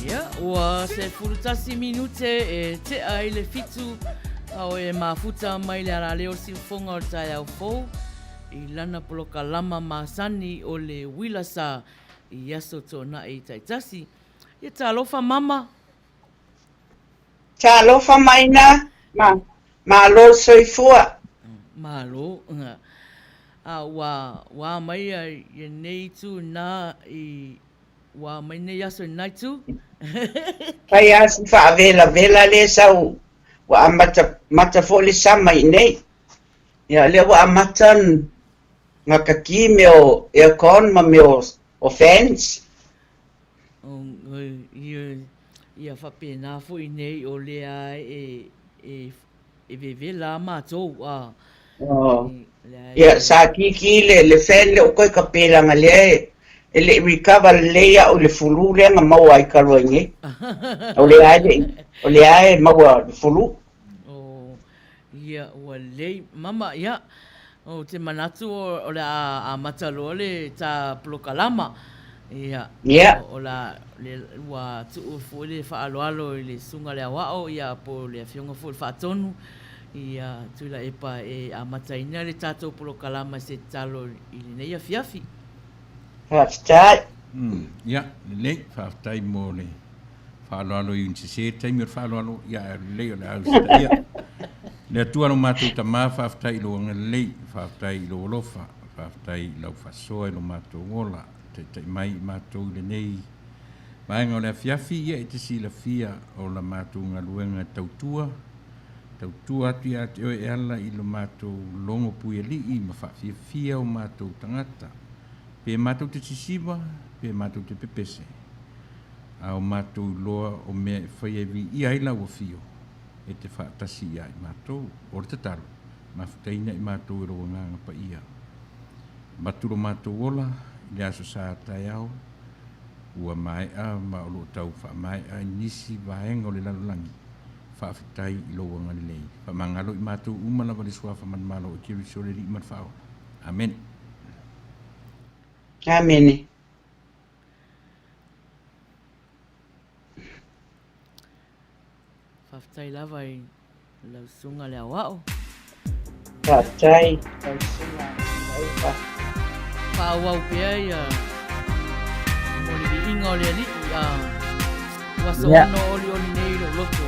Ia, ua 11 minute e tea i le fitu ao e mafuta mai le alaleo o siufoga o le taeao fou i lana polokalama masani o le uila sa i aso tuanai taitasi. Ia talofa mama. Talofa maina, ma, malo le soifua. Malo. A ua, ua a mai ia nei itu na i, ua a mai nei aso i na itu. Fai a si faavelavela lea sau ua amata mata foi le sama i nei. Ia lea ua amata nakaki mea o aircon ma mea o fans. Ia faapena foi nei o lea e e e vevela a matou a. Ia sa kiki le le fan lea o koe ka pelaga lea e e le i recover lelei au i le flu lea na maua ai talu ai nei. O lea e le i o lea e maua le flu. Ia, ua lelei. Mama, ia, ou te manatu o le a amata loa le tā polokalama. Ia, Ia. o la, le, ua tuu foi le faaaloalo i le Susuga i le Aoao, ia, po o le Afioga foi i le Faatonu, ia, Tuilaepa e amataina le tatou polokalama i se tatalo i lenei afiafi. Faafetai. Ia, lelei, faafetai mo le Faaaloalo i sese taimi o le faaaloalo, ia ae lelei o le a usitaia. Le Atua lo matou Tama, faafetai i lou agalelei, faafetai i lou alofa, faafetai i lau faasoa i lo matou ola, taitai mai i matou i lenei vaega o le afiafi, ia e te silafia o la matou galuega e tautua, tautua atu ia te oe e ala i lo matou logo puialii ma faafiafia o matou tagata, pe matou te sisiva, pe matou te pepese. A o matou iloa o mea e faia e viia ai lau afio, e te faatasi ia i matou. O le tatalo, mafutaina i matou e lou Agaga Paia. Avatu lo matou ola i le Aso Sa taeao, ua maea ma o lo o tau faamaea i nisi vaega o le lalolagi. Faafetai i lou agalelei. Faamagalo i matou uma lava le Suafa manumalo o Keriso le Alii ma le Faaola. Amene. Amene. Faafetai lava i lau susuga le aoao. Faafetai lau susuga Laiva. Faaauau pea ia mo le viiga o le Alii a ua soona olioli nei lou loto.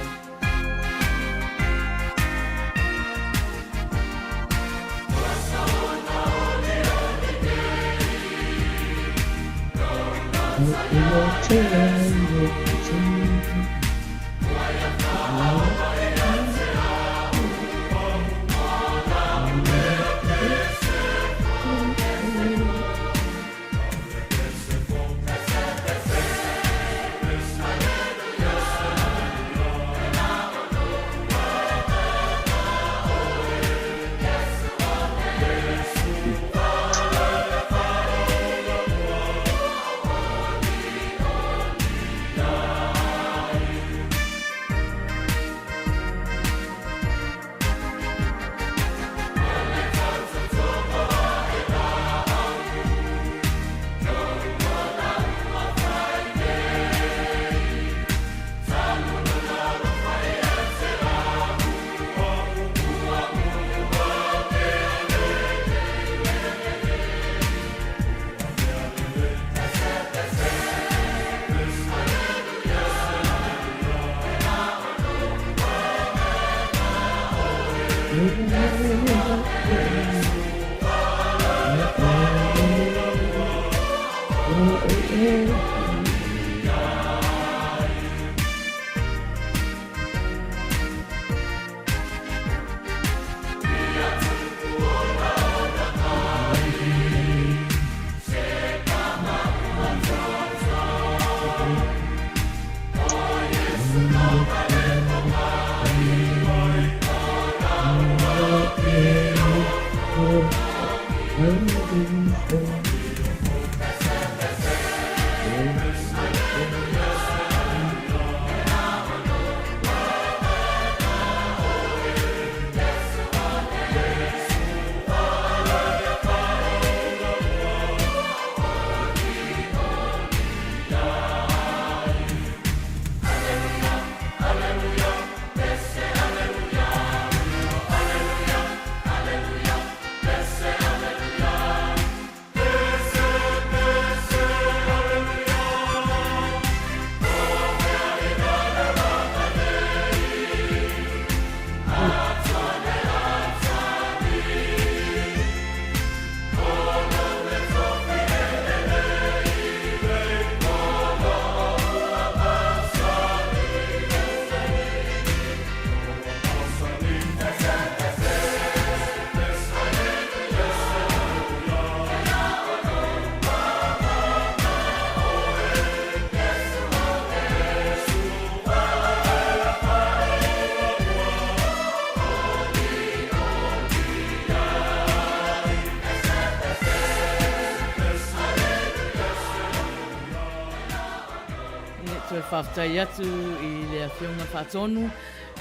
Toe faafetai atu i le Afioga Faatonu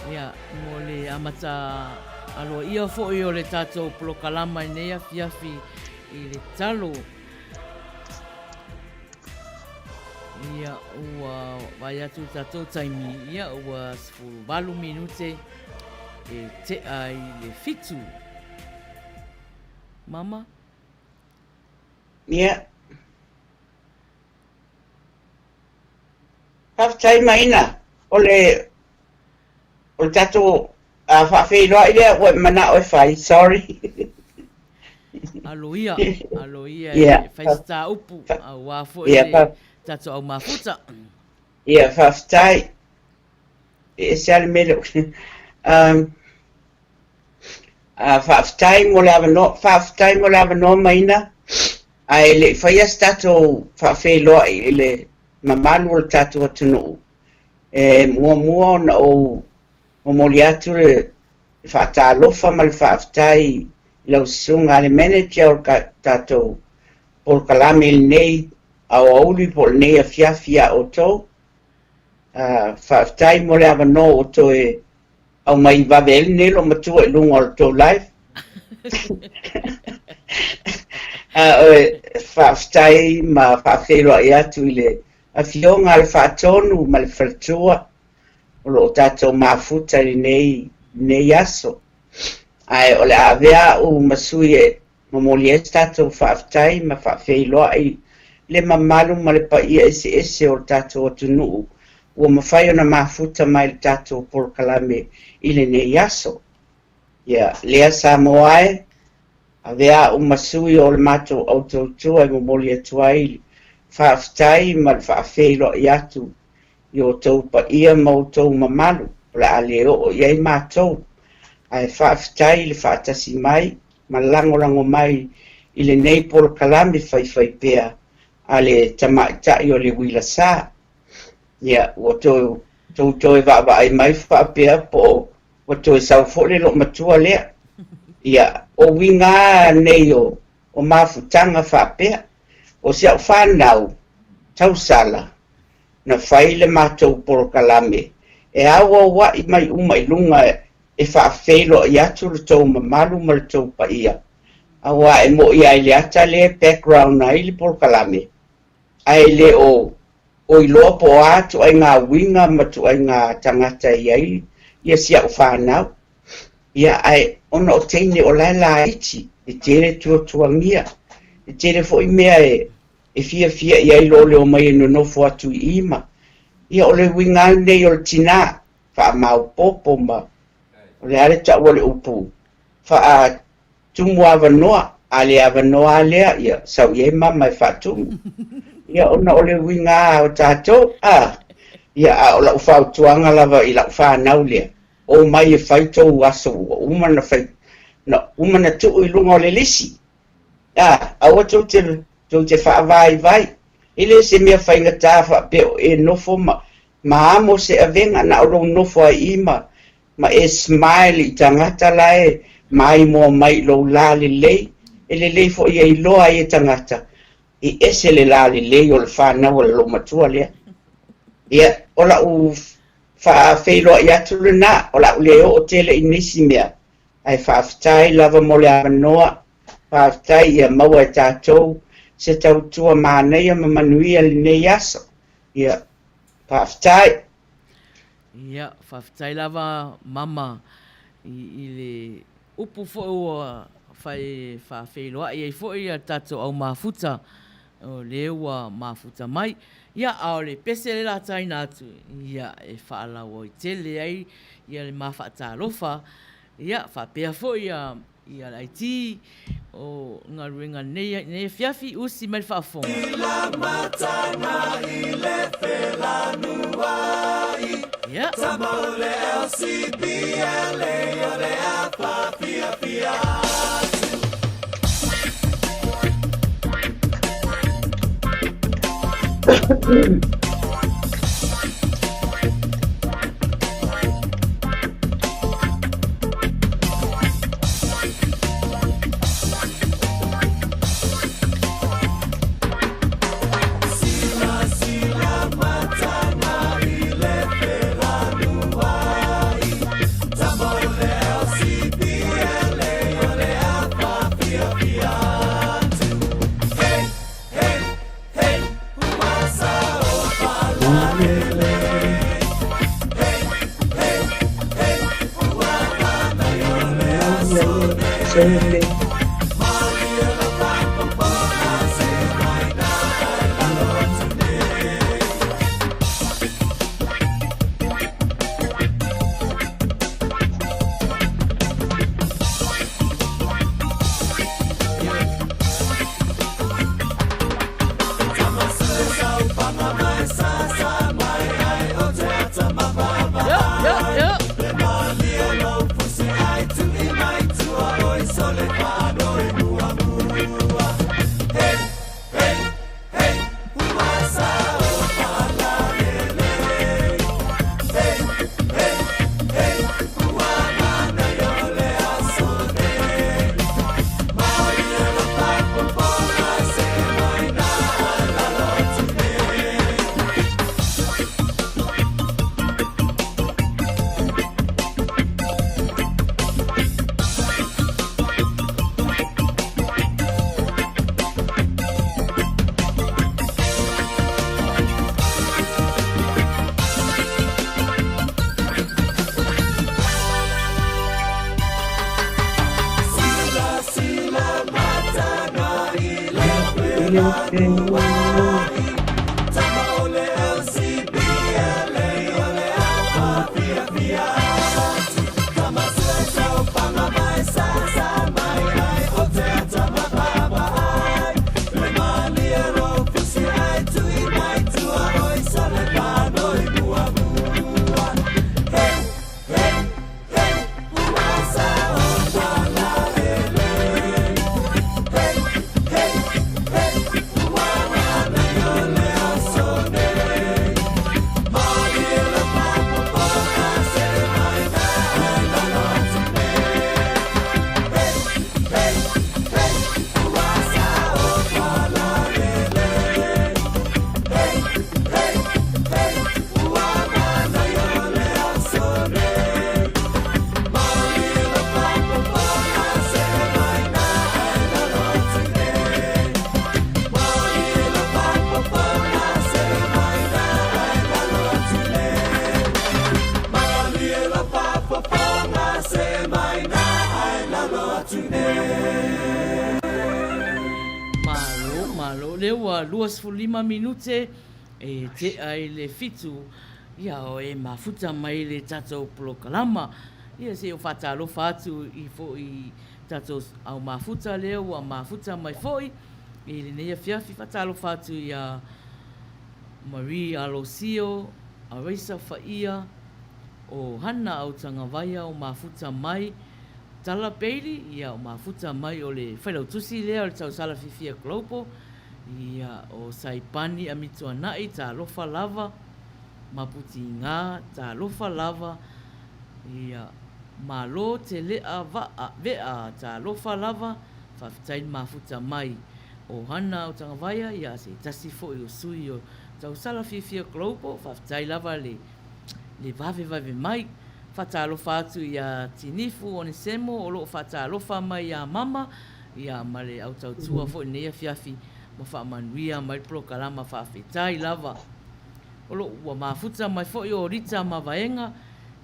ia, mo le amata aloaia foi o le tatou polokalama i nei afiafi i le talo. Ia, ua vaai atu i le tatou taimi, ia, ua 18 minute e tea i le 7. Mama? Ia. Faafetai Maina. O le, o le tatou faafeiloai lea ua e manao e fai, sorry. Alo ia, alo ia e fai se tā upu, auā foi le tatou au mafuta. Ia, faafetai. E ese lava le mea lea. Faafetai mo le avanoa, faafetai mo le avanoa Maina, ae le i faia se tatou faafeiloai i le mamalu o le tatou atunuu, e muamua ona ou momoli atu le faatalofa ma le faafetai i lau susuga i le manager o le tatou polokalame i lenei aoauli po o lenei afiafi ia outou. Faafetai mo le avanoa ua toe aumai vave ai lenei loomatua i luga o le tou live. Faafetai ma faafeiloai atu i le Afioga a le Faatonu ma le Faletua o lo o tatou mafuta i lenei, lenei aso. Ae o le a avea au ma sui e momoli ai se tatou faafetai ma faafeiloai i le mamalu ma le paia eseese o le tatou atunuu ua mafai ona mafuta mai le tatou polokalame i lenei aso. Ia, lea Samoa e, avea au ma sui o le matou au tautua e momoli atu ai le faafetai ma le faafeiloai atu i outou paia ma outou mamalu o le a le oo i ai matou, ae faafetai i le faatasi mai ma lagolago mai i lenei polokalame faifaipea a le tamaitai o le uila sa. Ia, ua tou toe vaavaai mai faapea po o ua toe sau foi le loomatua lea. Ia, o uiga lava nei o mafutaga faapea. O si au fanau tausala, na fai le matou polokalame e auauai mai uma i luga e faafeiloai atu le tou mamalu ma le tou paia, aua e mo'i lava i le ata lea e background ai le polokalame, ae le o o iloa po o a tuaiga uiga ma tuaiga tagata e i ai ia si au fanau. Ia, ae ona o teine o la e laiti, e tele tuatuagia, e tele foi mea e e fiafia i ai lo le omai e nonofo atu i i ma, ia o le uiga lava lenei o le tinā, faamaopoopo ma, o le a le tau o le upu? Faatumu avanoa, a le avanoa lava lea, ia sau i ai mama e faatumu. Ia ona o le uiga lava o tatou, a, ia a o lau fautuaga lava i lau fanau lea, omai e fai tou aso ua uma ona fai, na uma ona tuu i luga o le lisi. A, aua tou te, tou te faavaivai. E le o se mea faigata faapea o e nofo ma, ma amo se avega, na o lou nofo ai i i ma, ma e smile i tagata la e maimoa mai i lou lalelei, e lelei foi e iloa ai e tagata e ese le lalelei o le fanau a le loomatua lea. Ia, o lau faafeiloai atu lena, o le a ou le oo tele i nisi mea, ae faafetai lava mo le avanoa, faafetai ia maua e tatou se tautua manaia ma manuia lenei aso. Ia, faafetai. Ia, faafetai lava Mama i le upu foi ua fai faafeiloai ai foi ia tatou au mafuta o lea ua mafuta mai. Ia, a o le pese le lataina atu, ia, e faalauaitele ai ia le ma faatalofa, ia, faapea foi ia Ia le IT o galuega nei nei afiafi usi mai le faafofoga. Ia. Malo, malo. Lea ua 25 minute e tea i le fitu, ia e mafuta mai le tatou polokalama. Ia se i ou faatalofa atu i foi i tatou au mafuta lea ua mafuta mai foi i lenei afiafi. Faatalofa atu ia Marie Alosio, Araisa Faia, o Hana Autagavaia o mafuta mai, Tala Bailey, ia o mafuta mai o le Failautusi lea o le Tausala Fiafia Global, ia o Saipani Amituanai, talofa lava, Maputiga, talofa lava, Ia, malo te lea vaa, vea, talofa lava, faafetai le mafuta mai. O Hana o Tagavaia, ia, se tasi foi o sui o Tausala Fiafia Global, faafetai lava le, le vavevave mai. Faatalofa atu ia Tinifu Onesemo o lo o faatalofa mai ia Mama, ia, ma le au tautua foi i lenei afiafi, ma faamanuia mai le polokalama, faafetai lava. O lo o ua mafuta mai foi o Rita ma Vaega,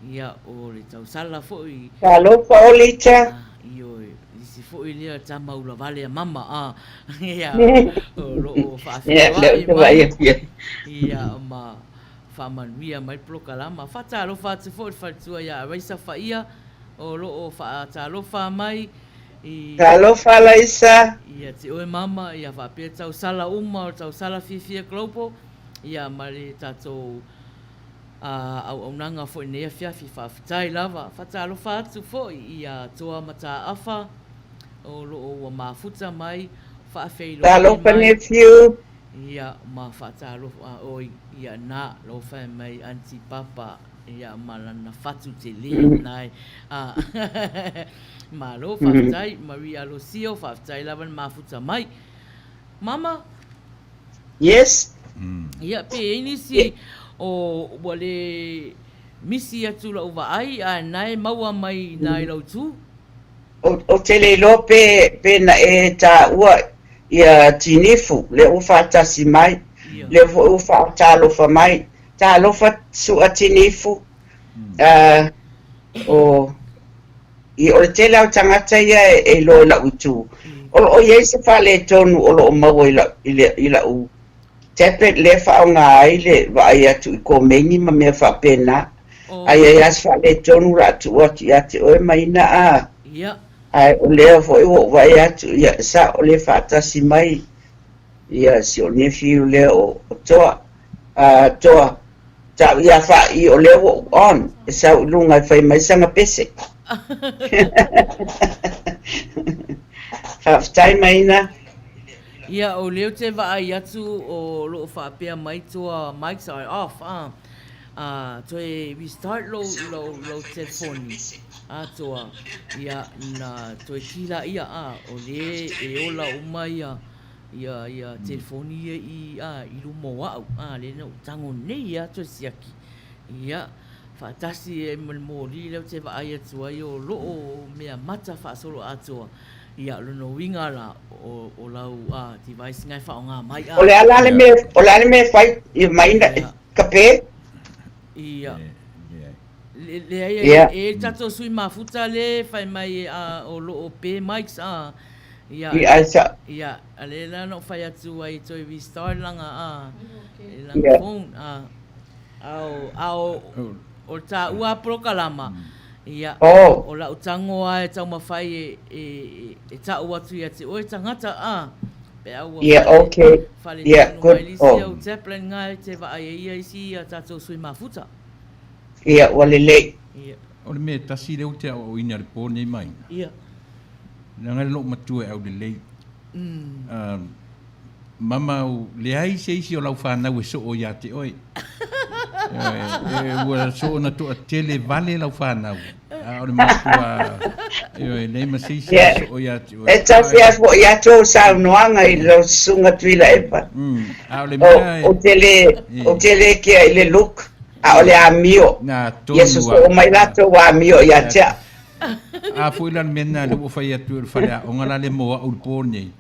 ia, o le tausala foi. Talofa o Rita. Ioe, isi foi lea tama ulavale a mama, a, ia, o lo o faafeiloai mai, ia, ma faamanuia mai le polokalama. Faatalofa atu foi i le faletua ia Raisa Faia, o lo o faatalofa mai i. Talofa Raisa. Ia te oe mama, ia faapea tausala uma o le tausala fiafia global. Ia ma le tatou auaunaga foi i lenei afiafi. Faafetai lava. Faatalofa atu foi ia Toa Mataafa o lo o ua mafuta mai, faafeiloai mai. Talofa nephew. Ia ma faatalofa oi ia na lofa mai Aunty Papa ia ma lana fatu tele na e. Malo faafetai Maria Alosio, faafetai lava le mafuta mai. Mama. Yes. Ia, pe i ai nisi o ua le misi atu lau vaai ae na e maua mai i na i lau itu? Ou te le iloa pe, pe na e taua ia Tinifu, lea ua faatasi mai, lea foi ua faatalofa mai. Talofa Su'a Tinifu, o, i, o le tele lava o tagata ia e iloa i lau itu. O lo o i ai se faaletonu o lo o maua i lau, i le, i lau tablet lea e faaaoga ai le vaai atu i komeni ma mea faapena. A i ai lava se faaletonu o le a tuu atu ia te oe Maina a, ae o lea foi ua ou vaai atu, ia, e sao o lea e faatasi mai ia si ou nephew lea o Toa. A, Toa, Tau ia Faaii o lea ua ou on, e sau i luga e fai mai sana pese. Faafetai Maina. Ia, o lea ou te vaai atu o lo o faapea mai toa mics are off, a, a toe restart lou, lou, lou telefoni, a toa, ia, na toe kī laia, a, o lea e ola uma ia, Ia, ia telefoni ia i, a, i luma o a'u, a, lea na ou tago nei a toe siaki. Ia, faatasi ai ma le moli lea ou te vaai atu ai o loo mea mata faasoloatoa. Ia, o lona uiga la, o, o lau, a, device na e faaaoga mai, a. O le a la le mea, o le a le mea e fai mai na, kape? Ia. Leai, e i ai le tatou sui mafuta lea e fai mai a, o loo pe mics, a. Ia, ia, a lea la na ou fai atu ai toe restart lana a, lana phone, a, a o, a o, o le taua polokalama, ia, o lau tago lava e taumafai e, e, e tau atu ia te oe tagata, a, pe a ua fale, faletonu mai le isi au tablet na e te vaai ai ia isi a tatou sui mafuta. Ia, ua lelei. Ia. O le mea e tasi lea ou te aoaoina i le po nei Maina. Ia. Leaga lou matua e aulelei. Mama, leai se isi o lau fanau e soo ia te oe. Ioe, ua soo na toatele vale lau fanau. A o le matua, ioe, leai ma se isi e soo ia te oe. E tasi lava foi ia tou saunoaga i lau susuga Tuilaepa. A o le mea e... Ou te le, ou te le kea i le look, a o le amio. Ia sosoo mai latou amio ia te au. A foi la le mea lena lea ua fai atu e le faleaoga la le mo au i le po nei,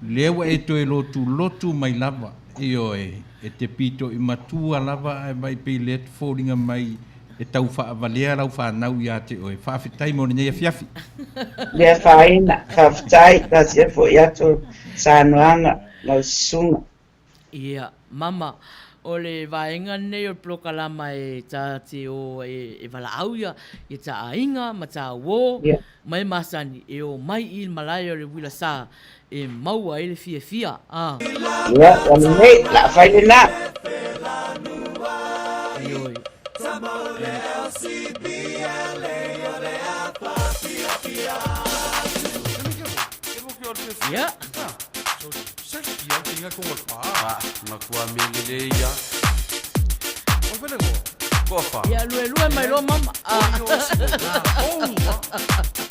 lea ua e toe lotulotu mai lava, ioe, e te pito'i matua lava ae vaai pei lea te foliga mai e tau faavalea lau fanau ia te oe. Faafetai mo lenei afiafi. Le afaina, faafetai, tasi foi atu saunoaga lau susuga. Ia, mama. O le vaega lenei o le polokalama e ta te o e valaau ia ia ta aiga ma ta uō ma e masani e o mai i le malae o le uila sa e maua ai le fiafia a. Ia, ua lelei, o le a fai lena. Ioe. Ia. Ia luelue mai loa mama.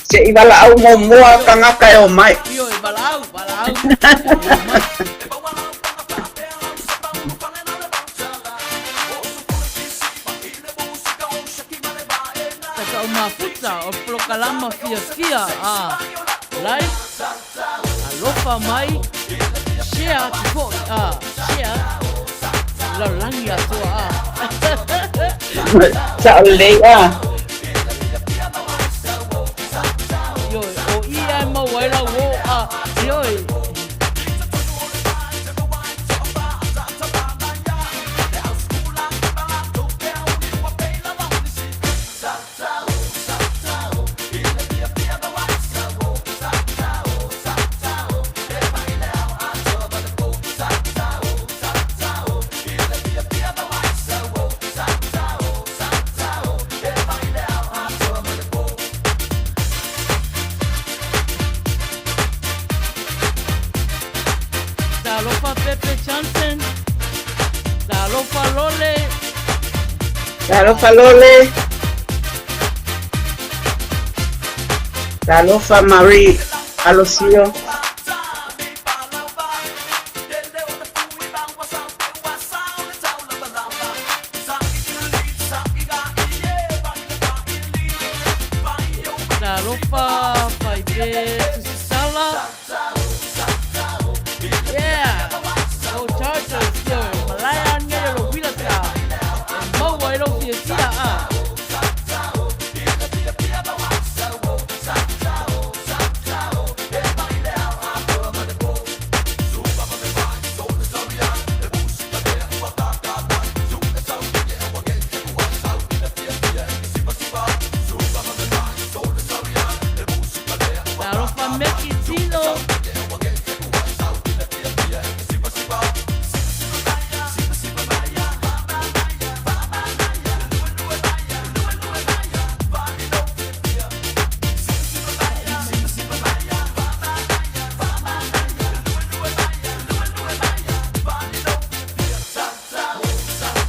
Se i valaau muamua tagata e omai. Ioe, valaau, valaau. Tatau mafuta o polokalama fiafia a like alofa mai share atu foi a share atu lalolagi atoa a. Sao lelei a. Ioe, o ia e mau ai lau o a. Ioe. Talofa Pepe Johnson. Talofa Lole. Talofa Lole. Talofa Marie Alosio. Talofa Faipe Tusisala. Yeah! Go Chargers! Ioe, malaia anei o lou uila sa e maua ai lou fiafia a. Talofa Meki Tino.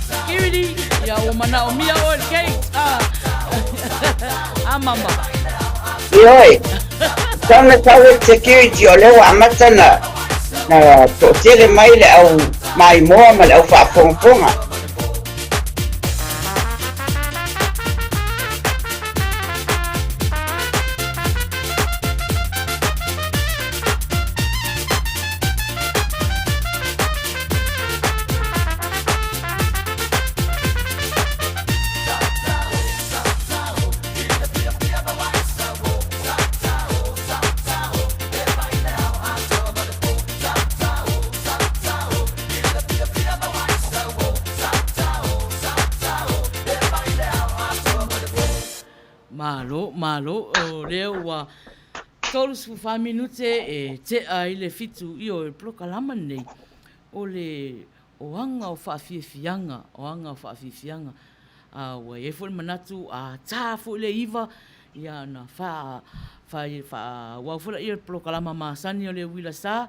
Security, ia ua manaomia oe le gate. Ah. ah mama. Ioe, tau na tau e security o lea ua amata na na toatele mai le au maimoa ma le au faafogafoga. Malo, malo, o lea ua 34 minute e tea i le fitu i o e polokalama nei. O le O aga o faafiafiaga, o aga o faafiafiaga. A ua i ai foi le manatu, a tā foi le iva, ia ona faa, faa, faaauau foi laia le polokalama masani o le uila sa,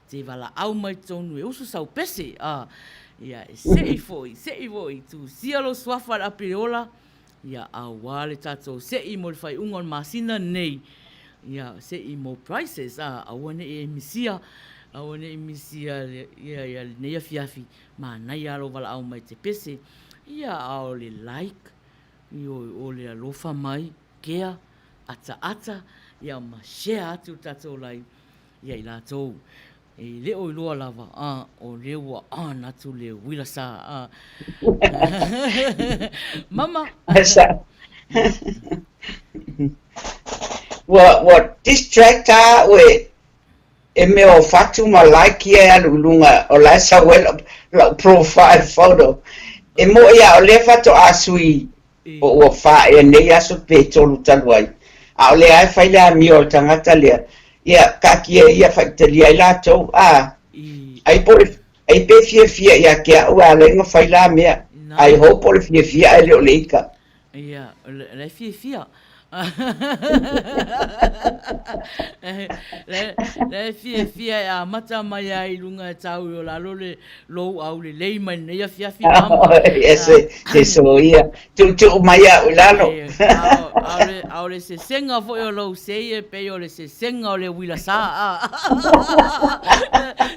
te valaau mai totonu e usu sau pese, a, ia e se'i foi, se'i foi, tusia lou suafa i le api ola, Ia, auā le tatou se'i mo le faaiuga o le masina nei, ia, se'i mo prices, a, aua ne i e misia, aua ne i misia ia, ia lenei afiafi, manaia lava lou valaau mai te pese, ia, a o le like, ioe, o le alofa mai, kea, ataata, ia, ma share atu le tatou live ia i latou. E le o iloa lava, a, o lea ua on atu le uila sa, a. Mama! Sa. Ua, ua distract lava oe. e mea o fatu ma like ia e alu i luga o la e sau ai lau, lau profile photo. E moʻi a o lea faatoa sui po ua fa ea nei aso pe tolu talu ai, a o lea lava e fai le amio a le tagata lea, ia taatia ia faitalia ai latou, a, ai po o le, ai pe fiafia ia te au e ala ai ona fai la mea, I hope o le fiafia ae le o le ika. Ia, o la e fiafia. La e fiafia e amata mai ai i luga e tau i o lalo le lou aulelei mai lenei afiafi mama. Ia se, se soia. Tuutuu mai au i lalo. A o le sesega foi o lou sei e pei o le sesega o le uila sa.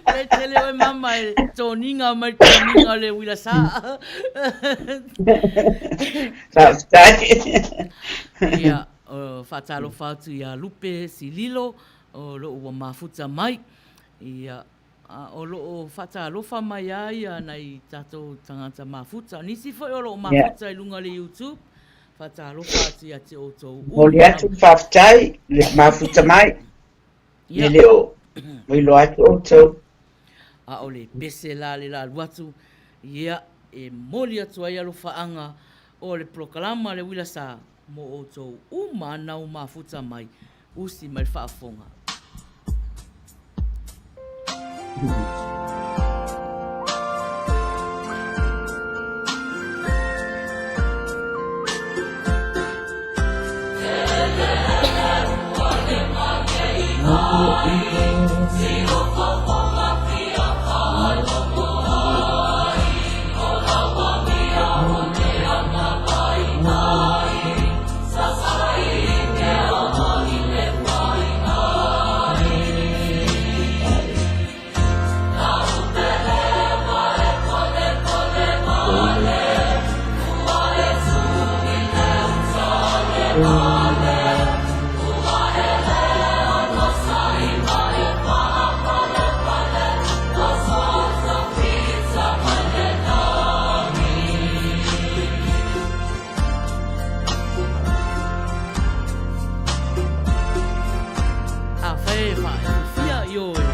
Le tele oe mama e toniga mai toniga o le uila sa. Faafetai. Ia, faatalofa atu ia Lupe Sililo o lo o ua mafuta mai. Ia, a o lo o faatalofa mai lava ia nai tatou tagata mafuta. O nisi foi o lo o mafuta i luga o le YouTube, faatalofa atu ia te outou uma. Momoli atu le faafetai i le mafuta mai. E le o iloa atu outou. A o le pese la le la alu atu, ia, e momoli atu ai alofaaga o le polokalama le uila sa mo outou uma ana u mafuta mai, usi mai le faafofoga. Afai e whaefiwhia i oe.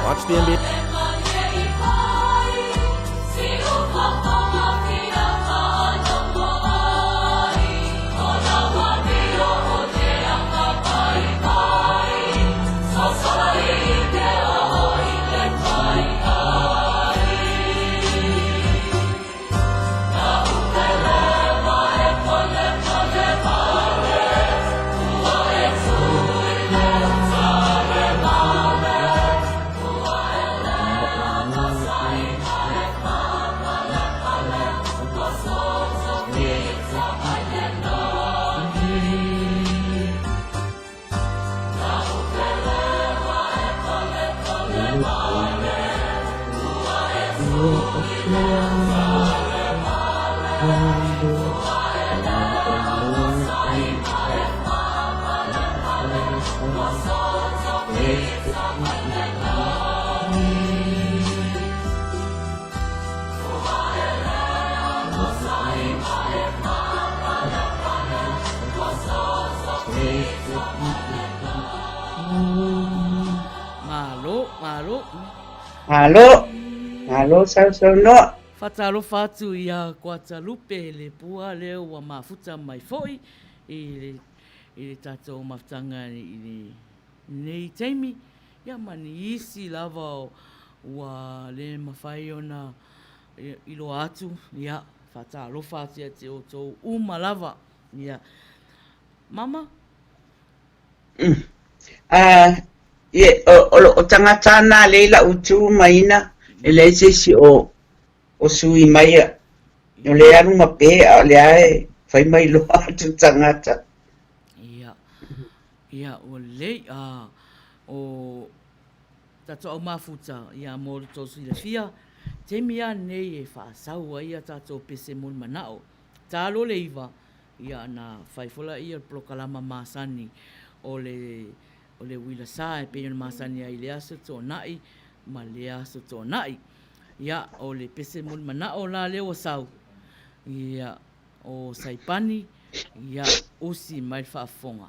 Watch the NBA. Malo, malo. Malo, malo sausaunoa. Faatalofa atu ia Koatalupe le pua lea ua mafuta mai foi i le i le tatou mafutaga i lenei taimi, ia ma ni isi lava ua le mafai ona iloa atu, ia, faatalofa atu ia te outou uma lava. Ia. Mama? A, ie, o, o, o tagata na lea i lau tu mai ina, e leai se isi o, o sui mai a, o lea alu ma pe, a o lea e fai mai loa atu tagata. Ia, ia, ua lelei, a, o tatou au mafuta, ia, mo le tou silafia, taimi lava lenei e faasau ai a tatou pese mo le manao. Talo le iva, ia, na fai foi laia le polokalama masani o le, o le uila sa e pei ona masani ai i lea Aso Toonai ma lea Aso Toonai. Ia, o le pese mo le manao la lea ua sau, ia, o Saipani, ia, usi mai le faafofoga.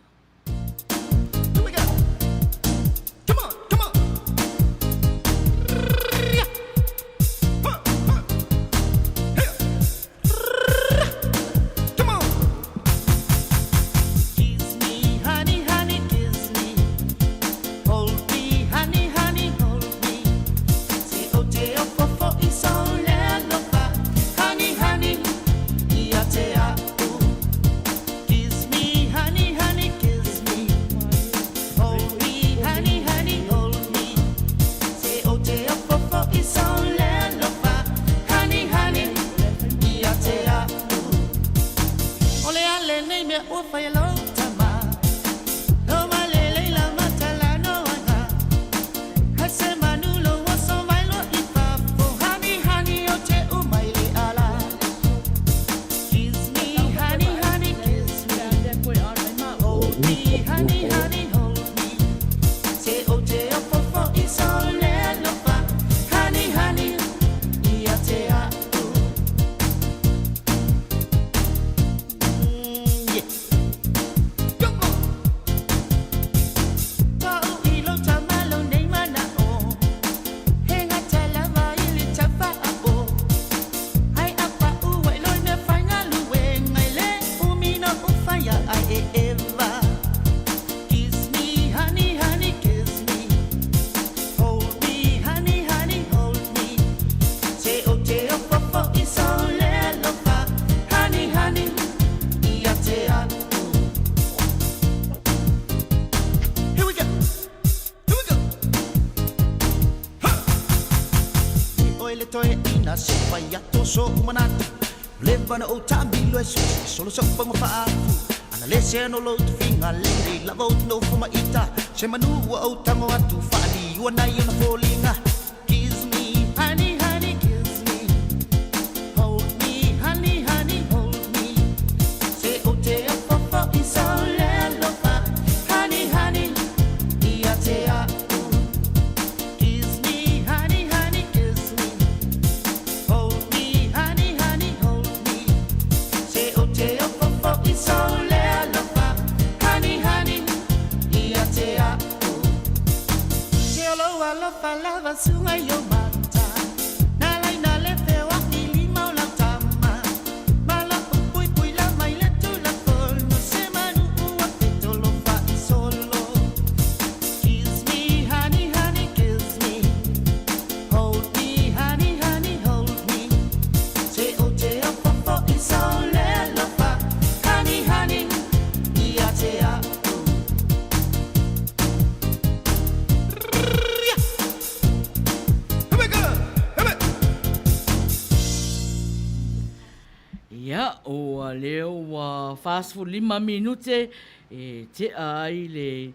Ia, ua lea ua 45 minute e tea ai le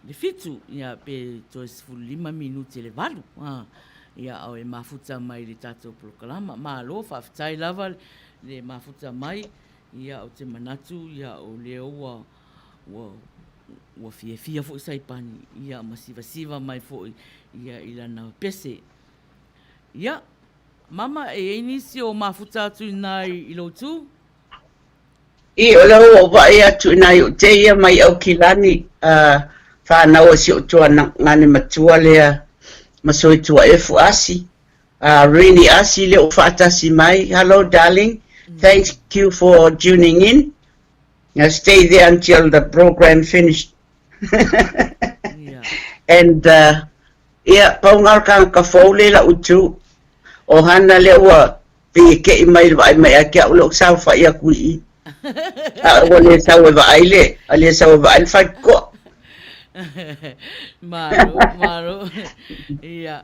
le fitu, ia, pe toe 15 minute le valu, a, ia, a o e mafuta mai i le tatou polokalama. Malo, faafetai lava le mafuta mai, ia, ou te manatu, ia, o lea ua, ua. ua fiafia foi Saipani, ia, ma sivasiva mai foi ia i lana pese. Ia, Mama, e i ai nisi o mafuta atu i ina i lou tū? I, o lea ua ou vaai atu i nai ou te ia mai Aukilani, a whanau a si ou tuagane matua lea ma Soitua Efu Asi, a Rini Asi lea ua faatasi mai. Hello darling, thank you for tuning in. Now stay there until the program finished. Yeah. And uh, ia, pau nga o le kanaka fou lea i lau itu. O Hana lea ua pike'i mai le vaai mai ia te au lea ou saofai atu i i. A ua le sau e vaai le, a le sau e vaai le faitotoa. Malo, malo. Ia.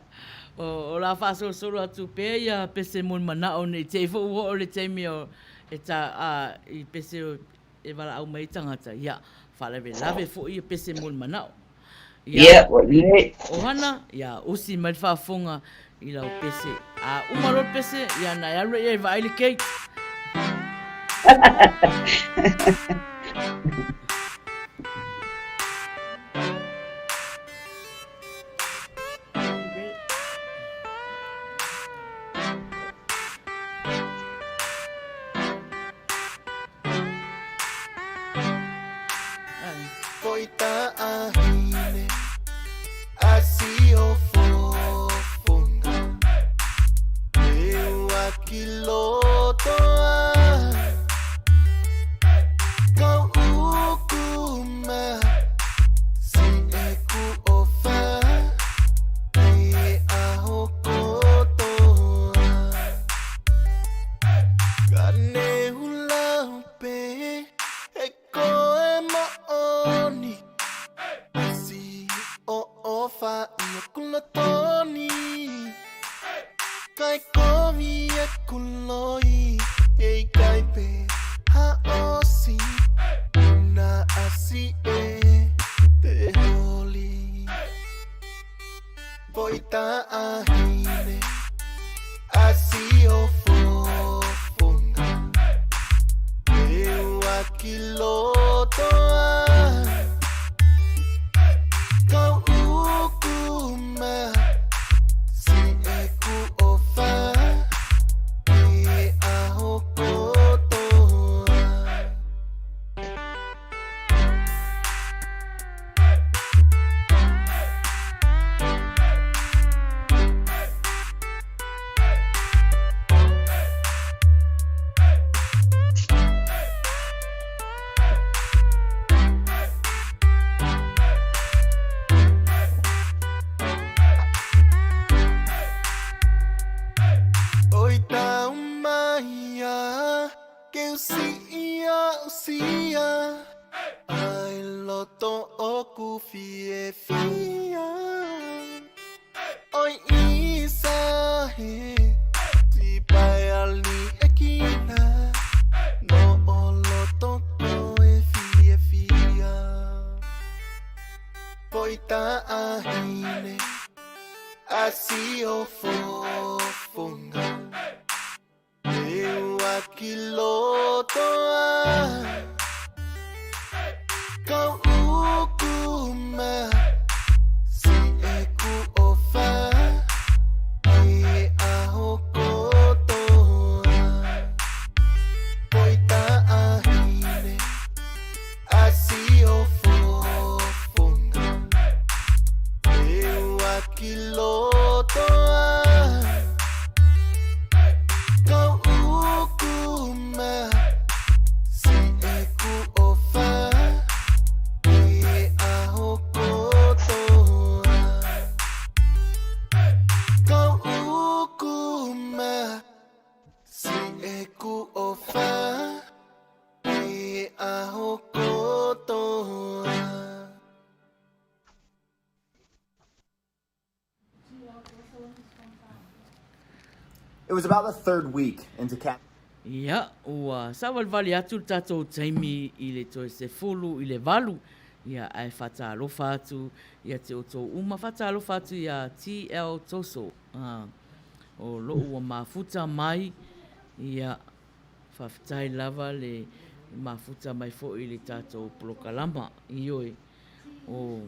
O, o la faasolosolo atu pea ia pese mo le manao nei te i foi ua oo le taimi o e ta, a, i pese o e valaau mai ai tagata, ia, faalavelave foi ia pese mo le manao. Ia, Ia, ua lelei. Ohana, ia, usi mai le faafofoga i lau pese. A uma loa le pese, ia, ona e alu lea i ai e vaai le cake. It was about the third week into Cap. Ia, ua savalivali atu le tatou taimi i le toe 7:50, ia, ae faatalofa atu ia te outou uma, faatalofa atu ia TL Toso, a, o lou ua mafuta mai, ia, faafetai lava le mafuta mai foi i le tatou polokalama, ioe. O,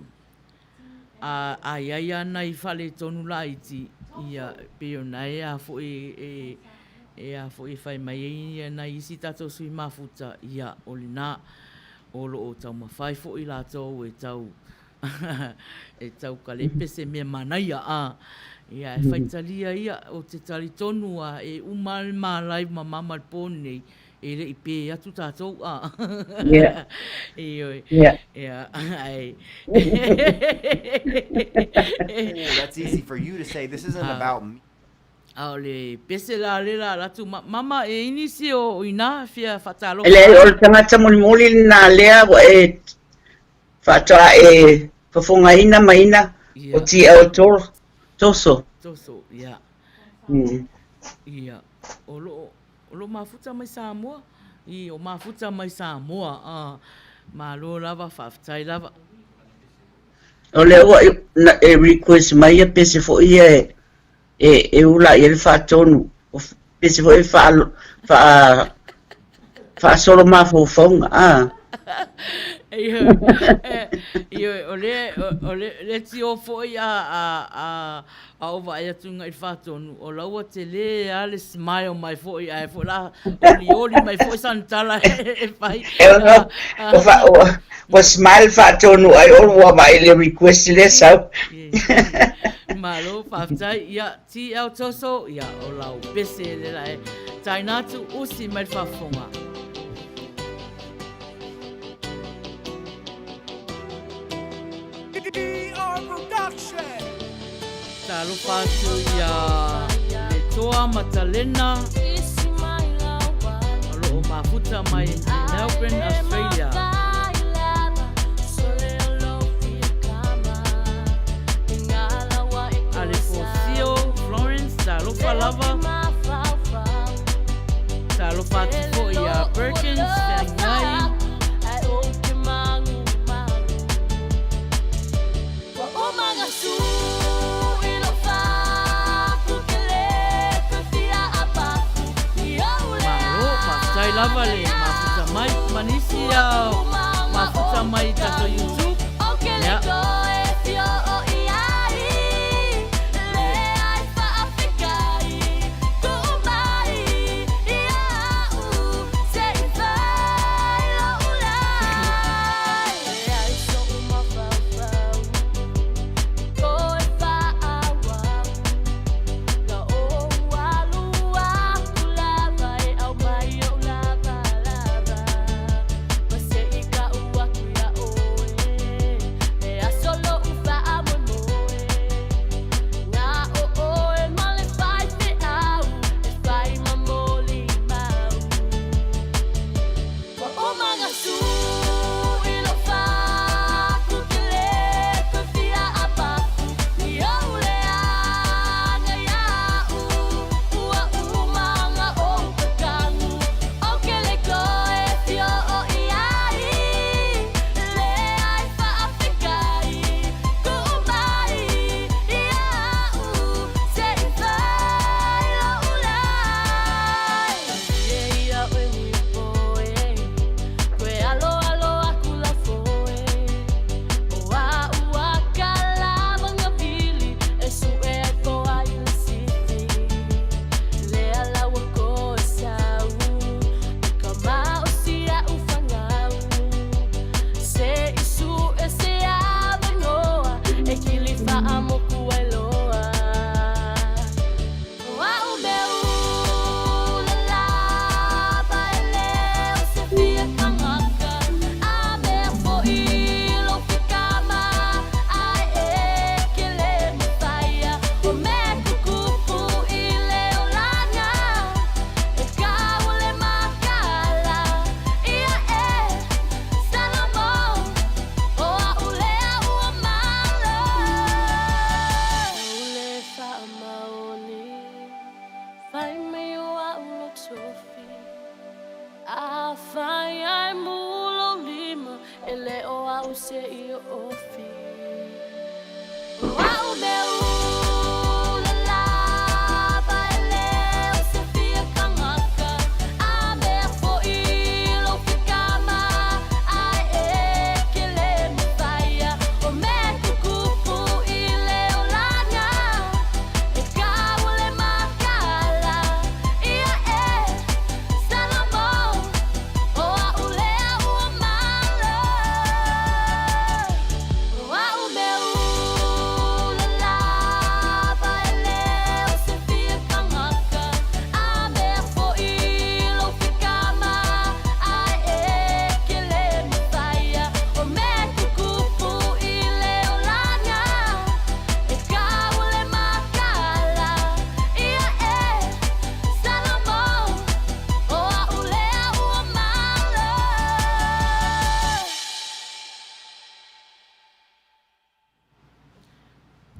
a, a i ai ana i faaletonu laiti, ia, pei ona e a foi e, e a foi e fai mai ai ia nai isi tatou sui mafuta, ia, o lena, o lo o taumafai foi latou e tau, e tau kalepe se mea manaia, a, ia, e faitalia ia, ou te talitonu a e uma le ma live ma ma ma le po nei, E le i pē atu tātou, a. Yeah. Ioe. Yeah. Yeah, ai. Ooh, that's easy for you to say. This isn't about me. A o le pese la le la latu ma, mama e inisi o ina fia whatalofa. E leai, o le tagata mulimuli lena lea ua e faatoa e fofogaina maina o TL Toso. Toso, yeah. Ia, o loo, O lo mafuta mai Samoa, i o mafuta mai Samoa, a, malo lava, faafetai lava. O lea ua e request mai ia pese foi ia e e e ula i ai le faatonu, o pese foi e faa faa faasolo mafaufauga a. Ioe, o le o le le tio foi a a a A ou vaai atu i le faatonu, o la ua tele lava le smile mai foi, ae foi la olioli mai foi sana tala e fai. E ono, ua, ua smile faatonu ai o ua vaai i le request lea sau. Malo, faafetai. Ia, TL Toso, ia, o lau pese le la e taina atu, usi mai le faafofoga. Talofa atu ia Letoa Matalena o lo o mafuta mai i Melbourne, Australia. Alefosio Florence, talofa lava. Talofa atu foi ia Perkins Feagai. Malo, faafetai lava le mafuta mai ma nisi mafuta mai i tatou YouTube. Ia.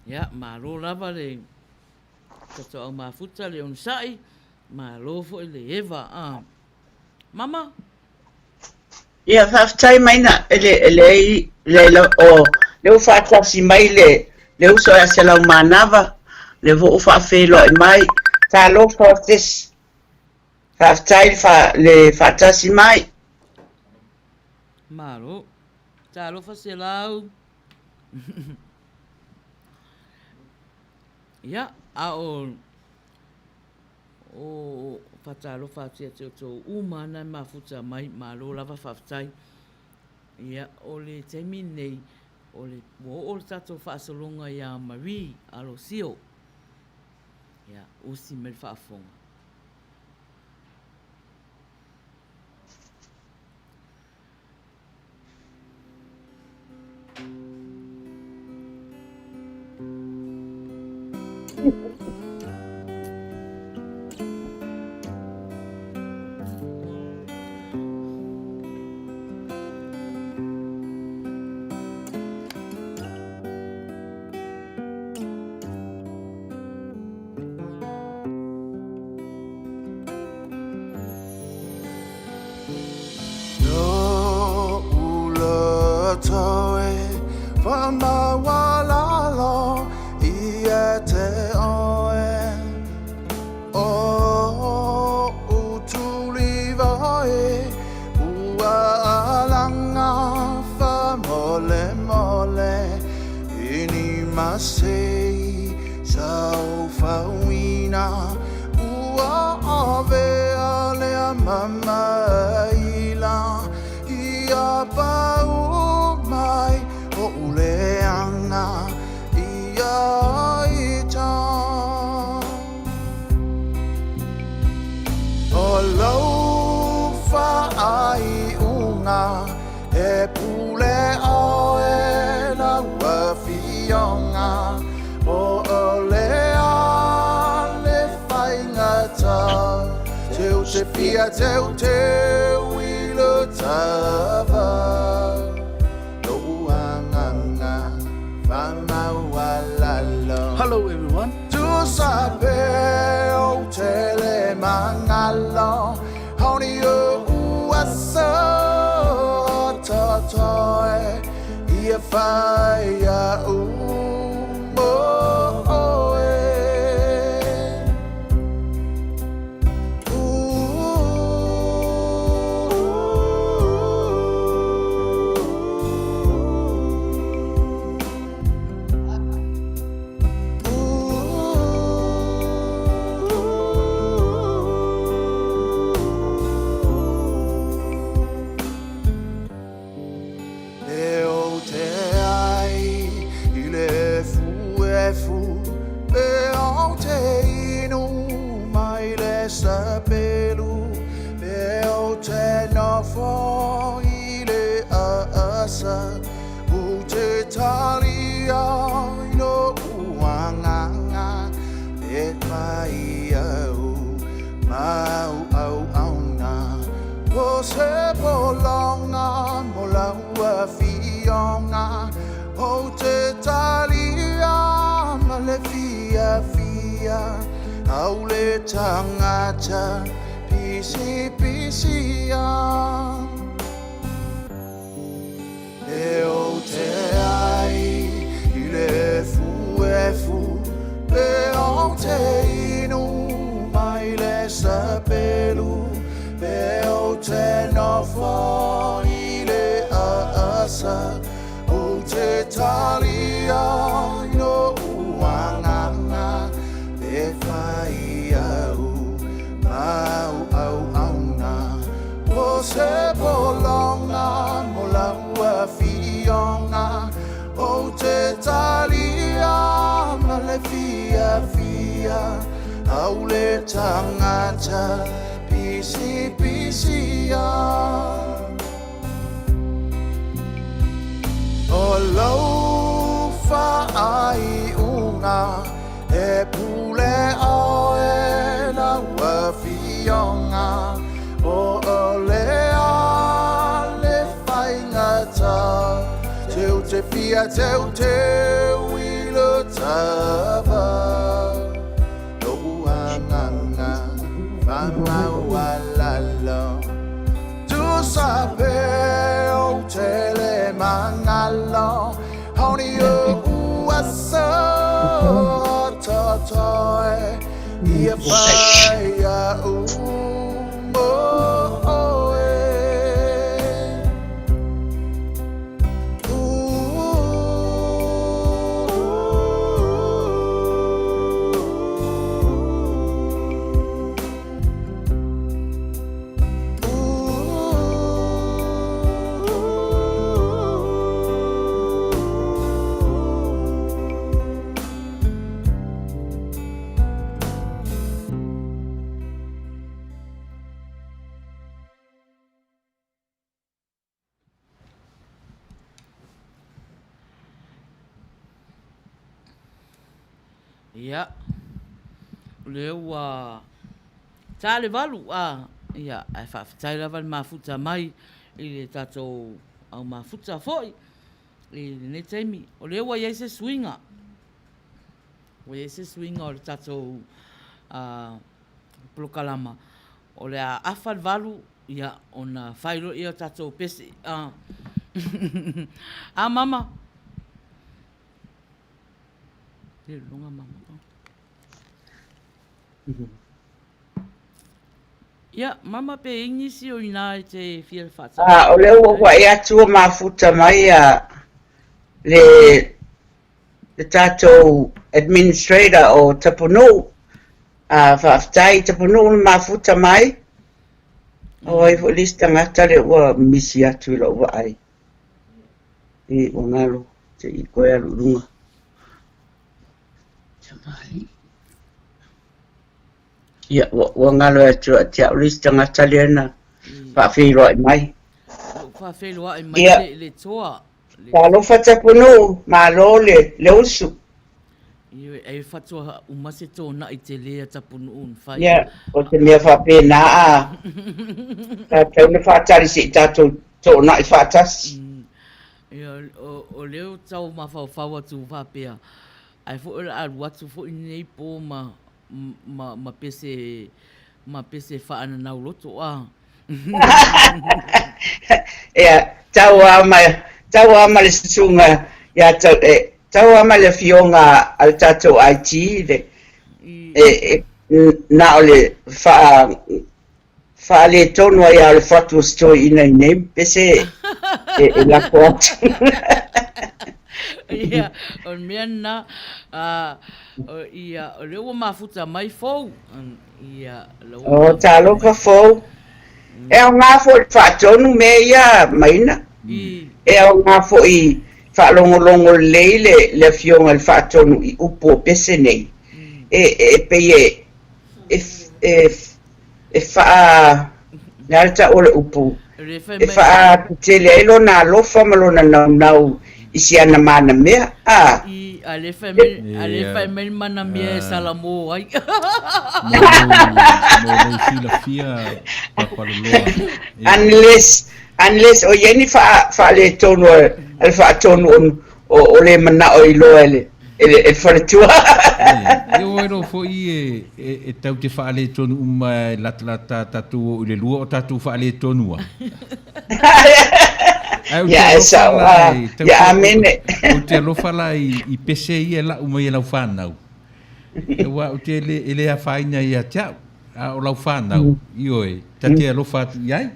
Ia, malo lava le tatou au mafuta le onosai, malo foi le eva a. Mama? Ia, faafetai Maina, e le, e leai, le, le, o, le ua faatasi mai le, le uso ia Selaumanava, le foi ua faafeiloai mai. Talofa sis. Faafetai le, fa, le faatasi mai. Malo. Talofa Selau. Ia, a o o faatalofa atu ia te outou uma ana e mafuta mai, malo lava faafetai. Ia, o le taimi lenei, o le, ua oo le tatou faasologa ia Marie Alosio. Ia, usi mai le faafofoga. Ia, o lea ua ta le valu, a, ia, ae faafetai lava le mafuta mai i le tatou au mafuta foi i lenei taimi. O lea ua i ai se suiga, ua i ai se suiga o le tatou polokalama, o le a afa le valu, ia, ona fai loa lea o tatou pese, a. A mama? Ia, mama pe i nisi o ina e te fia whaatau. Ah, o lea ua wai atu o mafuta mai a le, le tātou administrator o Tapunuu. Ah, faafetai Tapunuu le mafuta mai. O ai foi le isi tagata lea ua misi atu i lou vaai. E ua galo se i toe alu i luga. Ia, ua, ua galo atu ia te au le isi tagata lea na faafeiloai mai. Ua faafeiloai mai ia, le, le toa. Le... Talofa Tapunuu, malo le, le usu. Ioe, e fatoa uma se tōnaʻi tele a Tapunuu na whai. Ia, o te mea faapena a tātou na whātari se i tātou tōnaʻi whātasi. Ia, o, o leo tau mawhauwhau atu whapea, ai fo ora alu atu fo i nei pō ma, ma, ma pese, ma pese whaananau loto a. Ia, tau a ma, tau a ma le susuga ia tau, e, tau a ma le afioga a le tatou IT, le, e, e, na o le wha, faaletonu ai lava o le fatu o se toeaina i nei pese e, e lako atu. Ia, o le mea lena, ia, o lea ua mafuta mai fou. Ia, O, talofa fou. E aoga foi le faatonu mea ia, Maina. E aoga foi faalogologo lelei le, le afioga i le faatonu i upu o pese nei. E, e pei e, e, e, e faa, le a le tau o le upu, e faatetele ai lona alofa ma lona naunau i si ana manamea, a. I, a le fai mai, a le fai mai le manamea e salamo ai. Mo lou silafia Papaloloa. Unless, unless o i ai ni faaletonu a le faatonu o le manao i loa e le, e le faletua. E o ai loa foi e tau te faaletonu uma e latalata tatou o i le lua o tatou faaletonua. Ae ou te alofa la i, Ia amene. Ou te alofa la i pese ia e lau mai e lau fanau. Aua ou te le, e le afaina ia te au. A o lau fanau, ioe, ta te alofa atu i ai.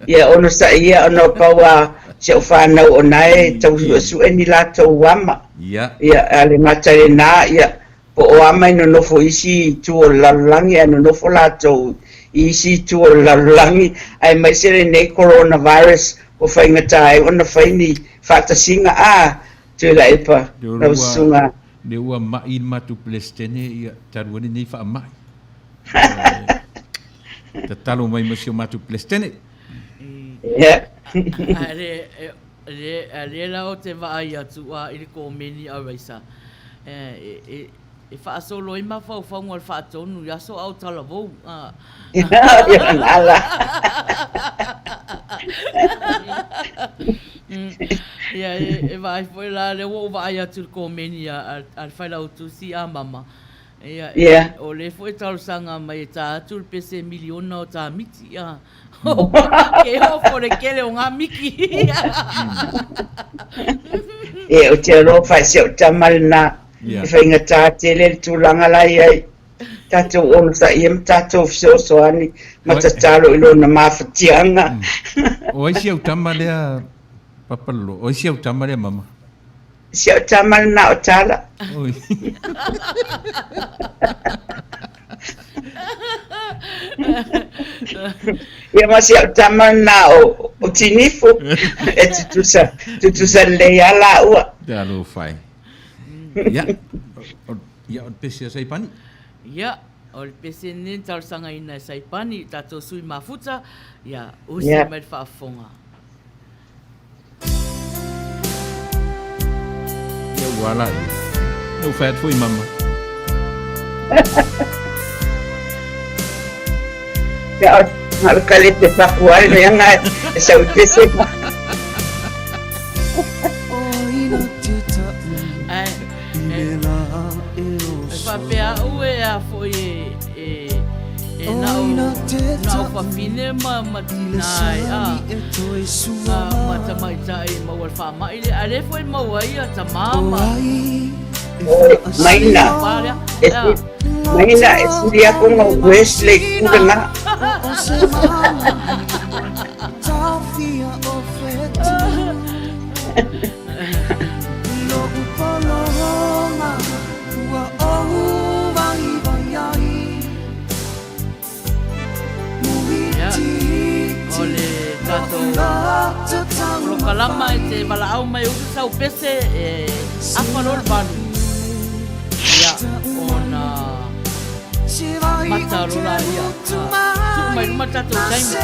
Ia onosai ia ona o pau a si au fanau o na e tau suesue ni latou ama. Ia. Ia, a le gata i lena, ia, po o ama i nonofo i isi itu o le lalolagi ae nonofo latou i isi itu o le lalolagi, aemaise lenei coronavirus ua faigata ai ona fai ni faatasiga, a, Tuilaepa, lau susuga. Lea ua ma'i le matou Pelesitene, ia, talu ai lenei faamai. Tatalo mai ma si o matou Pelesitene. Ia. A lea la ou te vaai atu i le komeni a Raisa, e faasolo ai mafaufauga o le faatonu i aso a o talavou. Ia la. Ia, e vaai foi la, lea ua ou vaai atu i le komeni a le Failautusi a Mama, ia, o lea foi e talosaga mai e ta atu le pese miliona o ta miti, a. Ke oo le kele o ngā miki. E, o te alofa e si au tama lena, e faigata tele le tulaga la e i ai. Tatou onosaia ma tatou fesoasoani ma tatalo i lona mafatiaga. O ai si au tama lea Papalolo? O ai si au tama lea Mama? Si au tama lena o Tala. Oi. Ia ma si au tama lena o Tinifu e tutusa, tutusa lelei lava laua. Talofa e. Ia, ia o le pese a Saipani. Ia, o le pese lenei na talosagaina e Saipani i tatou sui mafuta, ia, usi mai le faafofoga. Ia ua ala ia. Ia ua fai atu foi mama. Ia o ngalo kale te paku ai mea ngā e sau i pese ma. Ai, e, e faapea au e a foi e, e, e na'u, na'u fafine ma, ma tinā e, a, a, ma tamaitai e maua le faama'i lea, a lea foi e maua ai a tamā ma, Oi, maina, pā lea, e, a. maina e sili aku ngau Wesley kura ngā. Ia, o le tatou polokalama e te valaau mai usu sau pese e afa loa le valu. Ia, ona mata loa laia. Tuu mai luma le tatou taimi.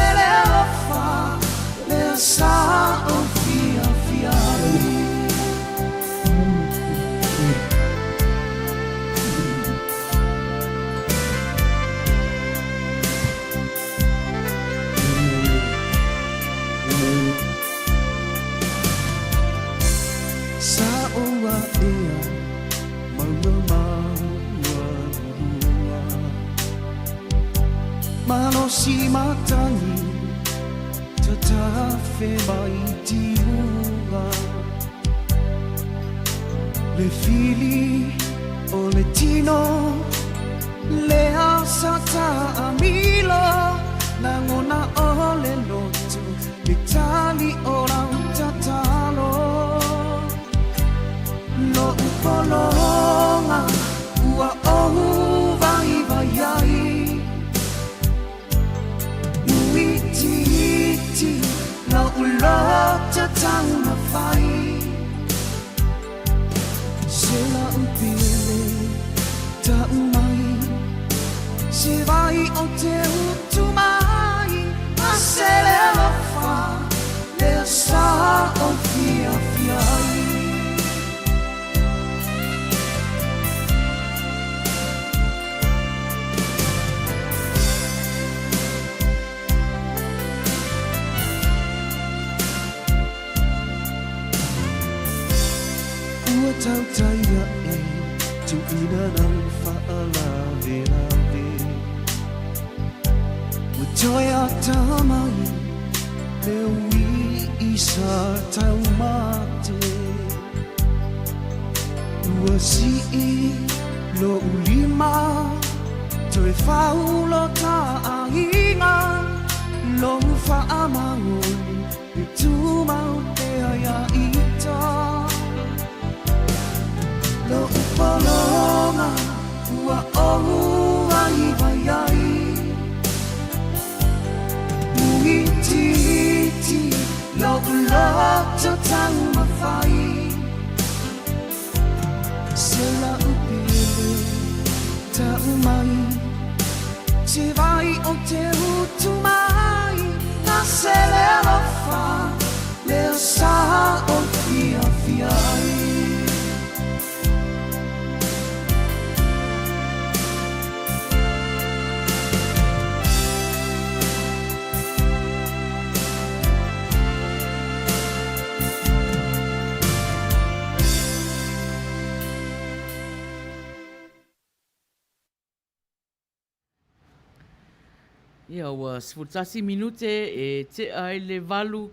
Ia, ua 11 minute e tea ai le 8,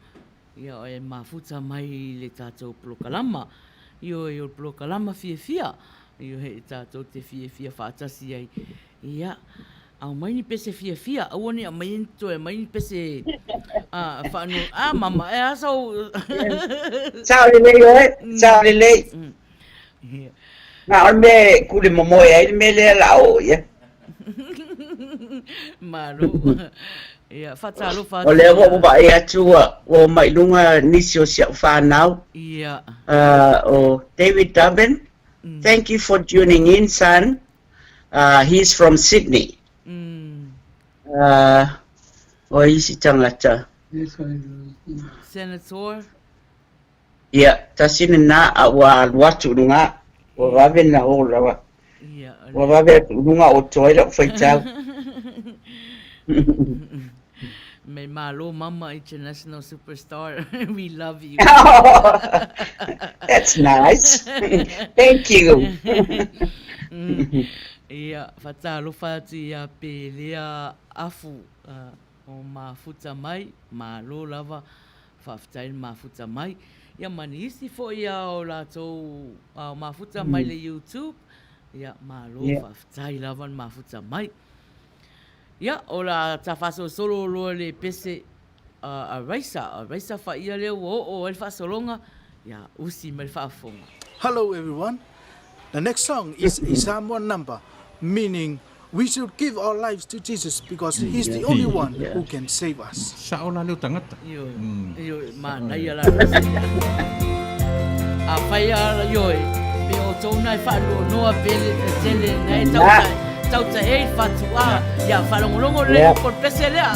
ia, e mafuta mai le tatou polokalama. Ioe, o le polokalama fiafia, ioe, e tatou te fiafia faatasi ai. Ia, aumai ni pese fiafia, aua ne i aumaia ni toe aumai ni pese a, faanu, a mama, e a sau... Sao lelei oe, sao lelei. Ia. Na o le mea e kule momoe ai le mea lea la o ia. Malo. Ia, faatalofa atu. O lea ua ou vaai atu ua ua omai i luga nisi o si au fanau. Ia. O David Dubin, thank you for tuning in son. He's from Sydney. O isi tangata. Senator. Ia, tasi lena a ua alu atu i luga, ua vave na o lava. Ua vave atu i luga o toa ai lau faitau. May malo mama international superstar. We love you. That's nice. Thank you. Ia, whatalofa atu ia Pelea Afu o mafuta mai, malo lava, faafetai le mafuta mai. Ia ma nisi foi a o latou o mafuta mai le YouTube, ia malo faafetai lava le mafuta mai. Ia, o la ta faasolosolo loa le pese a Raisa, a Raisa faia lea ua oo ai le faasologa, ia usi mai le faafofoga. Hello everyone. The next song is a Samoan number, meaning we should give our lives to Jesus because he's the only one who can save us. Sao la leo tagata. Ioe, ioe, manaia la pese. Afai a ioe, pe o tou na e faanoanoa pe le tele na e tau ta, tau ta e i fatuā, ia faalogologo lelei ko le pese lea.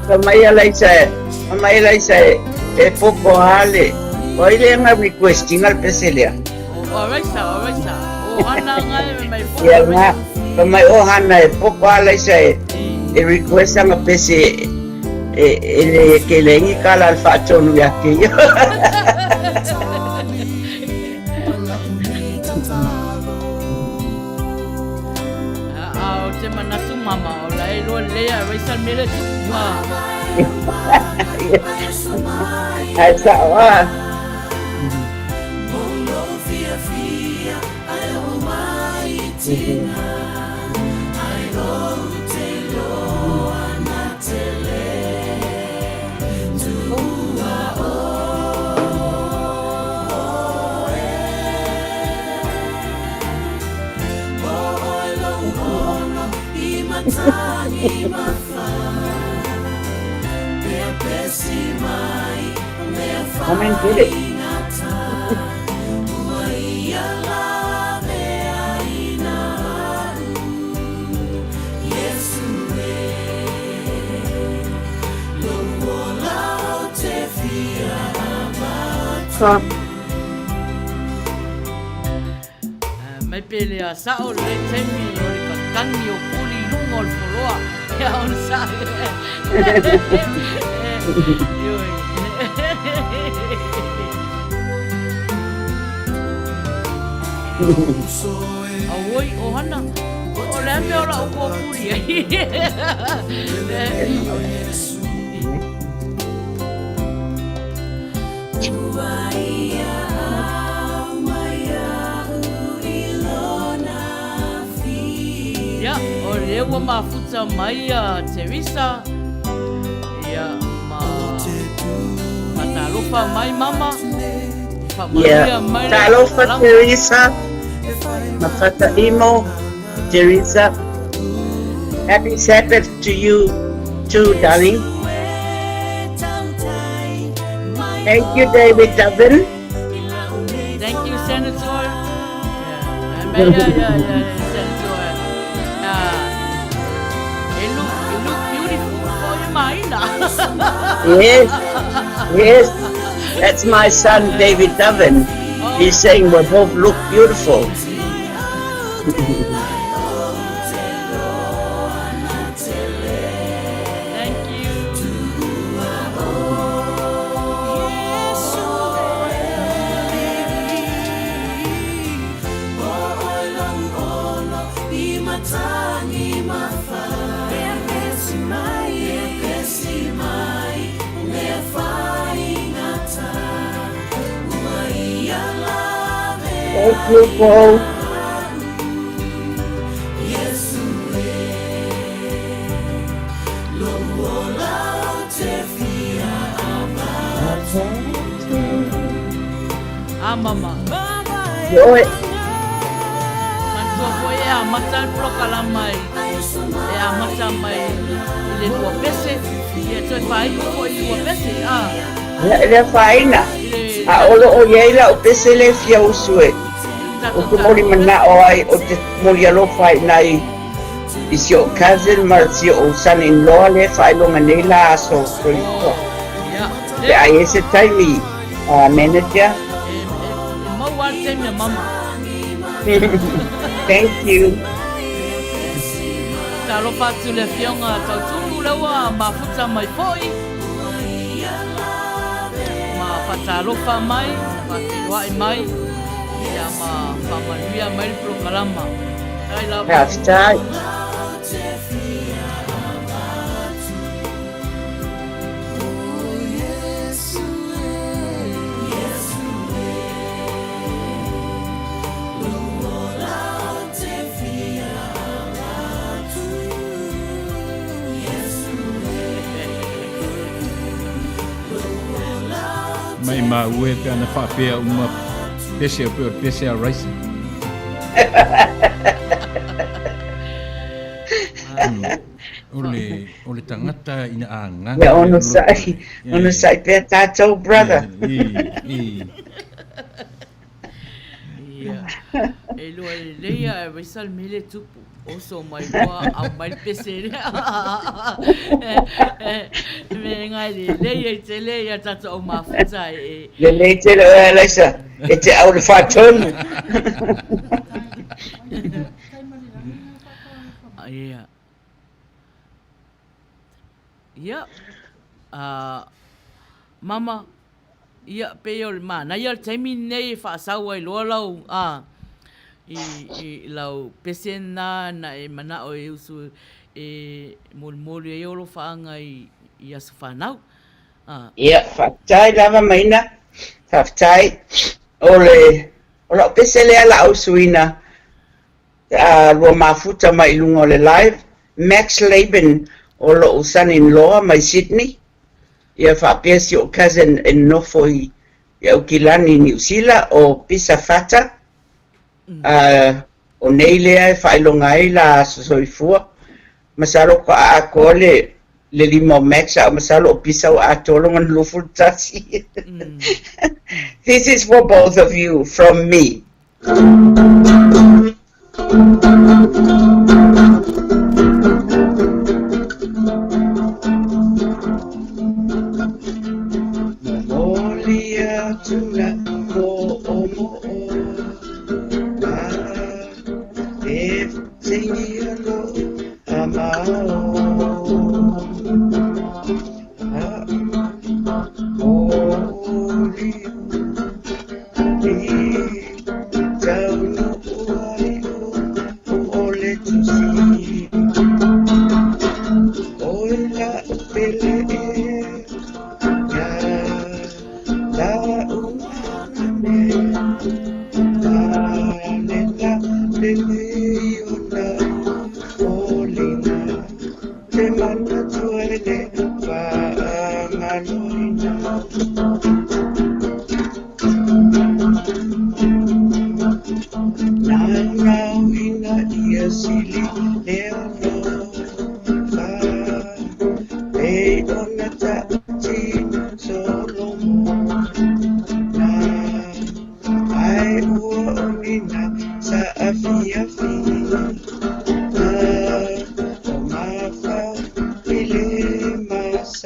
Fai mai a Laisa e, fai mai a Laisa e, e popo hale. O ai lea nga requestinga le pese lea. O Raisa, o Raisa. O Hana nga e mai popo. Ia nga, fai mai o Hana e popo a Laisa e, e request anga pese e, e le ke le ngi kala al faatonu ia ke ia. A o te manatu mama, o la e loa lelei a Raisa le mea lea tupu a. Ai sao a. Come and get it. Mai pe le a sao le taimi o le kakangi o kuli i lunga o le foloa. Ia ona sa. Ioe. Auoi, o Hana, o le a mea o lau kōpuri ai. Ia, o lea ua mafuta mai a Teresa. Ia, ma faatalofa mai mama. Faamanuia mai le Talofa Teresa, ma Fataimo, Teresa. Happy Sabbath to you too, darling. Thank you, David Dubin. Thank you, Senator. Yeah, yeah, yeah, yeah, Senator. faaina. Yes, yes. That's my son, David Dovin. He's saying we both look beautiful. Thank you. Thank you, Paul. A mama. Ioe. Manatua foi e amata le polokalama i e amata mai i le lua pese, ia toe faaiu foi i le lua pese, a. Ia, e le afaina. I le A o lo o i ai lau pese lea e fia usu e ou te moli manao ai, ou te moli alofa ai i nai i si ou cousin ma si ou son-in-law lea e faailoga nei la aso soifua. Pe a i ai se taimi, manager. E, e, e mau a le taimi a mama. Thank you. Talofa atu le afioga Tautulu lea ua mafuta mai foi. Ma faatalofa mai, faafeiloai mai, ia ma faamanuia mai le polokalama. Faafetai lava. Faafetai. Mai maua e pe ana faapea uma pese o pe o pese a Raisa. O le, o le tagata ina agaga. Ia onosai, onosai pea tātou, brother. I, i. Ia. E lua lelei a e Raisa le mea lea e tupu. Oso mai loa, aumai le pese lea. Me ngai lelei ai tele ia tātou au mafuta e. Lelei tele oe Alaisa, e te au le whātonu. Ia. Ia. Mama, Ia, pei o le manaia o le taimi lenei e faasau ai loa lau, a, i, i lau pese lena na e manao e usu e molimoli ai ou alofaaga i, i aso fanau. A. Ia, faafetai lava Maina, faafetai. O le, o lau pese lea la usuina pe a lua mafuta mai i luga o le live, Max Laban o lou son-in-law mai Sydney, Ia faapea si ou cousin e nofo i Aukilani i Niu Sila, o Pisa Fata, a o nei lea e faailoga ai la aso soifua. Masalo ko a atoa le le lima o Max, a masalo o Pisa ua atoa lona 21. This is for both of you from me. Momoli atu la mo'omo'o a e seia lo amao a moli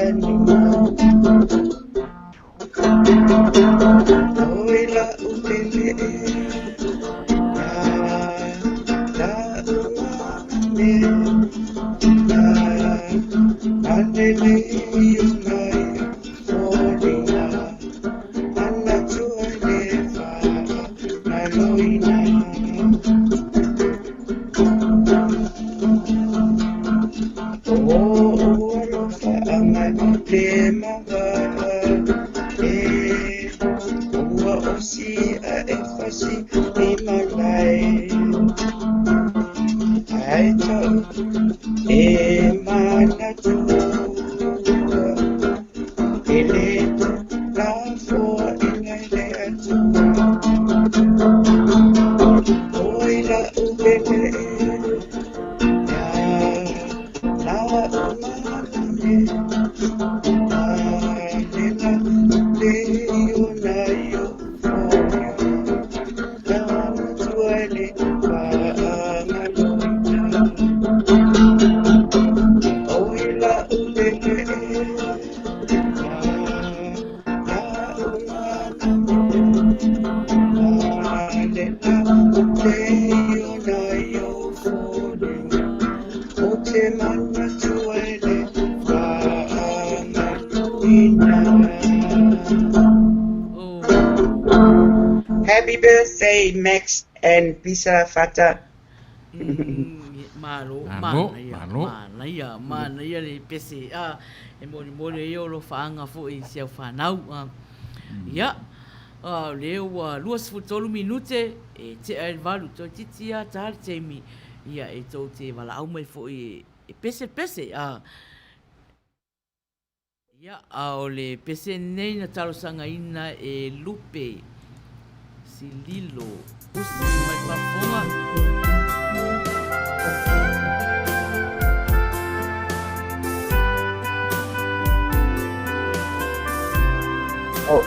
masani. Oi la'u pele e, la la'u mea, la alele i ona foliga, manatu ai le faagaloina. O alofa mai le maua e, ua osi ae fasi i malae. Ae ta'u e manatu e le lafoaiga i le Atua. Oi la'u pele e, ia la'u mana e, alela le ona i ou fono, manatu ai le faagaloina. Oi la'u pele e, ia la'u mana e, alela le ona i ou fono, ou te manatu ai le faagaloina. Happy birthday Max and Pisa Fata. Malo, Malo, manaia, malo. manaia, manaia le pese. Ah, e molimoli ai o alofaaga foi i si au fanau. Ah, ia, ah, o lea ua 23 minute e tea ai le valu, toeitiiti lava ta le taimi, ia e tou te valaau mai foi e pese le pese. Ah, Ia, a o le pese lenei na talosagaina e Lupe Sililo Usi mai le faafofoga. Oh.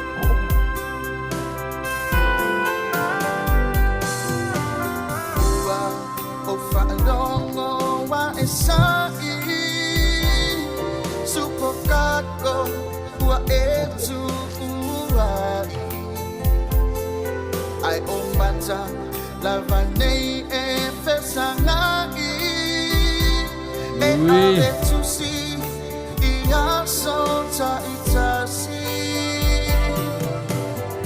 Ua ou faalogo ua e saʻi Supokako ua e tuuaʻi Ai o mata lava nei e fesagaʻi E Ui. ave tusi i aso taitasi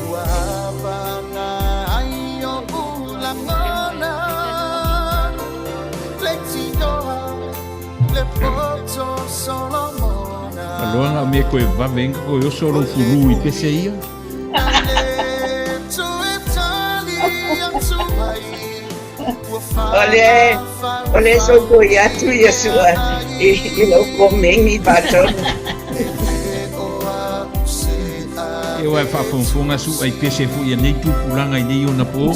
Ua apaga ai oʻu lagona Leitioa le poto Solomona Aloha na mea koe vave inga koe oso lou fulu i pese ia. O le, o le sopoi atu ia sua i, i lau komengi patonu. E oa e faafogafoga su ai pese foi ia nei tupulaga i nei ona po.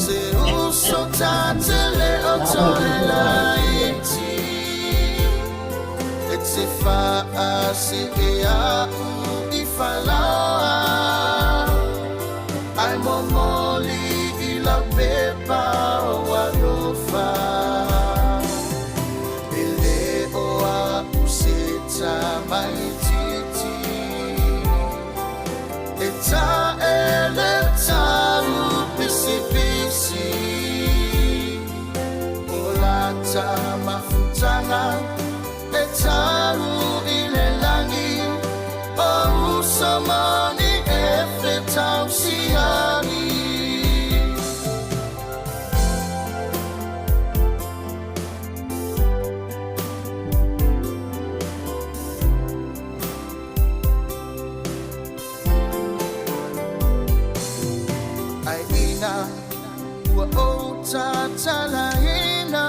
Ai ina ua ou tatalaina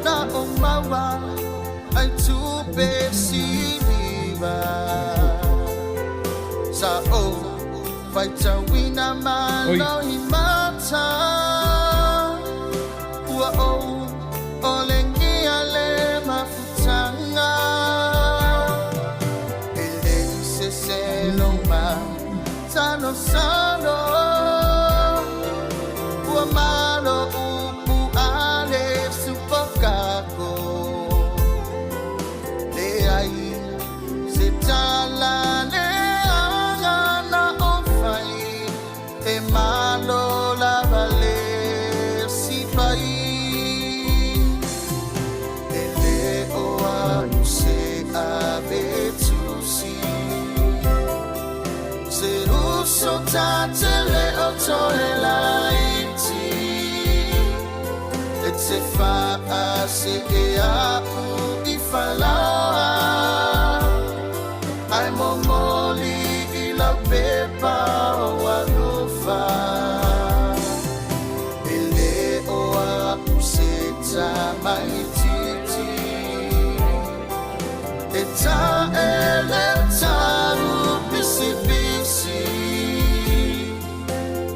Na o maua ai tupe siliva Sa ou faitauina Oi. malo i mata Ua ou olegia le mafutaga E le se se lo ma sanosano Ua malo upu ale supokako Leai se ave tusi Se uso ta te le o toe laiti E te wha se e a u i whalaoa Ai momoli i lau pepa o alofa E le o a'u se tamaitiiti E taele talu pisipisi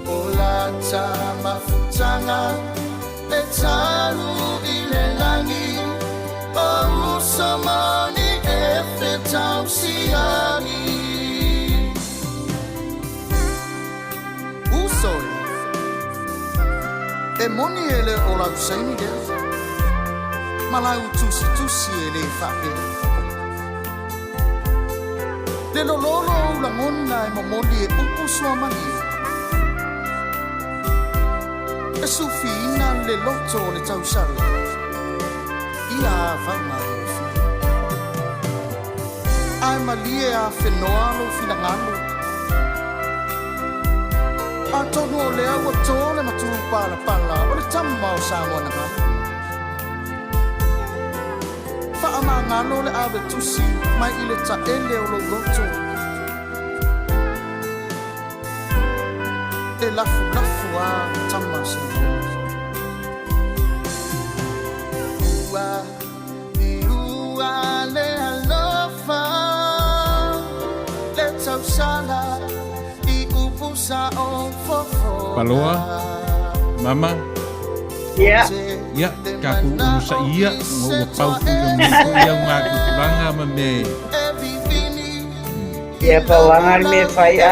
O lata mafutaga E talu i le lagi O uso moni e fetausiagi Uso e, e moni e le o lau saini lea, ma lau tusitusi e le faapea. Le lololo o ou lagona e momoli e upu suamalie, e sufiina le loto o le tausala ia avauga e ofia. Ae malie afenoa lou finagalo, atonu o lea ua to le matupalapala o le tama o Samoa na galo. Faamagalo le ave tusi mai i le taele o lou loto. E lafulafu a tama Samoa. Ua liua le alofa le tausala i upu sa o fofoga. Paloa, mama. Ia. Ia, tatou onosaia, ma ua pau foi o nei foi au matutulaga ma me. Ia, pauaga le mea e fai a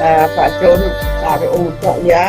a faatonu a le onosai a.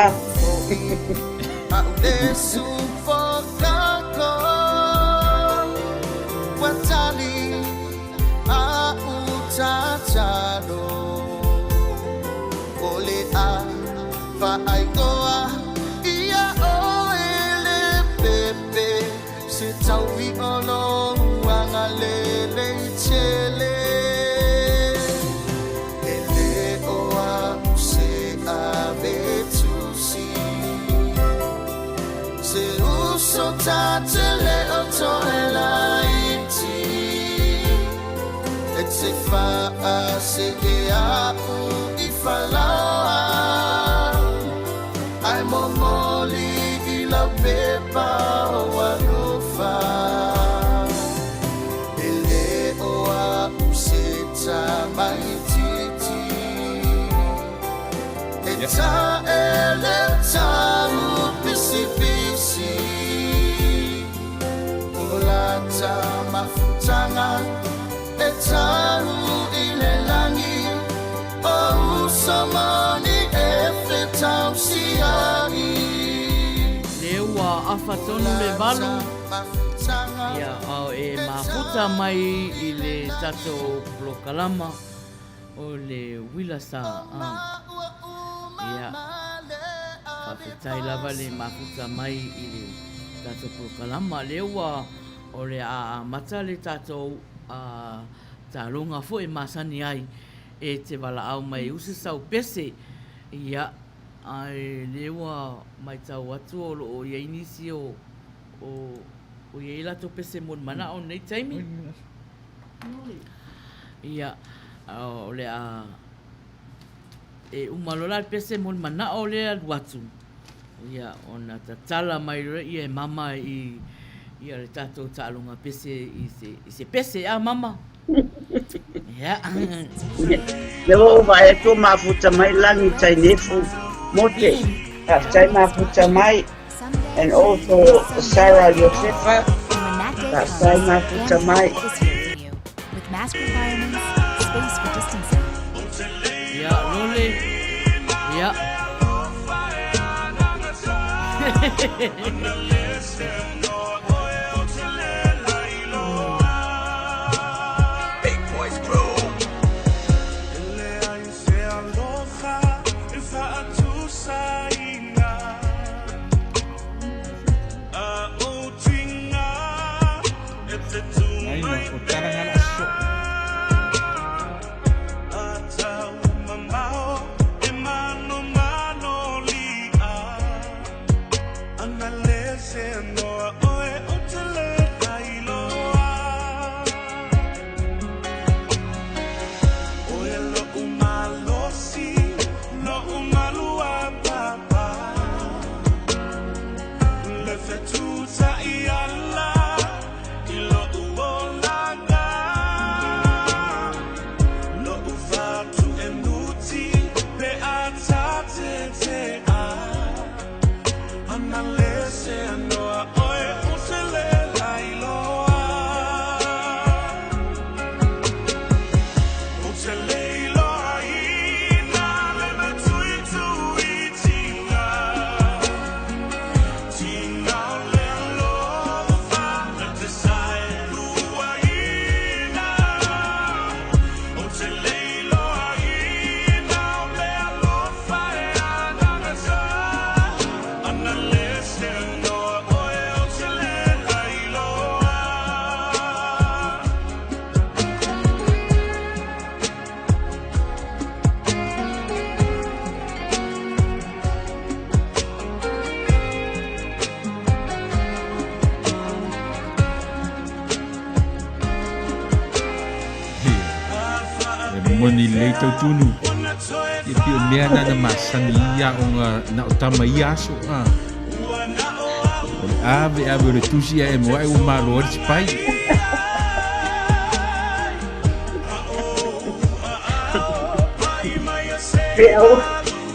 Lea ua afa tonu le valu, ia, ao e mafuta mai i le tatou polokalama o le uila sa. Ia, faafetai lava le mafuta mai i le tatou polokalama. Lea ua o le a amata le tatou taaloga foi e masani ai e te valaau mai usa sau pese. Ia, ae lea ua matau atu o lo o i ai nisi o, o, o i ai latou pese mo le manao i lenei taimi. Ia, o le a e uma loa la le pese mo le manao lea alu atu. Ia, ona tatala mai loa ia e mama i ia le tatou taaloga pese i se, i se pese, a mama? Ia. Lea ua ou vaai atu o mafuta mai lagi tai nefu mote. Faafetai mafuta mai. And also Sarah Iosefa. Faafetai mafuta mai. Ia, lole. Ia. moni lelei Tautunu. Ia pei o mea na na masani i ia aoga na o tama i ia aso. A. O le ave ave o le tusi ae moae ua malo ai le sipai. Pe au,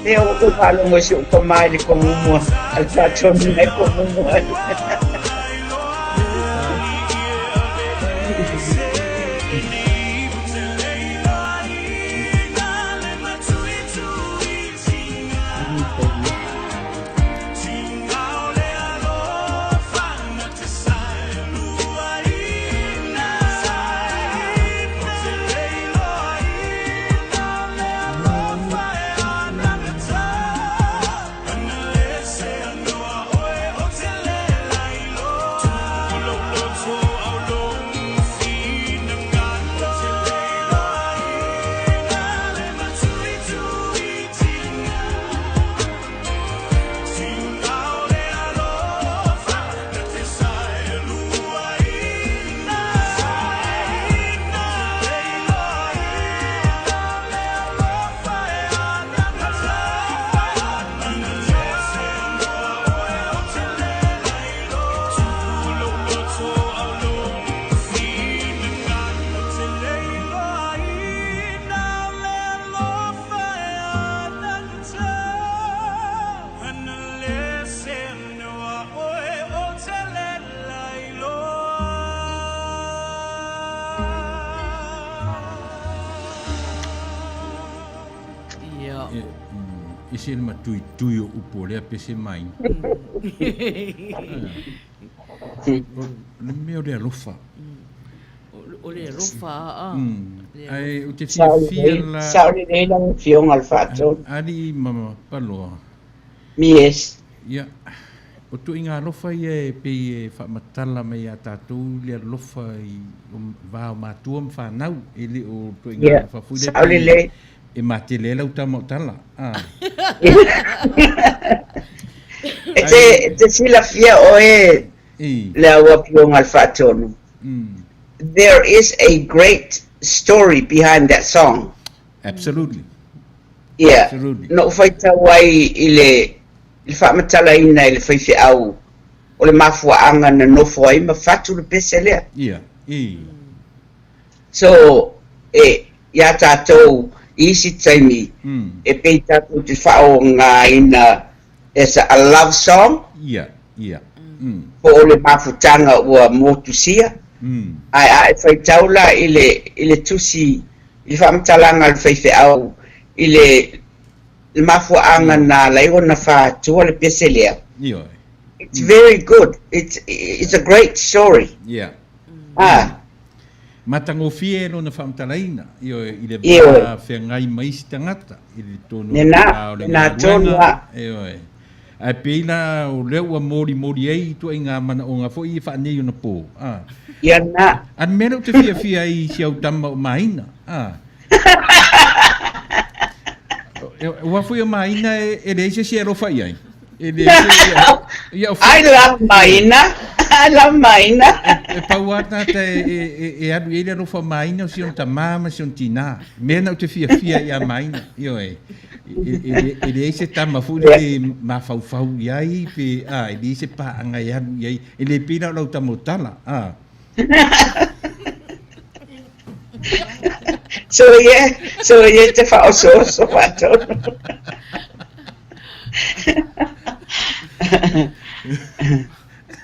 pe au ua faalogo i si ou tama i le komumu a le faatonu nai komumu ai. Ia. E, mm, ese le matuitui o upu o lea pese mai. O le mea o le alofa. O le alofa, aa. Ae ou te fiafia la. Sao lelei lau Afioga le Faatonu. Alii ma Paloa. Yes. Ia, o tuaiga alofa ia e pei e faamatala mai ia tatou le alofa i va o matua ma fanau, e le o tuaiga alofa foi lea pei e matele ai lau tama o tala. A. E te, e te silafia oe le au Afioga le Faatonu. There is a great story behind that song. Absolutely. Ia, na ou faitau ai i le faamatalaina e le faifeau o le mafuaaga na nofo ai ma fatu le pese lea. Ia, i. So, e, iā tātou i isi taimi, e pei tātou te faaaogaina as a love song. Ia, ia. Po o le mafutaga ua motusia, ae a e faitau la i le, i le tusi, i le faamatalaga a le faifeau i le, le mafuaaga na ala ai ona faatua le pese lea. Ioe. It's very good. It's, it's a great story. Ia. Ah. Matagofie lona faamatalaina, ioe, i le va feagai ma isi tagata i le tonu o le va o le galuega, ioe. Ae pei la o lea ua molimoli ai ituaiga manaoga foi ia faaneionapo, a. Ia na. A le mea lea ou te fiafia ai i si au tama o Maina, a. Aua foi o Maina e leai se isi e alofa i ai. E le ia, I love Maina. I love Maina. E pau lava tagata e alu i ai le alofa o Maina o si ona tamā ma si ona tinā. Mea na ou te fiafia ia Maina. Ioe. E leai se tama foi lele e mafaufau i ai pe a, e leai se paaga e alu i ai. E le pei la o lau tama o Tala. A. So ia, so ia te whaosooso whaatonu.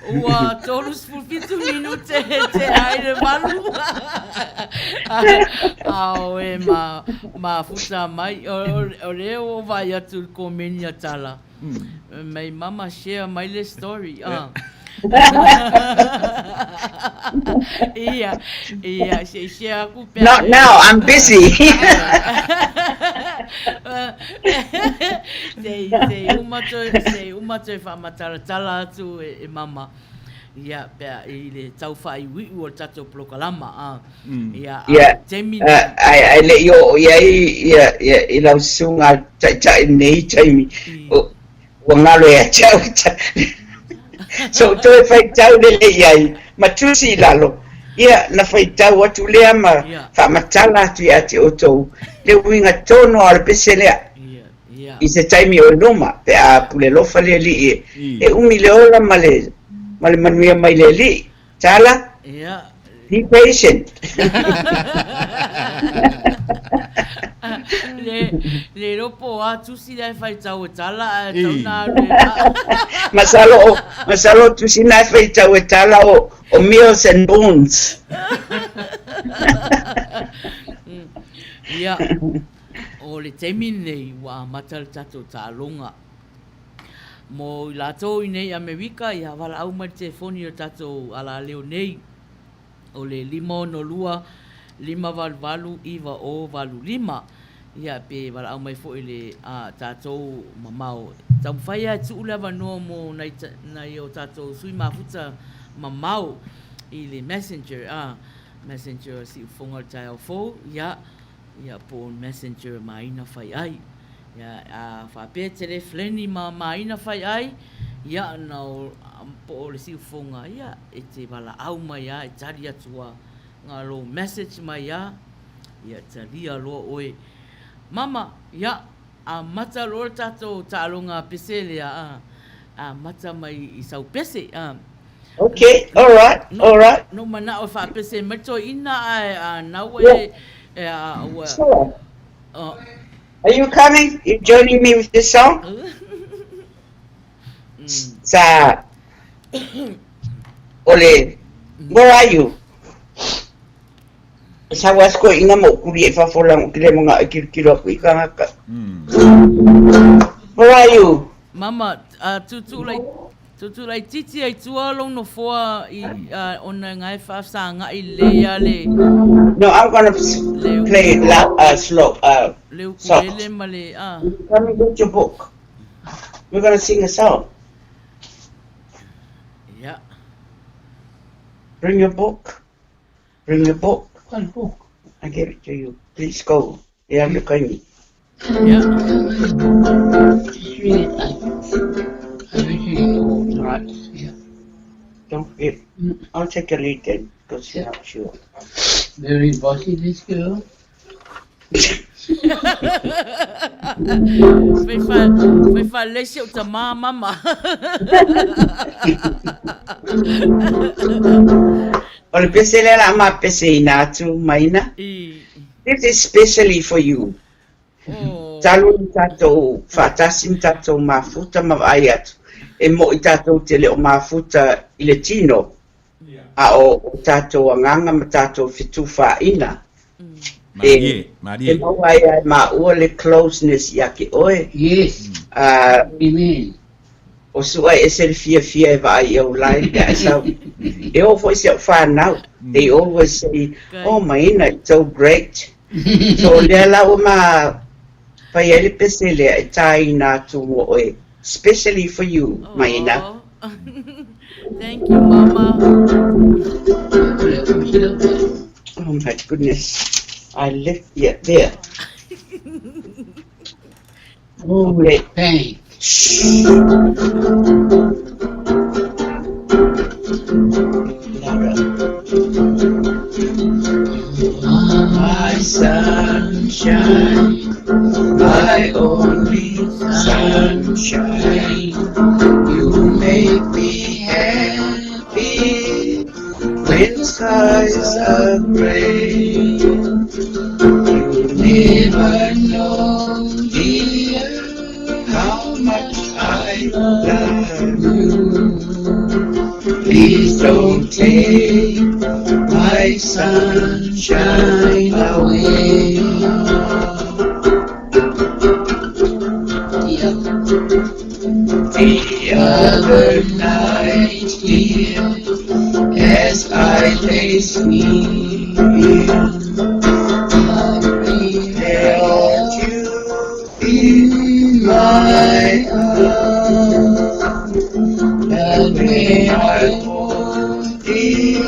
Ua 37 minute te haere malu. Ao e ma, mafuta mai. O, o, o lea ua vai atu le komeni a Tala. Mei mama share mai le story. Ah. Ia, ia, se i share aku pea. Not now, I'm busy. Sei, sei uma toe, sei uma toe whaamataratala atu e, e mama. Ia, pea i le tau whaaiuiu o le tatou polokalama. Ah. Ia, a Ia, taimi uh, nei. ai, ai le i oo i ai ia, ia, i lau susuga taitai i lenei taimi, o, ua galo ia te au. So, toe faitau lelei i ai, ma tusi i lalo. Ia, na faitau atu lea ma faamatala atu ia te outou le uiga tonu lava o le pese lea i se taimi o i luma, pe a pulelofa le Alii e umi le ola ma le ma le manuia mai le Alii. Tala, Be patient. Le, le iloa po o a tusi la e faitau e Tala ae tau na alu e maa. Masalo o, masalo o tusi na e faitau e Tala o, o Meals and Boons. Ia, o le taimi lenei ua amata le tatou taaloga. Mo i latou i nei Amerika, ia valaau mai le telefoni o le tatou alaleo nei, o le 562 588 9085. Ia, pe valaau mai foi i le tatou mamao. Taumafai lava e tuu le avanoa mo nai, nai o tatou sui mafuta mamao i le messenger, a, messenger o Siufofoga o le Taeao Fou, ia, ia po o messenger Maina Faiai. Ia, a faapea e te le friendly ma Maina Faiai, ia, na o, po o le Siufofoga, ia, e te valaau mai lava, e tali atu lava. Na lou message mai lava, ia talia loa oe. Mama, ia, amata loa le tatou taaloga pese lea, a, amata mai i sau pese, a. Okay, alright, alright. Na ou manao e faapese mai le toeaina ae a na ua e, e a ua. Sure. Are you coming? You joining me with this song? Sa o le Where are you? E sau a si toeaina ma ou kuli ai i fafo leaga ou te le manao e tilotilo aku i kānaka. Where are you? Mama, a tūtū lai, tūtū laitiiti ai tua lou nofoa i, a, ona e ngae faafesagai lelei a le. No, I'm gonna play it loud, slow, Le soft. ukulele ma le, a. Come and get your book. We're gonna sing a song. Ia. Bring your book. Bring your book. What book? I gave it to you. Please go. E alu kaimi. Ia. Just read it. I read it all right. Yeah. Don't forget. I'll take a lead then, because you're not sure. Very bossy, this girl. Fai fa, fai faalelei si ou tamā mama. O le pese lea o le a ma peseina atu, Maina. This is specially for you. Oh. Talu ona tatou faatasi ma tatou mafuta ma vaai atu, e mo'i tatou te le o mafuta i le tino, a o o tatou agaga ma tatou fetufaaiga e Malie, malie. e maua ai lava e maua le closeness ia te oe. Yes. A Amen. o Su'a e ese le fiafia e vaai i au live pe a e sau. E oo foi si au fanau, they always say, oh Maina, it's so great. So o lea la ua ma fai ai le pese lea e tāina atu mo oe, specially for you, Maina. Oh. Thank you, Mama. Oh my goodness. I left yeah, there. Oh, Okay. thanks. Shh. Louder. My sunshine, my only sunshine. You make me happy when skies are gray. You never know, dear, how much I love you. Please don't take my sunshine away. Yeah. The other night, dear, as I lay sleeping, I held you in my arms. And when I woke, dear,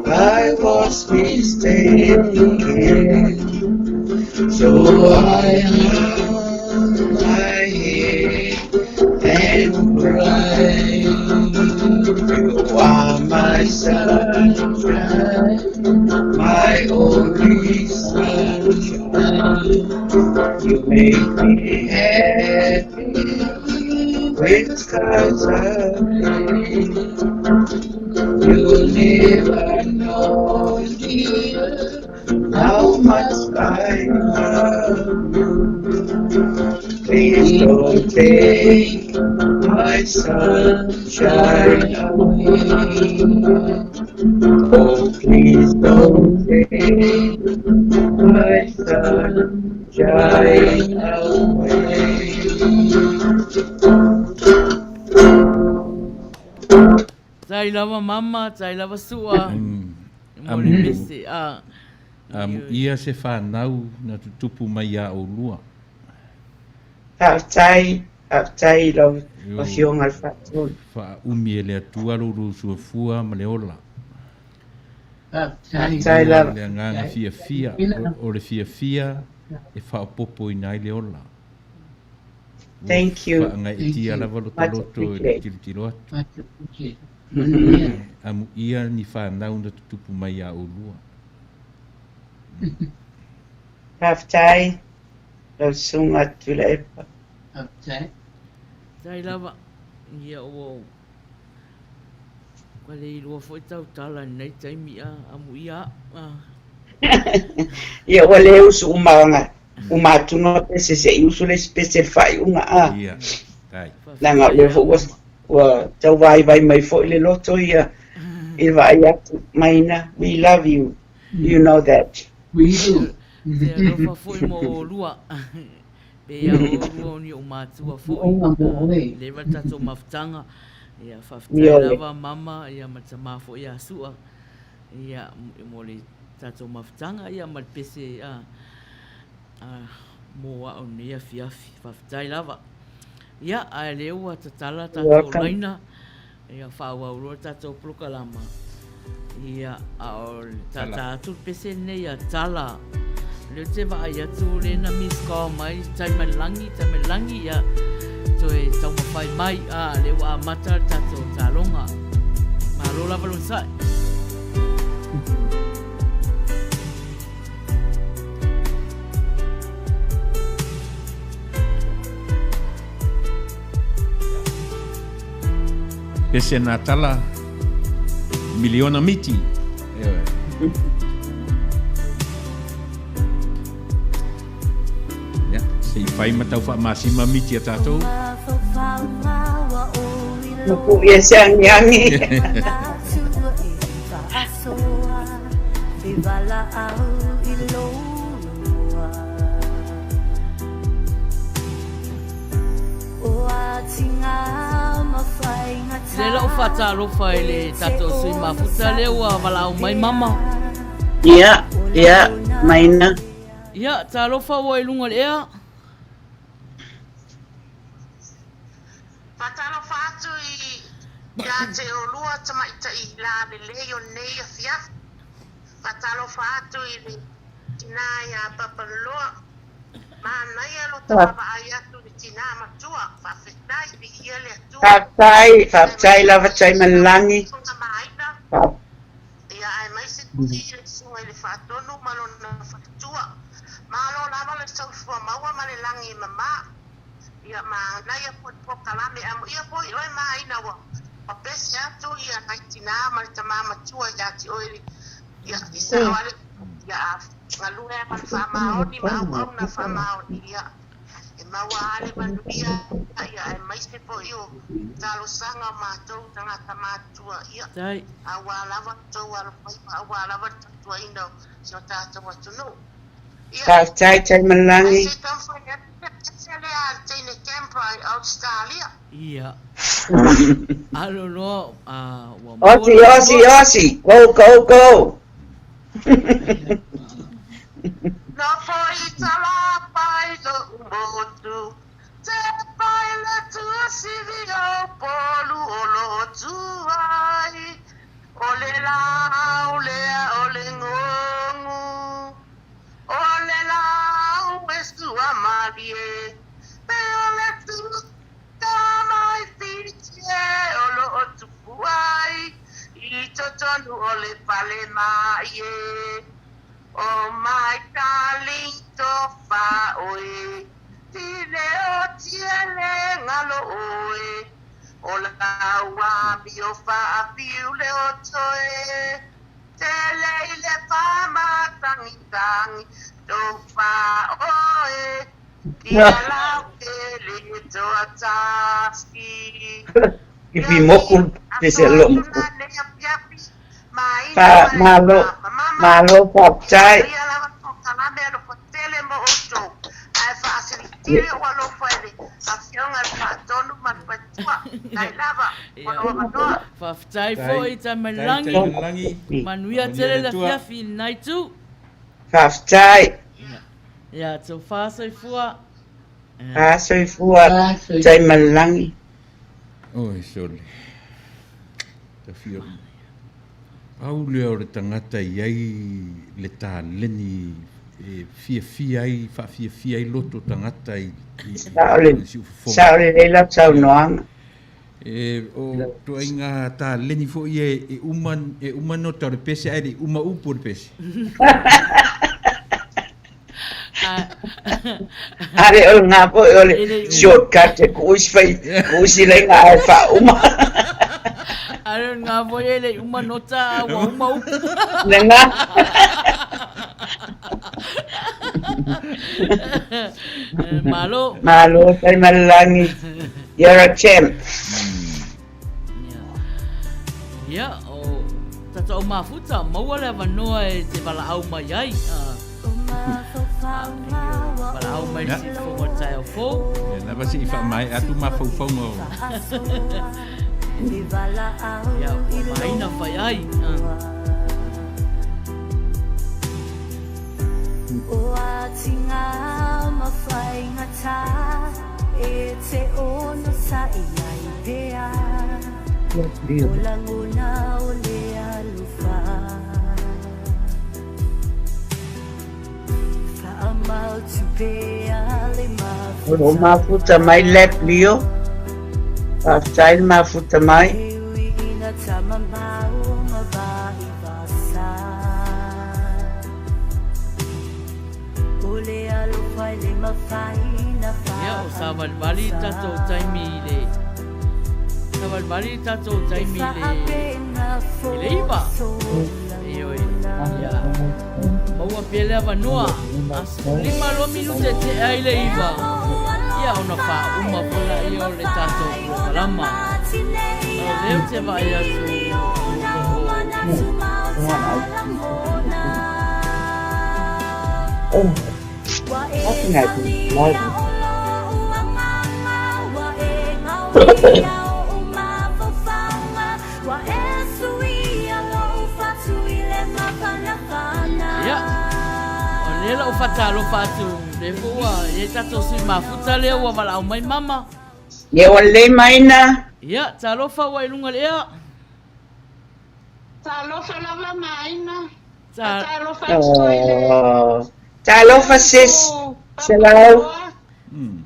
I was mistaken. So I hung my head and cried. You are my sunshine. My only sunshine. You make me happy when skies are blue. You'll never know, dear, how much I love you. Please don't take my sunshine away. Oh, please don't take my sunshine away. Tai lava mama, tai lava sua. Mo le pese, a. Amuia se fanau na tutupu mai iā oulua. Faafetai, faafetai i lau Afioga i le Faatonu. Faaumi e le Atua lo oulua soifua ma le ola. Faafetai lava. Le agaga fiafia, o le fiafia e faaopoopoina ai le ola. Thank you. Ua faagaeetia lava lo ta loto i le tilotilo atu. Amuia ni fanau na tutupu mai iā oulua. Faafetai lau Susuga Tuilaepa. Faafetai. Faafetai lava. Ia ua ua le iloa foi tau tala i lenei taimi a amuia a. Ia ua le usu uma uma atu na pese se i usu le isi pese i le faaiuga a. Ia, tai. Leaga o lea foi ua ua tau vaivai mai foi le loto ia i le vaai atu Maina, we love you. You know that. We do. Te alofa foi mo olua. Pe ia olua o ni ou matua foi. Leva le tatou mafutaga. Ia faafetai lava mama ia ma le tama foi ia Sua. Ia mo le tatou mafutaga ia ma le pese a mo au nei afiafi. Faafetai lava. Ia ae lea ua tatala tatou laina. Ia faaauau loa le tatou polokalama. Ia, a o le tātā atu le pese lenei a Tala. Lea ou te vaai atu lea na miss call mai, Taimalagi, Taimalagi, ia, toe taumafai mai, a, lea ua amata le tatou taaloga. Malo lava le onosai. Pese nā tala miliona miti. Ioe. Ia, se i fai ma tau faamasima miti a tātou. Nuku ia se agiagi. Lea lau faatalofa i le tatou sui mafuta lea ua valaau mai mama. Ia, ia, Maina. Ia, talofa ua i luga o le ea. Faatalofa atu i ia te olua tamaitai lalelei o lenei afiafi. Faatalofa atu i le tina ia Papaloa. Manaia lo ta vaavaai atu i le tina matua. Faafetai, viia le Atua. Faafetai, faafetai lava Taimalelagi. Ia, aemaise foi le Susuga i le Faatonu ma lona faletua. Malo lava le soifua maua ma le lagi e mama. Ia, manaia foi le polokalame. Amuia foi oe Maina ua pese atu ia nai tina ma le tama matua ia te oe Ia, i sao lava le, ia, a galue ma le faamaoni ma auauna faamaoni, ia, e maua lava le manuia, ia, aemaise foi o talosaga o matou tagata matutua, ia, aua lava le tou alofaiva, aua lava le tautuaina o si o tatou atunuu. Ia, Faafetai ae Taimalelagi. se i taumafai atu se pese lea a le teine camper i Australia. Ia. Alo loa, a, ua maua Osi, lou osi, igoa. osi! Go, go, go! Nofo i Talapa i lo'u motu, Tepa i le tuasivi o Upolu o lo'o tu ai, O le laau lea o le gogu, O le laau e sua malie, Pe o le tuka mai Fiti e o lo'o tupu ai, I totonu o le fale mai e. Oh my darling tofa oe Ti leo tiele ngalo oe O lau amio faafiu le otoe Tele i le faamatagitagi tofa oe Ia lau tele toatasi Ifi moku pese lo moku. Fa malo malo faafetai. Faafetai foi Taimalelagi. Manuia tele le afiafi i lenai itu. Faafetai. Ia tofa soifua. Fa soifua Taimalelagi. Oi sole. Tawhio. Pau lea o le tagata e i ai le taleni e fiafia ai, faafiafia ai loto tagata i, i, i siufofoga. Sao lelei lau saunoaga. E, o ituaiga taleni foi ia e uma, e uma nota o le pese ae le i uma upu o le pese. Are o lena foi o le shortcut e kuʻu isi fai, kuʻu isi laina ae faauma. Are o lena foi e le i uma nota a ua uma upu. Lena. Malo. Malo, Taimalelagi. You're a champ. Ia, o tatou mafuta, maua le avanoa e te valaau mai ai. Valaau mai le siufofoga o le taeao fou. Ia lava se i faamaea atu mafaufauga o. Ia, ua maina fai ai. O lo o mafuta mai lap lio. Faafetai le mafuta mai. Ia, o savalivali le tatou taimi i le savalivali le tatou taimi i le i le iva. Ioe, ia, maua pea le avanoa, a 15 minute e tea ai le iva, ia ona faauma foi laia o le tatou polokalama. O lea ou te vaai atu o lo o How can I be bloody? Ia, o lea lau faatalofa atu, lea foi ua i ai tatou sui mafuta lea ua valaau mai mama. Ia ua lelei maina. Ia, talofa ua i luga i le ea. Talofa lava Maina. Talofa atu foi i le Talofa sis. Selau.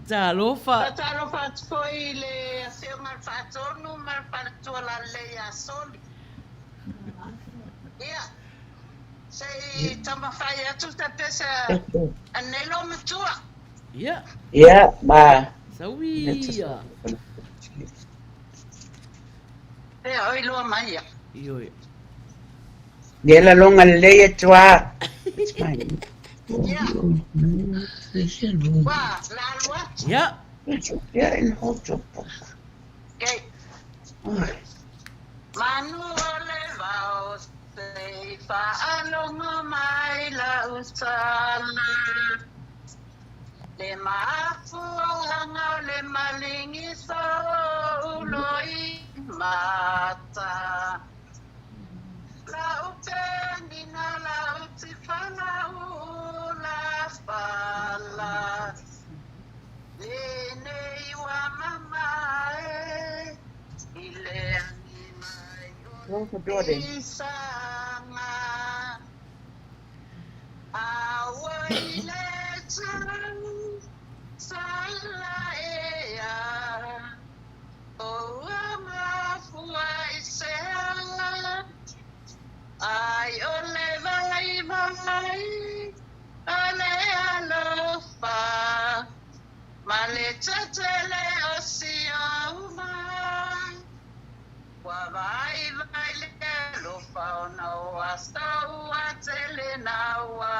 Talofa. Talofa atu foi i le Afioga i le Faatonu ma le Faletua Lalelei ia Soli. Ia, se i taumafai atu se pese a nei lou matua. Ia. Ia, ma. Sau ia. Pea oi loa mai ia. Ioe. Ia la longa lelei atu a. Ia. Ua, la alu atu. Ia. Ia, in hoto. Okay. Manu o le vao se i faalogo mai lau tala. Le mafuaaga o le maligi soulo i mata. Lau penina lau tifala ula fala. Lenei ua mamae i le agi mai o le pisaga. le tetele o Siauma. Ua vaivai le alofa ona o aso ua tele naua.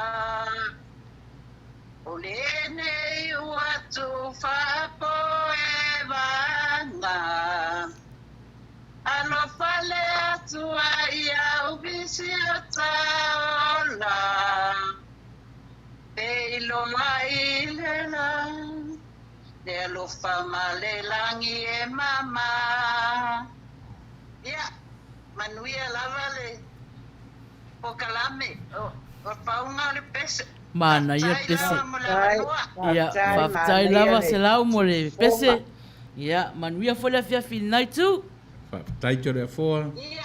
O lenei ua tuufapoevaga. Alofa le Atua ia uvisi o taola. E iloa i le la, le alofa ma le lagi e mama. Ia, manuia lava le polokalame o le pauga o le pese. Manaia Faafetai pese. lava mo le avanoa. Ia, faafetai lava Selau mo le pese. Ia, manuia foi le afiafi i lenai itu. Faafetai Toleafoa. Ia,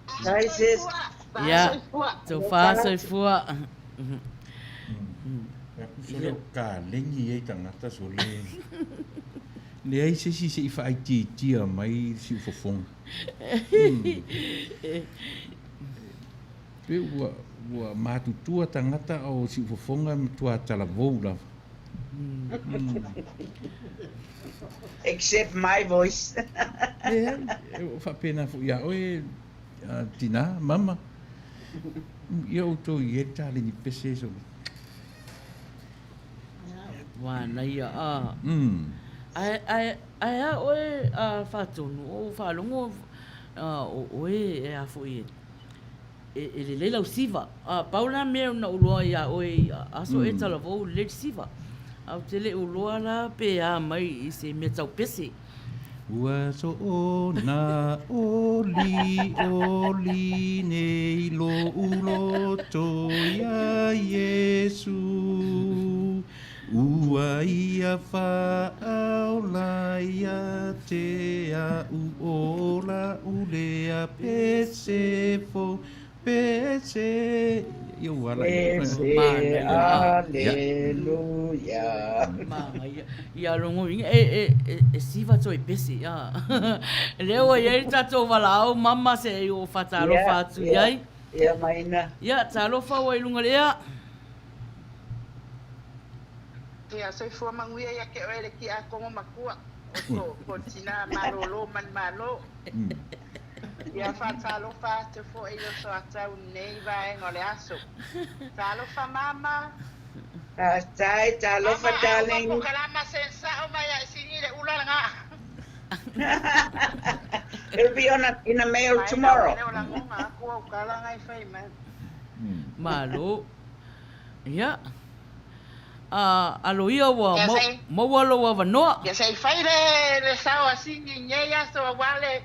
Faafetai sis. Ia, tofa soifua. Sole o kalegi ai tagata sole. Leai se isi se i faaitiitia mai siufofoga. Pe ua ua matutua tagata o siufofoga e matua talavou lava. Except my voice. Leai, e faapena foi ia oe tinā, mama. Ia outou i ai le taleni pese sole. Manaia a. Ae, ae, ae a oe a Faatonu, o ou faalogo o oe e a foi e, e, e lelei lau siva. A, pau la mea na ou loa iā oe i aso e talavou lelei le siva. A ou te le o loa la pe a mai i se mea tau pese. Ua soona oli oli nei lo'u loto iā Iesu, Ua ia faaola ia te a'u ola ulea pese fo Pese, ia ua ala ia. Pese, aleluia. Manaia. Ia logo inga e e e e siva toe pese a. Lea ua i ai le tatou valaau mama se i o faatalofa atu i ai. Ia maina. Ia talofa ua i luga le ea. Ia soifua manuia ia te oe le tiakono matua o to tina malolo manumalo. Ia faatalofa atu foi i le soatau i lenei vaega o le aso. Talofa mama. Faafetai, talofa Mama, darling. Mama, kalama sensao mai a sini le ula langa. It'll be on a, in a mail tomorrow. Mai la ngonga aku au kala ngai fai mai. Malo. Ia. A, aloia ua Ia mau, sei. maua lou avanoa. Ia se i fai le le sao a sini i nei aso aua le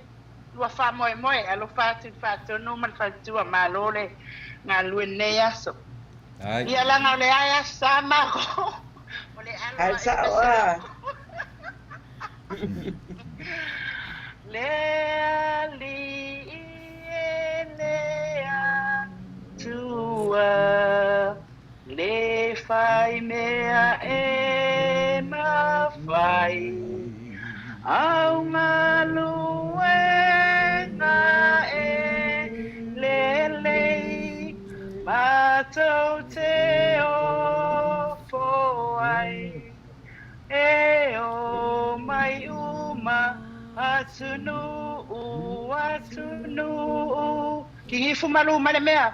lua faamoemoe. Alofa atu i le faatonu ma le faletua malo le galue i lenei aso. Ai. Ia leaga o le ae aso sa mako o le alo Ai ae sao pese a. Le Alii e le Atua. Le fai mea e mafai Au galuega e lelei Matou te ofo ai E omai uma atunuu atunuu Ki ifo malu ma le mea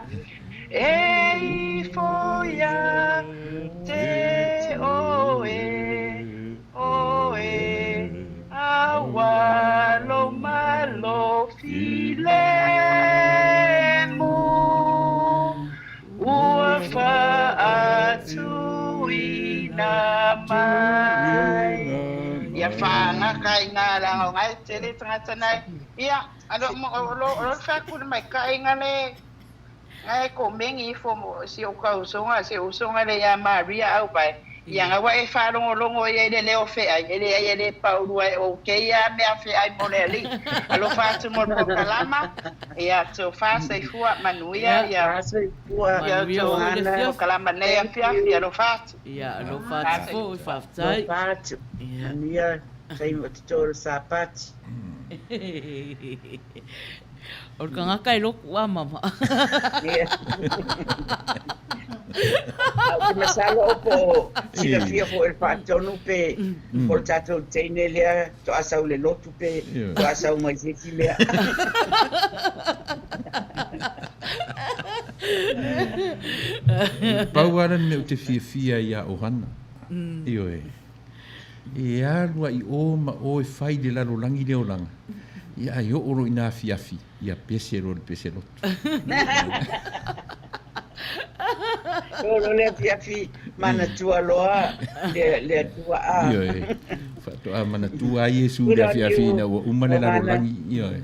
E ifo ia te oe oe Aua lou malo filemu Ua faatuina mai. Ia whaangaka i ngā ranga o ngai tele tangata nei. Ia, alo mo o lo o lo whaku mai kai nga le ngai ko mengi ifo mo si o kau songa si o songa le ia Maria au pai. Ia nga wa e whaalongolongo ia i le leo wheai, e le ai e le paulua e o keia mea wheai mo le alii. Alofa atu mo le polokalama, ia tofa soifua manuia ia Soifua. ia Manuia outou foi le afiafi. polokalama nei Thank afiafi, you. alofa atu. Ia, alofa atu foi, faafetai. Alofa atu. Ia. Manuia taimi o toto o le Sapati. O le tagata e loku a mama. Ia. Ae ou te masalo po o silafia foi e le Faatonu pe po o le tatou teine lea toa sau i le lotu pe toa sau mai se isi mea. Pau lava le mea ou te fiafia ai ia Ohana, ioe, e alu lava i o ma o e fai i le lalolagi le olaga, ia ae oo loa i na afiafi, ia pese loa i le pese lotu. Olo le afiafi manatua loa le, le Atua a. Ioe. Faatoa manatua ai Iesu i le afiafi ina ua uma le lalolagi. Ioe.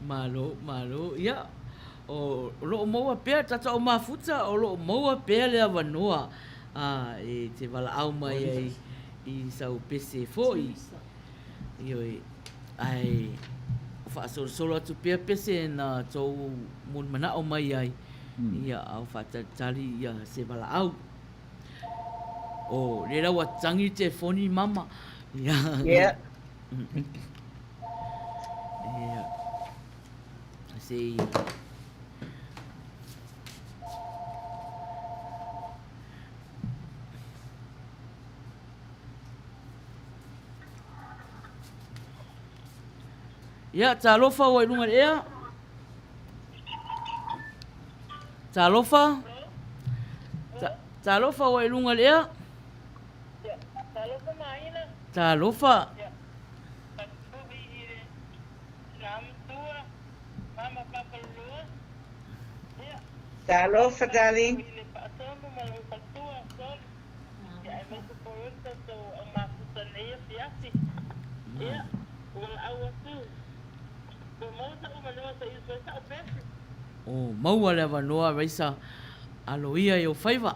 Malo, malo. Ia, o loo maua pea, tatou au mafuta, o loo maua pea le avanoa a, e te valaau mai ai i sau pese foi. Ioe, ae faasolosolo atu pea pese na tou mulimanao mai ai, ia, a o faatalitali ia se valaau. O lea la ua tagi le telefoni mama. Ia. Yeah. Ia. Se i Ia, talofa ua i luga i le ea. Talofa. Talofa ua i luga i le ea. Talofa. Talofa, darling. O maua le avanoa Raisa aloia i ou faiva.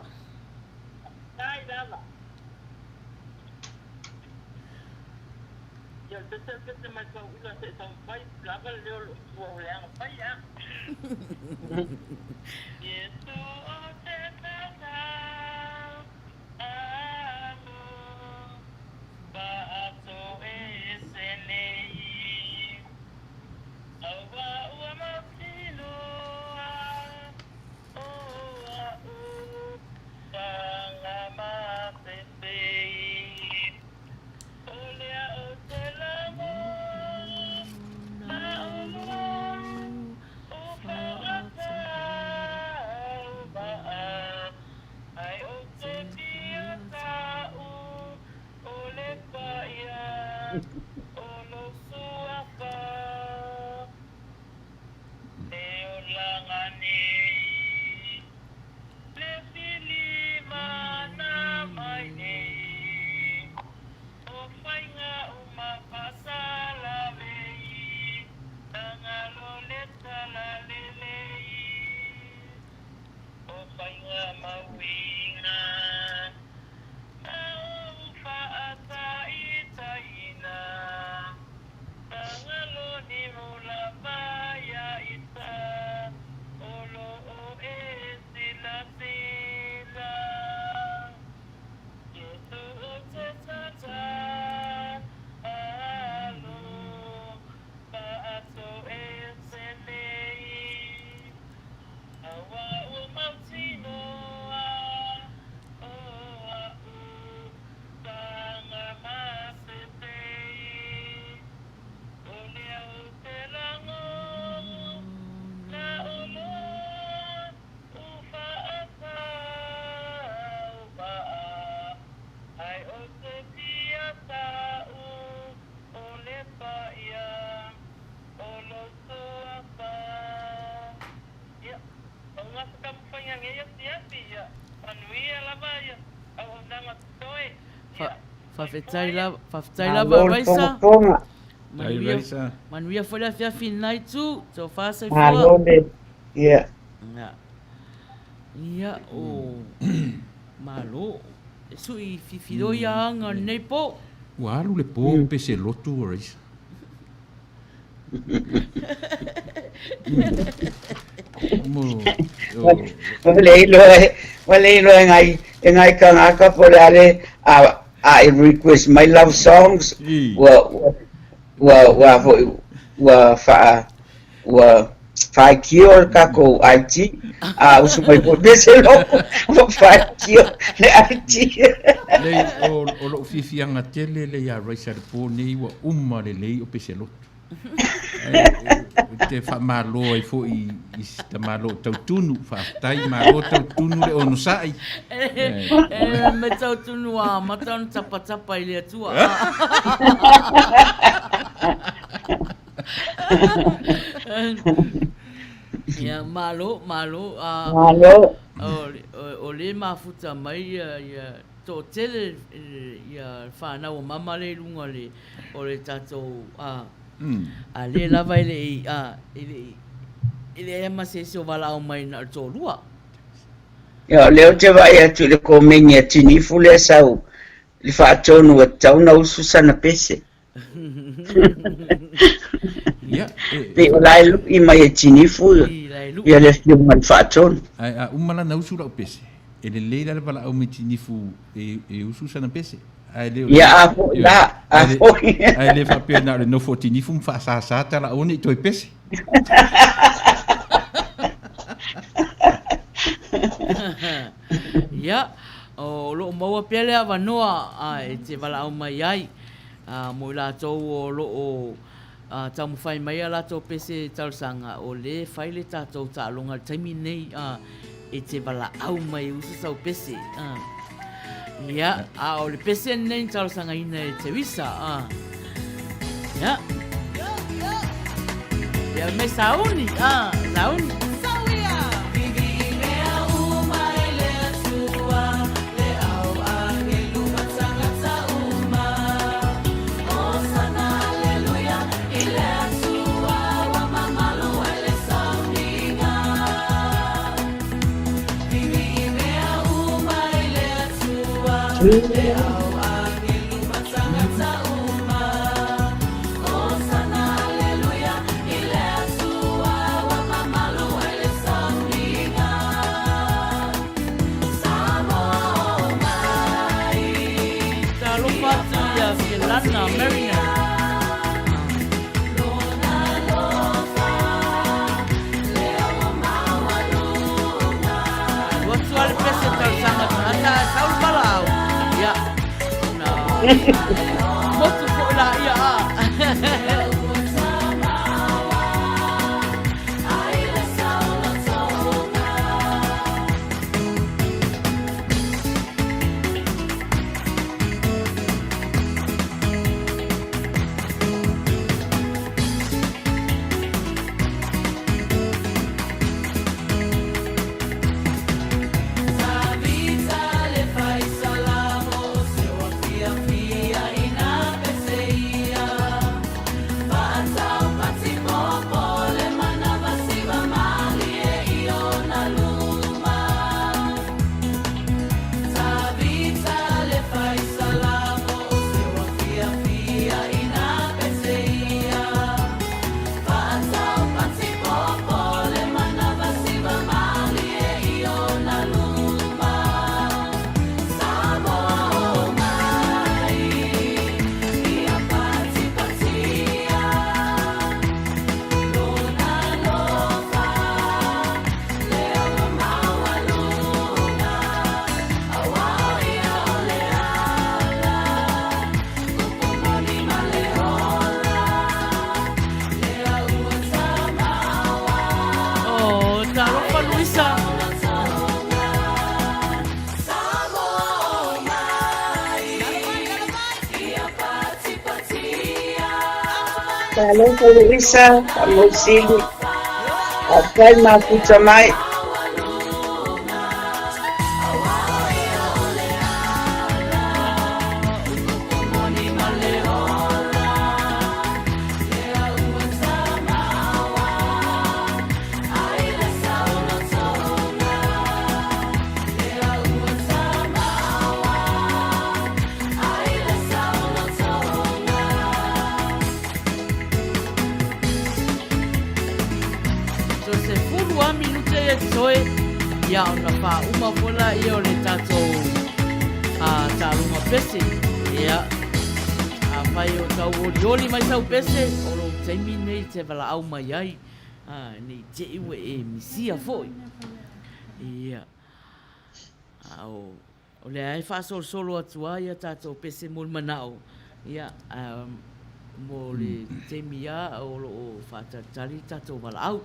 Faafetai lava, faafetai lava Malo le Raisa. fogafoga. Manuia, Raisa. manuia foi le afiafi i lena itu. Tofa soifua. Malo le, yeah. Ia. Ia, o Malo. E sui fifiloi ia aga o lenei po. Ua alu le po pe se lotu o Raisa. Ua le iloa e, ua le iloa e ngai, e ngai kangaka po o le a le, a, a e request mai love songs, ua, ua, ua, ua foi, ua faa, ua. Faitio le tatou IT, a usu mai foi pese loto, ua faitio le IT. Lei, o, o lou fiafiaga tele lea ia Raisa i le po nei ua uma lelei o pese loto. Ou te faamalo ai foi i si tamalo o Tautunu. Faafetai, malo Tautunu le onosai. E me Tautunu a amata ona tapatapa i le Atua. Ia, malo, malo. Malo. O le mafuta mai ia, ia toatele ia whanau o mama le i luga le, o le tatou, a, a le lava e le i, a, e le i, e leai lava ma se isi o valaau mai na o le toalua. Ia, o lea ou te vaai atu i le komeni a Tinifu lea sau i le faatonu ua tatau ona usu sana pese. Ia, e, Pei o la e lui mai e Tinifu ia le afioga i le faatonu. Ae a uma la ona usu lau pese, e lelei la le valaau mai Tinifu e, e usu sana pese. Ae le o Ia, a foi la, a foi. Ae le faapea na o le nofo o Tinifu ma faasasa tala aua ne i toe pese. Ia, o lo o maua pea le avanoa e te valaau mai ai mo i latou o lo o taumafai mai a latou pese talosaga, o lea e fai le tatou taaloga i le taimi lenei e te valaau mai e usu sau pese. Ia, a o le pese lenei na talosagaina e Teresa. Ia. Ia, me sauni, sauni. Talofa atu ia Kelana Mariner. Alu atu a le pese talosaga tagata ae sau le valaau. Ia, ona motu foi laia a. Oh, talofa Luisa. Talofa Luisa, faamausili. Faafetai mafuta mai. So 10 lava minute ia totoe, ia ona faauma foi laia o le tatou taaloga pese. Ia, afai o tau olioli mai sau pese, o lou taimi lenei e te valaau mai ai. A, ne i te i ua e misia foi. Ia. A o, o lea e faasolosolo atu ai ia tatou pese mo le manao, ia, a, mo le taimi a o lo o faatalitali le tatou valaau.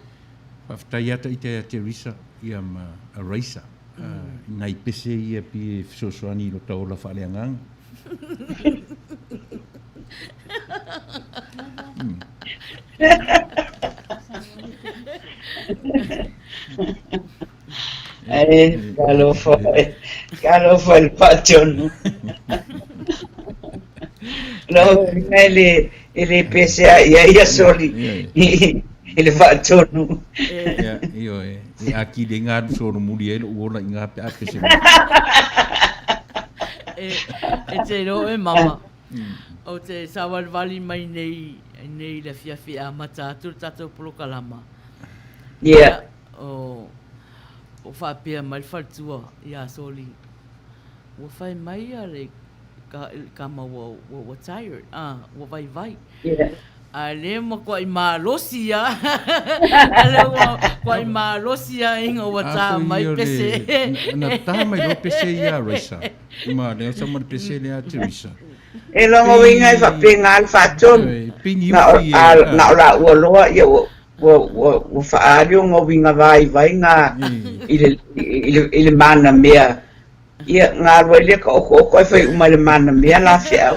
Faafetai ia Taita ia Teresa ia ma Raisa i nai pese ia pi e fesoasoani i lota ola faaleagaga. Ae, talofa e, talofa i le faatonu. Lau afioga e le, e le pese a i ai ia soli i le faatonu. Ia, ioe, e akili ai ngā alu solomuli ai lou ola i ngā pe a pese mai. E, e te iloa e mama, o te savalivali mai nei, nei i le afiafi e amata atu le tatou polokalama. Ia. O, o faapea mai le faletua ia Soli, ua fai mai a le ka, kama ua, ua, ua tired, ah, ua vaivai. Yeah. A le makuaʻi malosi a. A le ua makuaʻi malosi a inga ua tā mai pese. Na tā mai loa pese ia Raisa. Ma lea sa ma le pese lea Teresa. E lona uiga e faapena le faatonu. Na o laua loa ia ua ua ua ua faaali ona uiga vaivai na i le i le i le manamea. Ia, na alu ai lea ka okooko ae fai uma i le manamea la feau.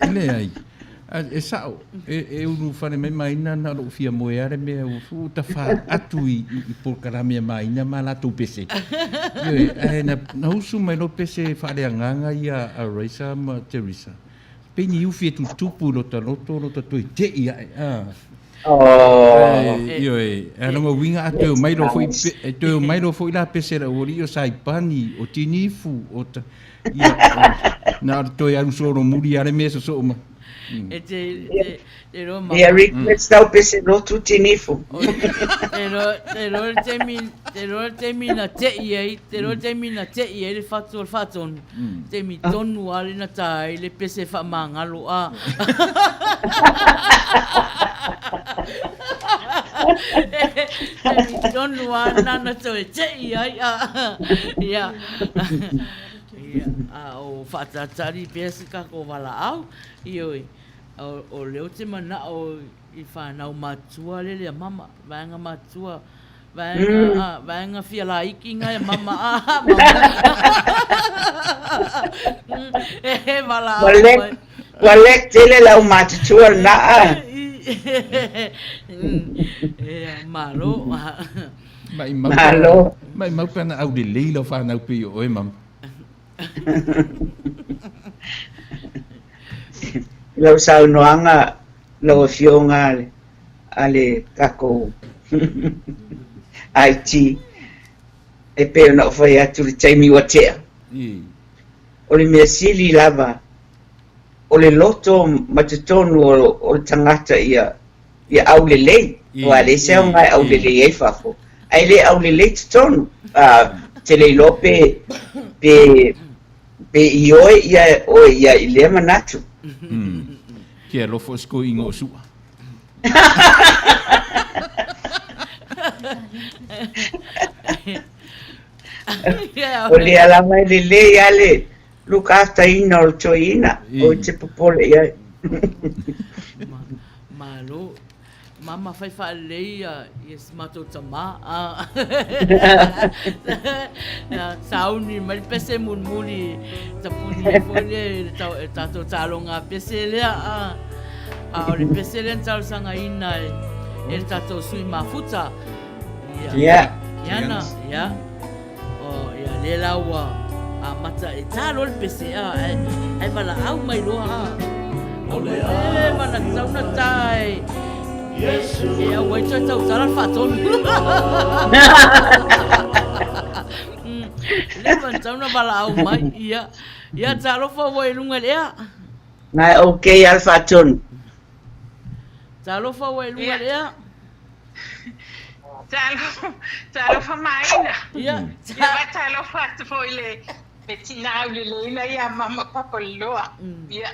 E leai. E sao, e ulu fale mai maina na o lou fia moe a le mea ua fu tafa atu i, i, i polokalame a maina ma latou pese. Ioe, ae na, na usu mai loa pese faaleagaga ia a Raisa ma Teresa. Pei ni ufi e tutupu i lota loto, lota toe te'i ae, a. Oh. Ioe, e lona uiga a toe omai loa foi, e toe omai loa foi la pese le aualii o Saipani, o Tinifu, o ta, ia, na o le toe alu solomuli lava le mea sosoo mai. E te, te, te roa mama. Ia request tau pese lotu Tinifu. Te roa, te roa le taimi, te roa le taimi na te'i ai, te roa le taimi na te'i ai le fatu o le faatonu. Taimi tonu a le na tā ai le pese faamagalo a. Taimi tonu a nana toe te'i ai a. Ia. Ia, a o whaatatari pea se kako walaau, ioi, o, o leo te manao i whanau matua lele a mama, vaenga matua, Vaenga, a, vaenga fia laiki ngai a mama a, mama. E valaau Ua lek, mai. ua lek tele le aumatutua lena a. Ea, malo. Maimau, Malo. maimau pe ana aulelei lau whanau pei o oe, mama. I lau saunoaga lau Afioga a le, a le takou IT, e pei ona ou fai atu i le taimi ua tea, o le mea sili lava, o le loto ma totonu o le tagata ia, ia aulelei, aua e leai se aoga e aulelei ai fafo, ae le aulelei totonu. Ou te le iloa pe, pe, pe ioe ia oe ia i lea manatu. Ke alofa o se koiʻiga o Suʻa. O lea lava e lelei lava le lukaataina o le toeaina, oi te popole i ai. Malo. Mama fai faalelei ia si matou tama. Sauni mai le pese mulimuli tapuni ai foi le tatou taaloga pese lea. A o le pese lea na talosagaina e le tatou sui mafuta. Ia. Kiana, ia. Oh, ia lea la ua amata e tā loa le pese, a, ae, ae valaau mai loa, a. O le a na tatau na tā e, e aua ai toe tautala le faatonu. Leva na tatau na valaau mai, ia. Ia, talofa ua i luga i le ea. Ngai okay a le faatonu. Talofa ua i luga i le ea. Talofa, talofa maina. Ia. Ia faatalofa atu foi i le le tina auleleina ia Mama Papaliloa. Ia.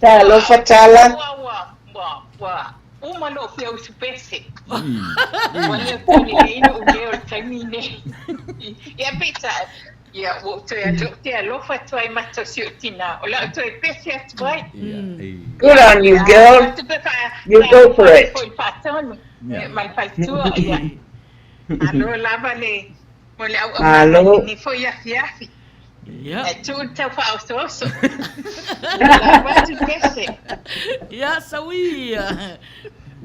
Talofa Tala. Ua ua ua ua Uma lou fia usu pese. Ua le taulelei lou leo i le taimi lenei. Ia peitai, ia ua ou toe alu ou te alofa atu ai ma matou si ou tinā, o le a ou toe pese atu ai. Good on you girl, you go for it. Foi le faatonu ma le faletua, ia. Malo lava le mo le auaunaga i lenei foi afiafi. Ia. E tuu le tau faaosooso. Lau atu pese. Ia, sau ia.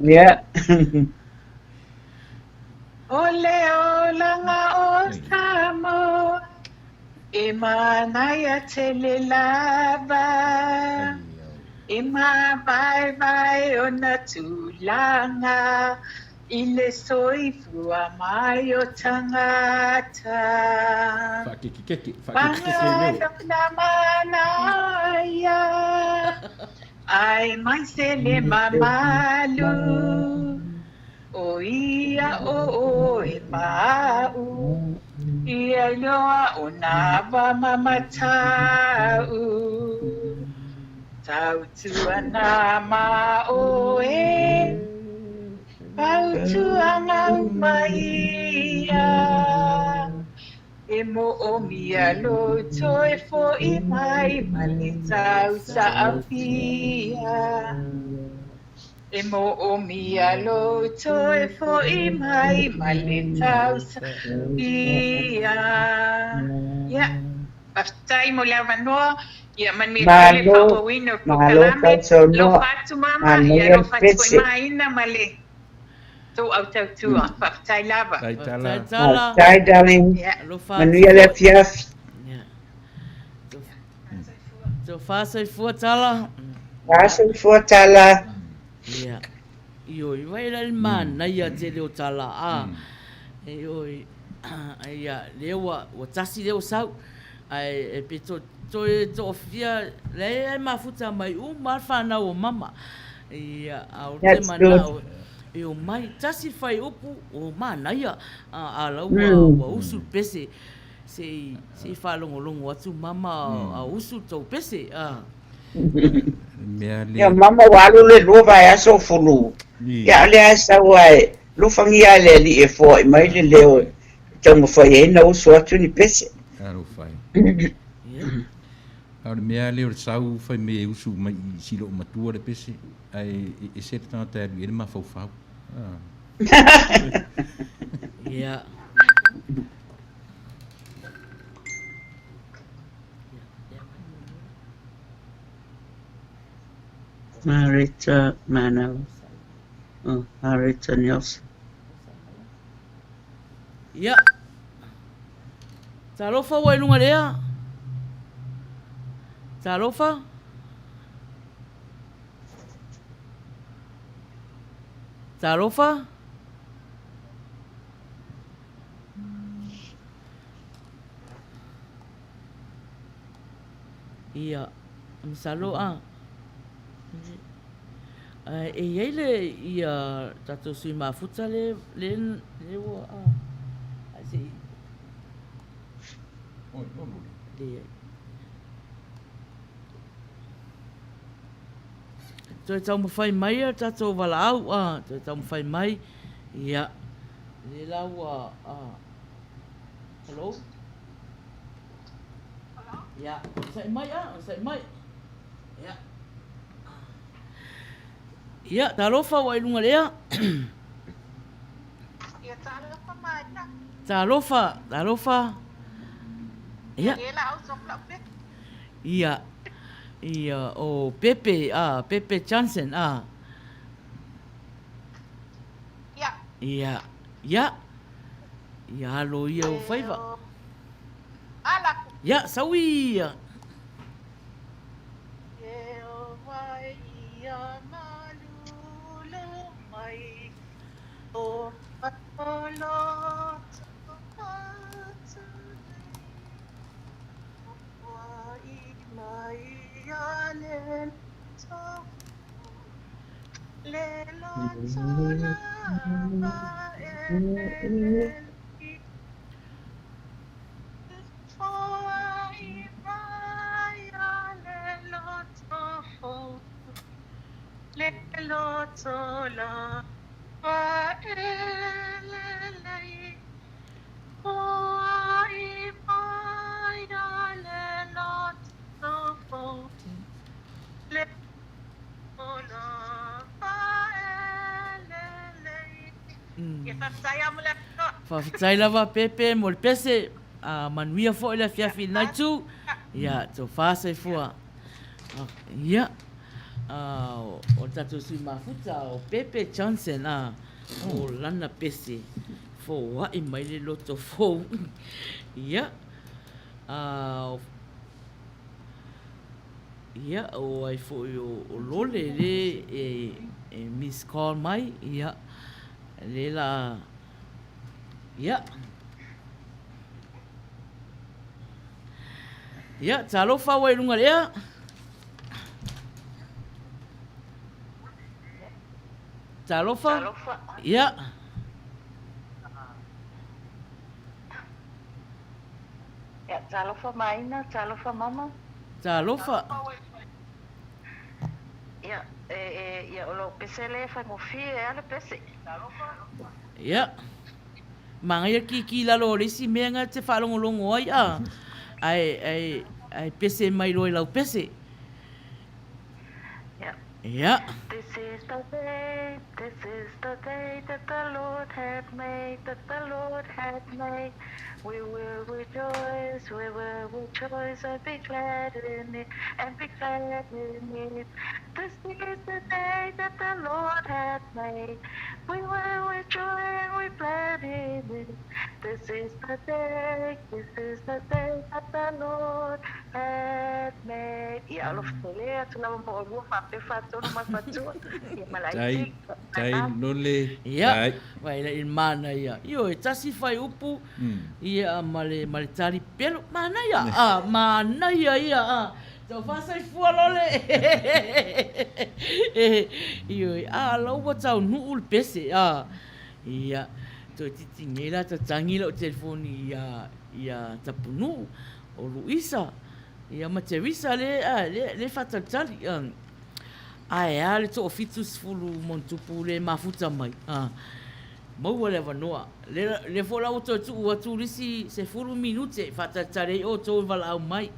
Ia. O le olaga o Samoa e manaia tele lava E māvaevae ona tulaga I le soifua mai o tangata. Whaakekekeke, whaakekekeke leo. Pangalo na manaia, aemaise le mamalu. O ia o oe ma au, ia iloa o nā wa mamatau. Tautuana ma oe, fautuaga uma ia. E moomia lou toe fo'i mai ma le tausaafia. E moomia lou toe fo'i mai ma le tausaafia. Ia, faafetai mo le avanoa. Ia manuia tele le Malo, faaauauina o le malo polokalame. tausaonoa, Alofa atu mama, ia manaia le alofa atu foi pese. Maina ma le tou au tautua. Faafetai lava. Faafetai Tala. Faafetai Tala. Faafetai darling, Ia. Alofa atu manuia le foi. afiafi. Ia. Tofa soifua Tala. Fa soifua Tala. Ia. Ioi, vai la le manaia tele o Tala a. Ioi, ia, lea ua, ua tasi lea ua sau. Ae e pe to, toe toafia, leai e mafuta mai uma lava le fanau o mama. Ia, a o te That's good. manao e omai, tasi le fuaiupu, o manaia, a, a la ua, ua usu le pese. Se i, se i faalogologo atu mama a usu le tou pese, a. Mea Ia lea. mama ua alu le lua vaiaso o fulu. Ia lea e sau lava e alofagia e le Alii e foai mai le leo e taumafai ai ona usu atu ni pese. Alofa e. A o le mea lea o le sau fai mai e usu mai i si loo matua le pese, ae e ese le tagata e alu i ai le mafaufau. Ia. Marita Mano. Oh, Marita Nelson. Ia. Talofa ua i luga lea. Talofa. Talofa. Ia, masalo a. E i ai le ia tatou sui mafuta le le le ua a. Ai se i. Oi, olu le. Le. Toe taumafai mai a tatou valaau a, toe taumafai mai. Ia. Le la ua a. Hello. Ia, onosai mai a, onosai mai. Ia. Ia, talofa ua i luga lea. Ia, talofa Maria. Talofa, talofa. Ia. Ia la au sopla pe. Ia. Ia, o Pepe, a, Pepe Johnson, a. Ia. Ia. Ia. Ia alo ia o faiva. Ia, sau ia. Le loto lava e lelei, Foai mai le loto fou, Le loto lava e lelei. Ia faafetai lava mo le avanoa. Faafetai lava Pepe mo le pese, a manuia foi le afiafi i lena itu. Ia, tofa soifua. Ia, o le tatou sui mafuta o Pepe Johnson, a, o lana pese, foai mai le loto fou. Ia, a, ia, o ai foi o Lole le e miss call mai, ia, le la, ia. Ia, talofa ua i luga le ea. Talofa. Talofa. Ia. Ia, talofa Maina, talofa Mama. Talofa. Ia, e, e, ia o lou pese lea e faigofie a le pese. Ia. Manaia le kiki i lalo o le isi mea na te faalogologo ai a, ae, ae, ae pese mai loa i lau pese. Yeah. Ia. This is the day, this is the day that the Lord hath made, that the Lord hath made. We will rejoice, we will rejoice and be glad in it, and be glad in it. This is the day that the Lord hath made. We will rejoice and be glad in it. This is the day, this is the day that the Lord hath made. Ia, alofa tele atu lava mo olua faapea faatonu ma le faletua. Ia ma le Tai, aitiki. tai, lole, Ia, tai. vaai la i le manaia. Ioe, tasi fuaiupu, ia ma le, ma le tali pelu. Manaia, a, manaia ia, a. Tau faasoifua lole. Ioe, a la ua taunuu le pese, a. Ia, toeitiiti nei la tatagi lau telefoni ia, ia Tapunuu, o Luisa, ia ma Teresa le, a, le, le faatalitali, a. Ae a le toafitusefulu ma ona tupu le mafuta mai, a. Maua le avanoa. Lea, lea foi la ua toe tuu atu le isi 10 minute e faatalitali ai outou e valaau mai.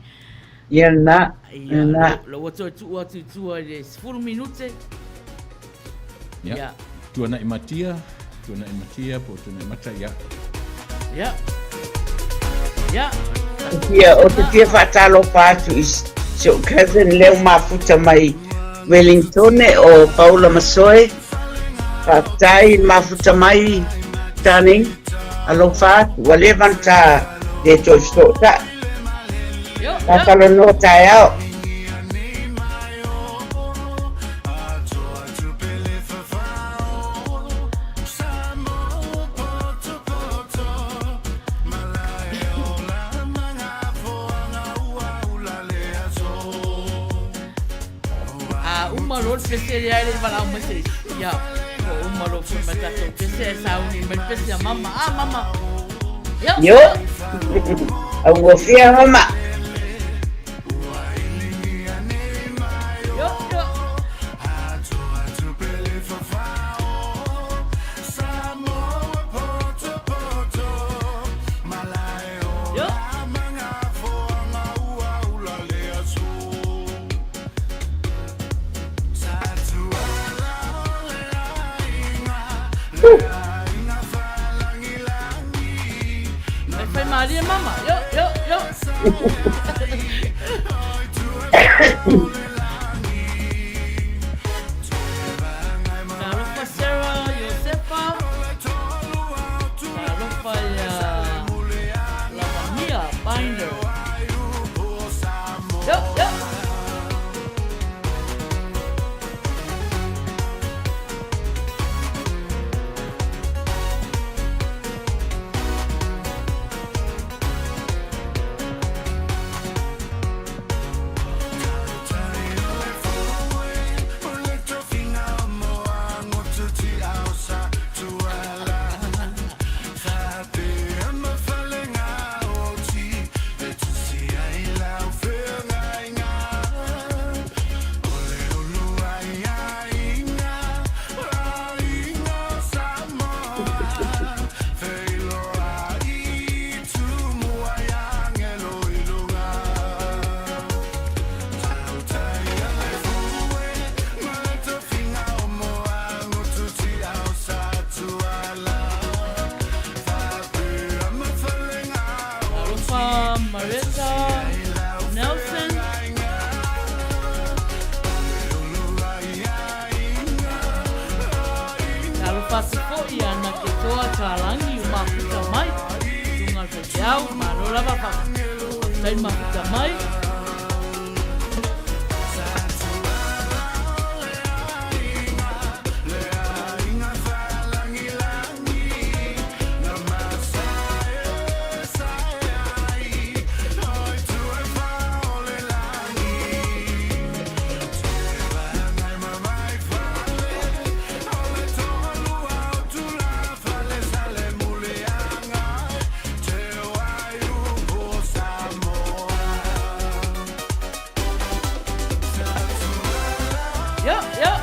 Ia lena, Ia, lena. la ua toe tuu atu i tua i le 10 minute. Ia. Ia. Tuanai Matia, Tuanai Matia po o Tuanai Mata, ia. Ia. Ia. Ia, ou te fia faatalofa atu i si ou cousin lea ua mafuta mai Wellingtone o Paula Masoe. Faafetai le mafuta mai, darling. Alofa atu, ua leva ona ta le toe fesootai. Ta talanoa taeao. A uma loa le pese lea e le i valaau mai se isi. Ia, ua uma loa foi ma le tatou pese ae sauni mai le pese a mama. A mama! Io! Io! Augofie mama! Io, io! Io! Fai malie mama. Yo, yo, yo. Talofa Sarah, Iosefa. Talofa ia Lavania Binder. Yo, yo. Marissa Nelson. Talofa atu foi ia Naketoa Talangi o mafuta mai. Susuga o le faifeau, malo lava faafetai mafuta mai. Ia, ia.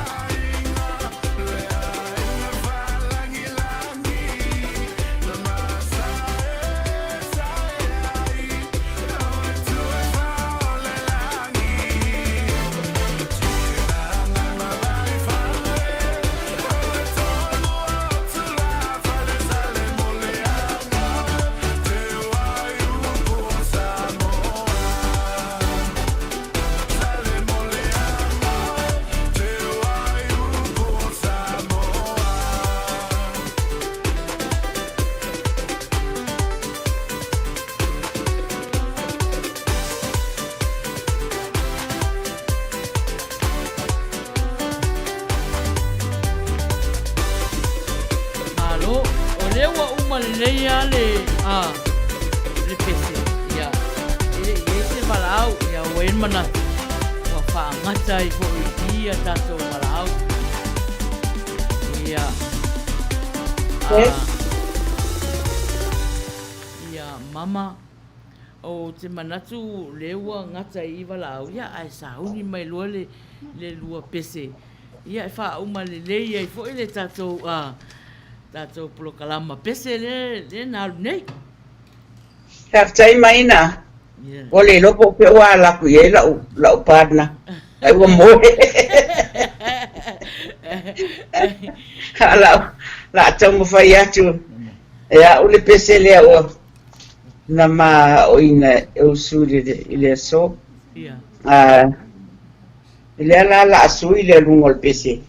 Malo, o lea ua uma lelei lava le, a, le pese, ia, e le i i ai se valaau, ia, ua i ai le manatu, ua faagata ai foi i i a tatou valaau. Ia, a, ia, mama, ou te manatu lea ua gata i i valaau, ia, ae sauni mai loa le, le lua pese, ia, e faauma lelei ai foi le tatou, a, tatou polokalama pese lea, lea na alu nei. Faafetai Maina. Ua le iloa po o fea ua ala atu i ai lau, lau partner. Ai ua moe. A lau, la a taumafai atu e a'u le pese lea ua na ma aoina e usu i le, i le aso. A, lea la la a sui le luga o le pese,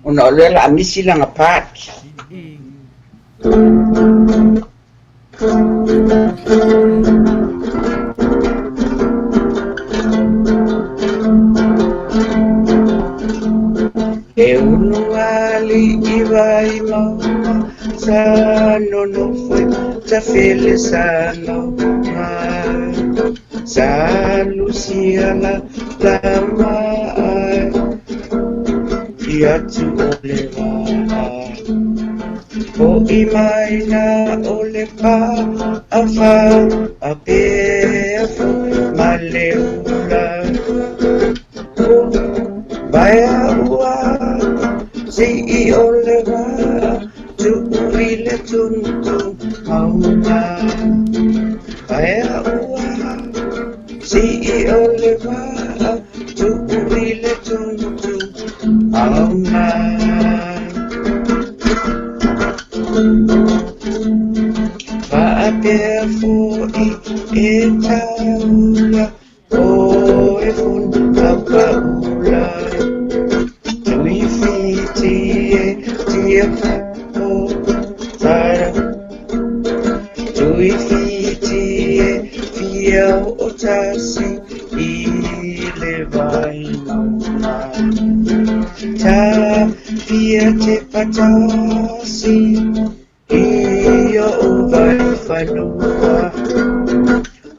ona o lea la a misi lana part. E ulu aliʻi vai mauna sa nonofo i Matafele sa lauga sa lusia la lama ai i atu o le waa. Hoʻi mai na o le pā afa a pea foi ma le ula. O vaea ua siʻi o le waa tuʻu i le tumutumu mauga. Vaea ua siʻi o le waa tuʻu i le tumutumu mauga. Faapea foi e taula o e funa paula Tuifiti e tia o tara Tuifiti e fia o tasi i le vai maunga Ta fia te patasi i o vai whanua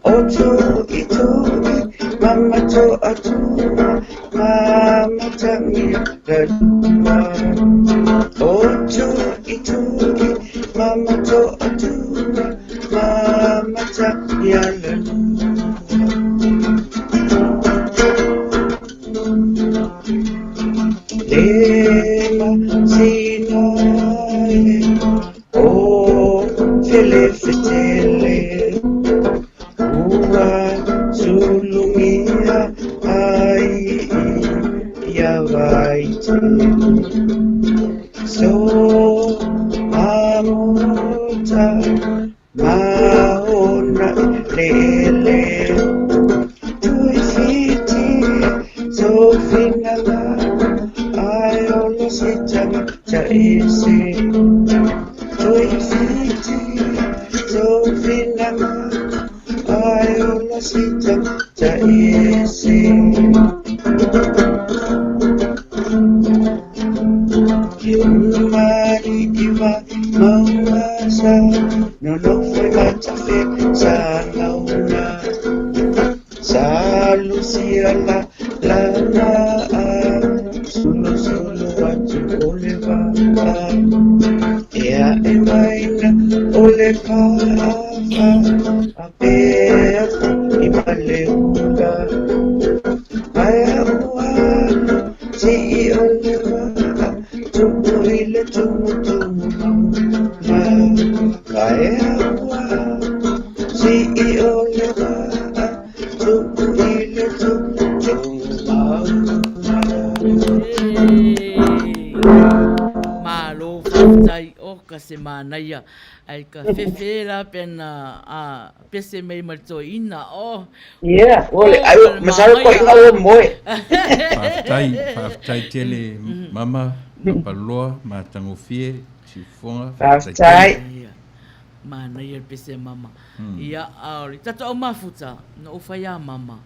O tui tui mama to atua mama tangi rarua O tui tui mama to atua mama tangi rarua Le masina e o Felefetele Ua sulugia ai ia Vaitele So amota ma ona lele. Tuifiti sofinaga ai ola se tagata ese. Tuifiti sofinaga ai ola se tagata ese. Malo faafetai oka se manaia ai ka fefe la pena a pese mai ma le toeaina oh Yeah, o le ai masalo ko inga o moe. Faafetai, faafetai tele mama, Mapaloa, matagofie, Siufofoga, faafetai Faafetai. tele. Manaia le pese a mama. Ia, a o le tatou au mafuta, na ou fai a mama,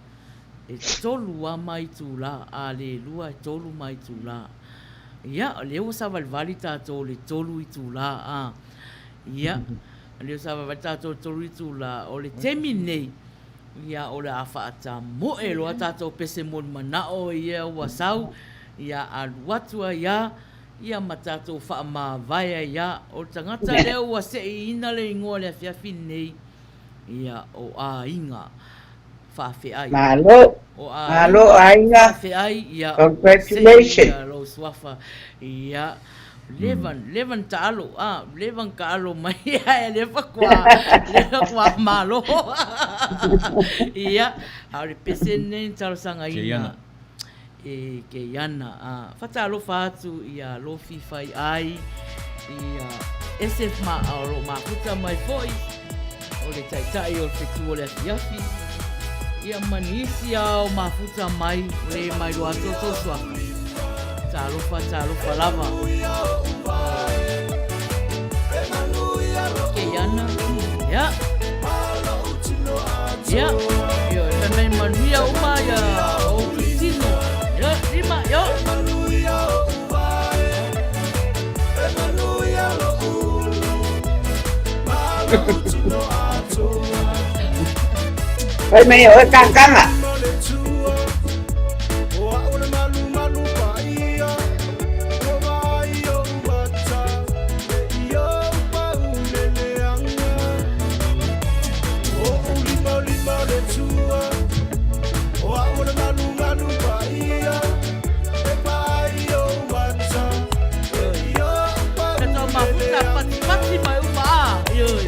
e tolu a ma itulā, a le lua e tolu ma itulā. Ia, o lea ua savalivali tatou i le tolu itulā, a. Ia, o lea ua savalivali tatou i le tolu itulā, o le taimi lenei, ia, o le a faatamoe loa tatou pese moni manao ia ua sau, ia alu atu ai a, ia ma tatou faamavae ai a. O le tagata lea ua seʻiina le igoa i le afiafi lenei, ia, o Aiga Faafeai. Malo. O Malo Aiga Aiga. Faafeai, ia, ua Congratulations. seʻi lou suafa, ia, leva, leva na taalo, a, leva na taalo mai, ae lea faatoa, lea faatoa malo. Ia, a o le pese lenei na talosagaina. Keiana. E Keiana. A, fatalofa atu ia Lofi Faiai, ia SF ma, o lo o mafuta mai foi, o le taitai o le fetu o le afiafi, ia ma nisi a o mafuta mai, o le mai loa atu o tou suafa. Talofa, talofa lava. Keiana, ia. Ia, ia, e fai mai manuia uma ia o tino. Ia, lima, ia. Fai mai oe kangkanga. Tatou mafuta patipati mai uma a. Ioi.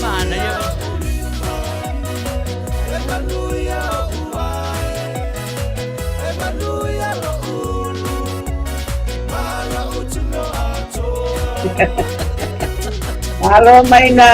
Manaia. Malo maina.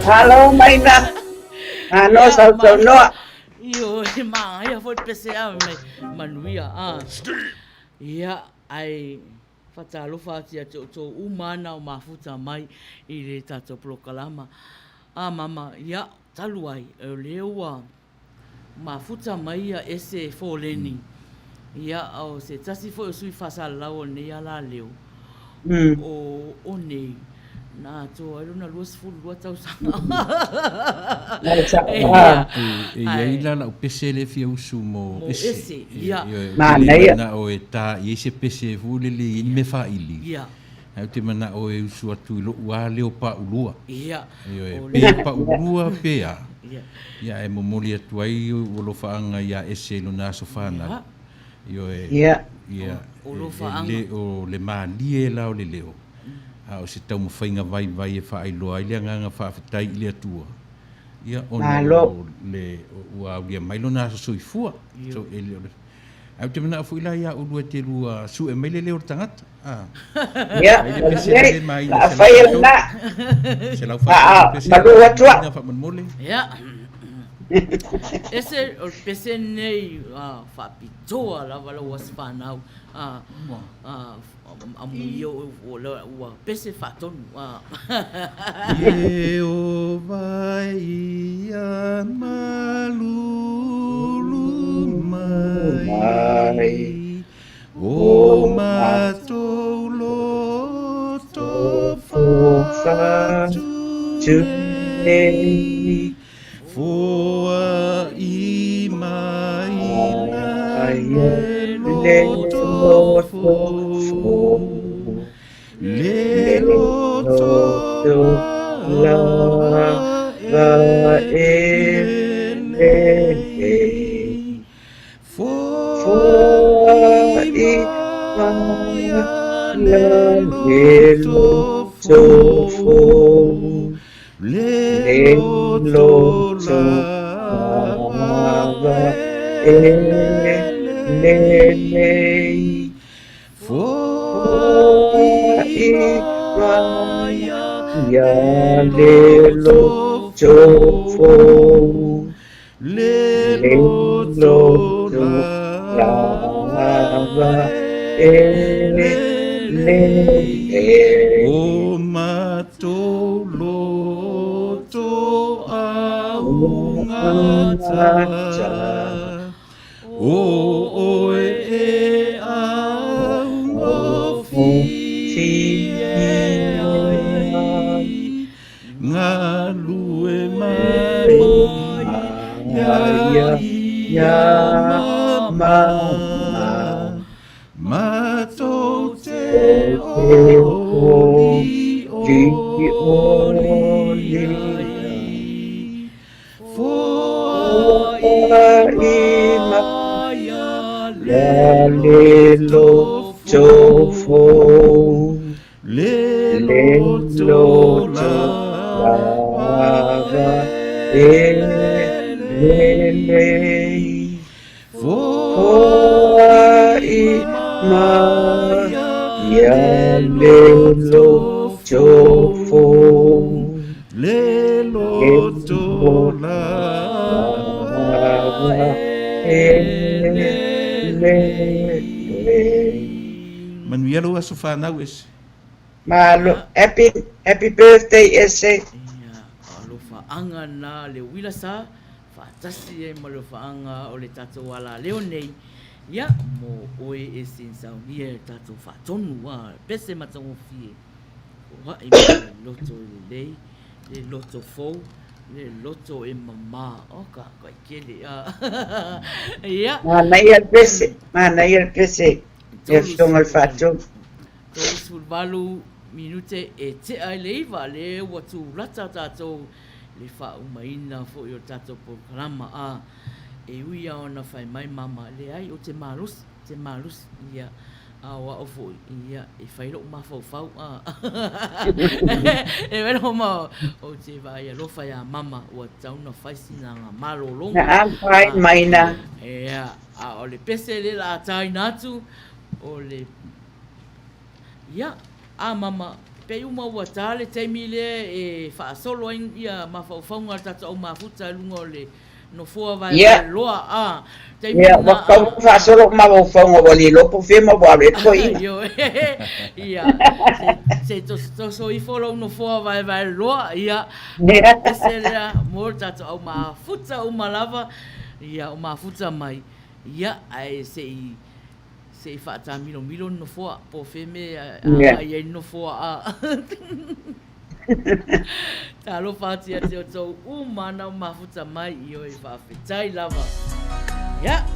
Malo Maina. Malo sausaunoa. Ioe, manaia foi le pese a mai manuia. Ah. Ia, ai fatalofa atu ia te outou uma ana o mafuta mai i le tatou polokalama. Ah, mama, ia, talu ai, o lea ua Mafuta mai ia ese Foleni, ia o se tasi foi o sui faasalalau o lenei alaleo, o o nei, na atoa ai lona 22 tausaga. Ia, e i ai la lau pese lea e fia usu mo ese. Ia. Ioe, ou te le manao e ta i ai se pese foi lele e i ai ni mea faili. Ia. Ae ou te manao e usu atu i lou lava leo paulua. Ia. Ioe, pe paulua pe a. Ia. Ia, ae momoli atu ai ou alofaaga iā Ese i lona aso fanau. Ioe. Ia. Ia. E le o le malie la o le leo, a o se taumafaiga vaivai e faailoa ai le agaga faafetai i le Atua, ia, ona o le, ua aulia mai lona aso soifua. So, e le o le. Ae ou te manao foi la ia oulua e te lua sue mai le leo o le tagata. Ah. Ia, Ai le pese le mai la fai e lena. Se lau fa pese. Malu atua. Faamolemole. Ia. Ese o le pese nei faapitoa lava lau aso fanau. Amuia ua pese faatonu. Ieova ia malulu mai, o matou loto faatunei. Foai mai le loto fou, le loto lava e lelei. Foai mai le loto fou. Le loto lava e lelei. Foai mai ia le loto fou. Le Le loto loto lava e lelei. O matou loto augata, o oe e augofie ai, Galue mai ia ia mama, matou te oli oli ai, foai mai le loto fou. Le Le loto loto lava lava e e lelei, lelei. foai Foai mai mai ia le le loto loto fou, fou. le Le loto loto lava lava e e lelei. lelei. Manuia lou aso fanau ese. Malo, happy, happy birthday ese. Ia, alofaaga na le uila sa faatasi ai ma le alofaaga o le tatou alaleo nei, ia, mo oe e sinsaunia e le tatou faatonu, a, pese matagofie, foai mai le loto lelei, le loto fou, le loto e mama, o ka kaikele, a, ia. Manaia le pese, manaia le pese, le afioga i le faatonu. 38 minute e tea ai le iva, lea ua tulata tatou i le faaumaina foi o le tatou polokalama, a e ui lava ona fai mai mama, leai, ou te malosi, ou te malosi, ia, a o au foi, ia, e fai lou mafaufau, a e fai lou ma, ou te vaai alofa iā mama, ua tatau ona fai sina malologa. Na I'm fine, Maina. Ia, a o le pese lea o le a taina atu, O le, ia, a mama, Pei uma ua ta le taimi lea e faasolo ai ia mafaufauga o le tatou au mafuta i luga o le nofoa vaevae loa a taimi lena. Ua tatau ona faasolo o mafaufauga ua le iloa po o fea ma ua alu ai le toeaina. Ioe. Ia, se i tosotoso ifo lou nofoa vaevae loa, ia, ese lea mo le tatou au mafuta uma lava, ia, o mafuta mai, ia, ae se i Se i faatamilomilo le nofoa, po o fea mea e agai ai le nofoa a. Talofa atu ia te outou uma na o mafuta mai, ioe, faafetai lava. Ia.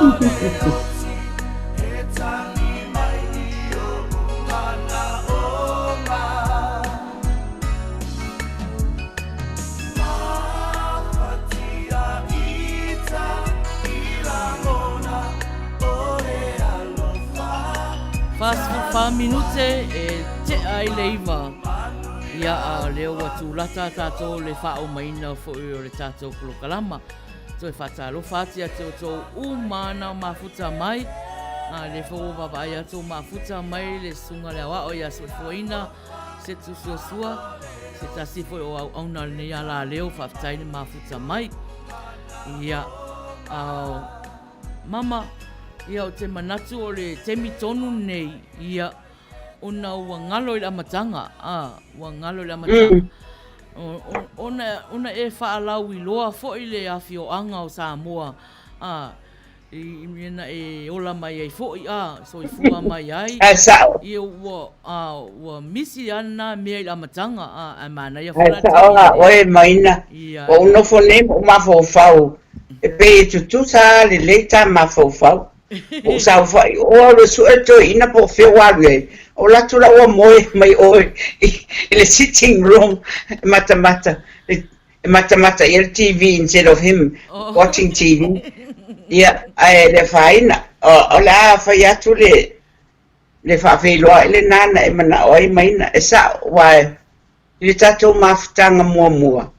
44 minute e tea ai le iva. Ia, a o lea ua tūlata tātou le faaomaina foi o le tātou polokalama. Toe faatalofa atu ia te outou uma na mafuta mai. A lea foi ua vaavaai atu o mafuta mai le susuga le aoao ia Soifuaina Setu Suasua, se tasi foi o auauna o lenei alaleo, faafetai le mafuta mai. Ia, a mama, ia o te manatu o le taimi tonu nei, ia, ona ua ngalo i le amataga, a, ua ngalo i le amataga. Ona, ona e faalauiloa foi le afioaga o Samoa, a, i mea na e ola mai ai foi, a, soifua mai ai. Ae sao. Ia ua, a, ua misi lava lena mea i le amataga, a, ae manaia foi Ae la sao taimi a e. oe Maina, Ia, ua ou nofo nei ma ou mafaufau, e pei e tutusa lava lelei ta mafaufau. Ua ou saofai, o au le sue toeaina po o fea ua alu i ai, ou alu atu la ua moe mai oe i le sitting room e matamata, e matamata i ai le TV instead of him watching TV. Ia, ae le afaina, o le a fai atu le, le faafeiloai lena na e manao ai Maina, e sao, aua i le tatou mafutaga muamua,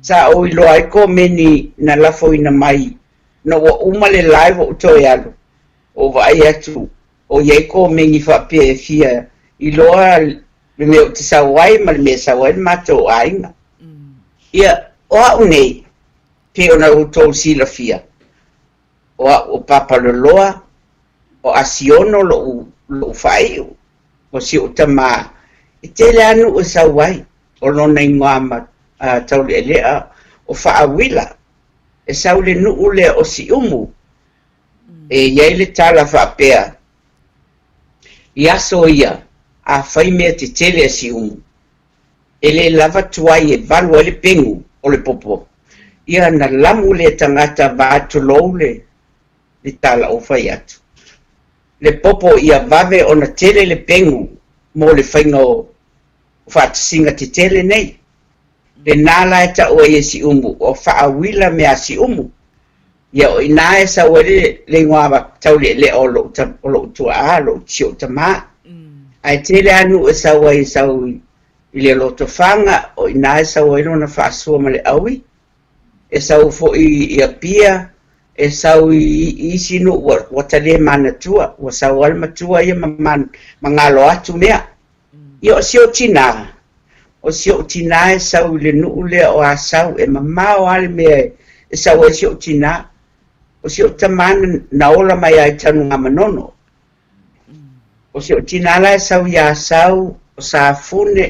sa ou iloa ai komeni na lafoina mai Ina ua uma le live ou toe alu, ou vaai atu o i ai komeni faapea e fia iloa le mea ou te sau ai ma le mea e sau ai le matou aiga. Ia, o au nei, pei ona outou silafia, o au o Papaloloa, o Asiono lo'u, lo'u faaiu, o si o'u tamā, e tele lava nuu e sau ai, o lona igoa ma, Taulealea o Faauila. E sau le nuu lea o Siumu, e i ai le tala faapea, I aso ia, a fai mea tetele a Siumu, e le lava tuai e valu ai le pegu o le popo, ia na lamu lea tagata va tulou le le tala o fai atu. Le popo ia vave ona tele le pegu mo le faiga o faatasiga tetele nei. Lena la e tau ai e Siumu, o Faauila mea a Siumu. Ia o i ina e sau ai le, le igoa taulealea o lou, o lou tuaa, lou, si ou tamā. Ae tele lava nuu e sau ai e sau i, i le Lotofaga, o i ina e sau ai lona faasua ma le aui. E sau foi i Apia, e sau i, i isi nuu ua, ua ta le manatua, ua sau lava le matua ia ma, ma, ma galo atu mea. Ia o si ou tinā, o si ou tinā e sau i le nuu lea o Asau, e mamao lava le mea e sau ai si ou tinā. O si ou tamā na ola mai lava i Tanugamanono. O si ou tinā la e sau i Asau, o Safune,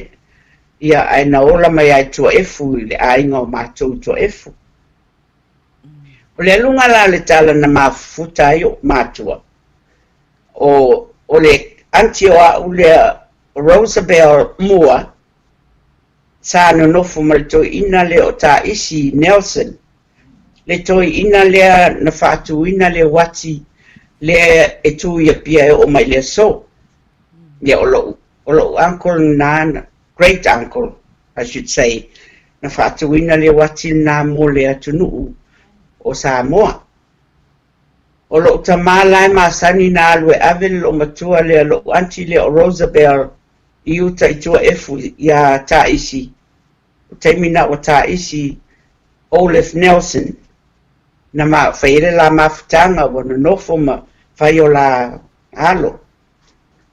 ia ae na ola mai lava i Tuaefu, i le aiga o matou i Tuaefu. O le aluga la o le tala na mafuta ai o'u matua, O, o le aunty o a'u lea o Rosabelle mua, sa nonofo ma le toeaina lea o Taisi Nelson, le toeaina lea na faatuina le uati lea e tu i Apia e oo mai i le aso. Ia o lo'u, o lo'u uncle lena, great uncle I should say, na faatuina le uati lena mo le atunuu o Samoa. O lo'u tamā la e masani na alu e ave le loomatua lea lo'u aunty lea o Rosabelle i uta i Tuaefu iā Taisi, o taimi na ua Taisi Olaf Nelson na ma fai ai le la mafutaga ua nonofo ma fai o la alo.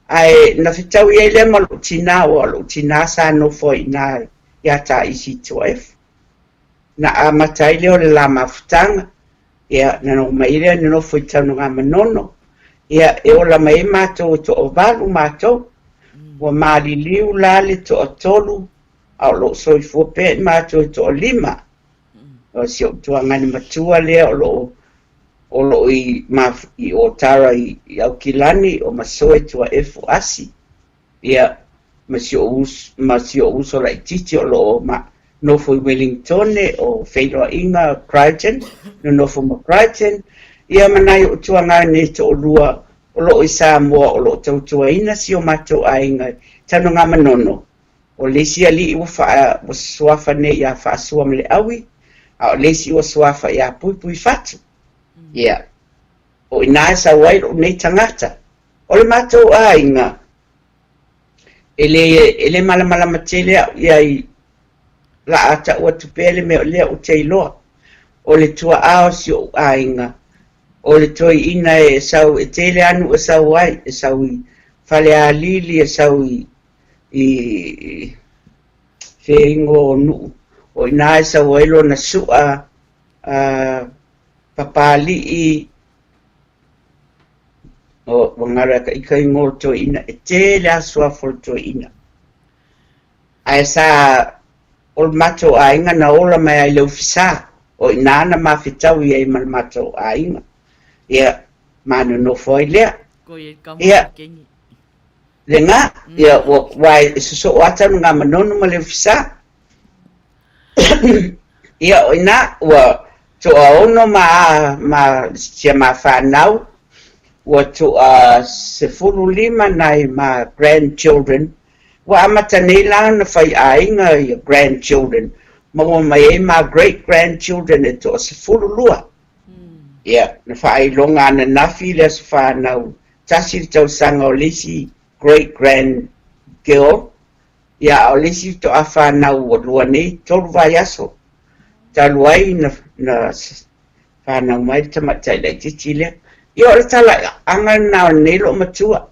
Ae na fetaui ai lea ma lo'u tinā aua o lo'u tinā sa nofo ai inā iā Taisi i Tuaefu. Na amata ai lea o le la mafutaga Ia, na noho mai lea nonofo i Taungamanono, ia, e ola mai ai matou e toavalu matou. Ua maliliu la le toatolu, a o lo o soifua pea i matou e toalima. O si ou tuagane matua lea o lo o o lo o i, i Otara i, i Aukilani, o Masoe Tuaefu Asi. Ia, ma si ou uso, ma si ou uso laitiiti o lo o ma, nofo i Wellingtone, o Feiloaiga Crichton, nonofo ma Crichton. Ia ma nai o'u tuagane e to'olua o lo'o i Samoa o lo'o tautuaina si o matou aiga i Tanugamanono. O le isi alii ua faa, ua suafa nei iā Faasua ma Leaui, a o le isi ua suafa iā Puipuifatu. Ia, o inā e sau ai lo'u nei tagata. O le matou aiga, e le, e le malamalama tele a'u i ai Laa tau atu pea le mea o lea ou te iloa. O le tua'a o si o'u aiga, o le toeaina e sau e tele a nuu e sau ai, e sau i Falealili, e sau i, i fea igoa o nuu, o inā e sau ai lona su'a, a, Papali'i, o, ua galo ia ka ika igoa o le toeaina, e tele a suafa o le toeaina. Ae sa o le matou aiga na ola mai ai le Ofisa, o i ina na mafetaui ai ma le matou aiga. Ia, ma nonofo ai lea. Ia, lena, ia, ua, ua e sosoo ata no ngā manono ma le Ofisa. Ia, o ina, ua toaono ma, ma sia ma whanau, ua toa 15 nai ma grandchildren, Ua amata nei la ona fai aiga ia grandchildren ma ua mai ai ma great grandchildren e toa 12. Ia, na faailoga ananafi i le aso fanau tasi le tausaga o le isi great grand girl, ia a o le isi faatoa fanau ua lua nei tolu vaiaso talu ai na, na fanau mai le tamaitai laitiiti lea. Ia o le talaaga lena o lenei loomatua.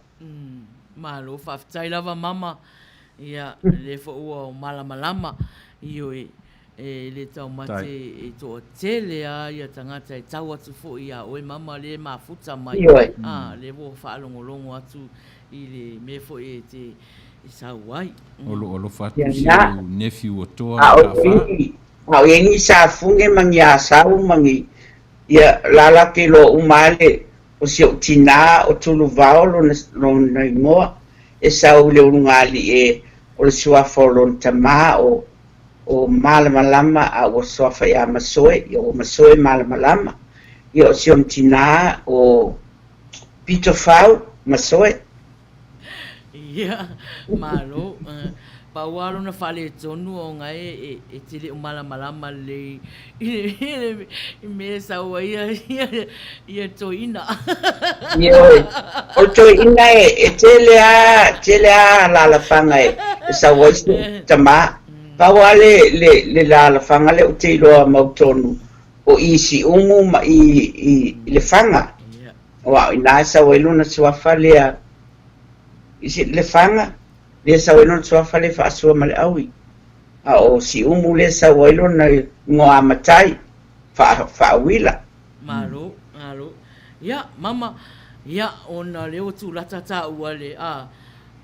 Malo faafetai lava mama ia lea foi ua malamalama ioe e le taumate e toatele a ia tagata e tau atu foi ia oe mama lea e mafuta mai a lea ua faalogologo atu i le mea foi e te sau ai. O loo alofa atu si ou nephew o Toa ma Taafa. A o i ai ni safuge ma ni asau ma ni, ia, lala ke iloa uma lava le, o si ou tinā o Tuluvao lona, lona igoa, e sau i le ulugalii e, o le suafa o lona tamā o, o Malamalama a ua suafa iā Masoe, ia ua Masoe Malamalama. Ia o si ona tinā o Pitofau Masoe. Ia, malo. Pau lava lona faaletonu ona e te le o malamalama lelei i le mea e sau ai ia toeaina. Ioe, o le toeaina e tele lava, tele lava alaalafaga e sau ai si ou tama. Pau lava le alaalafaga lea ou te iloa mautonu, o i Siumu ma i Lefaga. Aua o i ina e sau ai lona suafa lea i Lefaga, lea e sau ai lona suafa lea e faasua ma le aui. A o Siumu lea e sau ai lona igoa matai, faauila. Malo, malo. Ia, mama, ia, ona lea ua tulata taua le, a,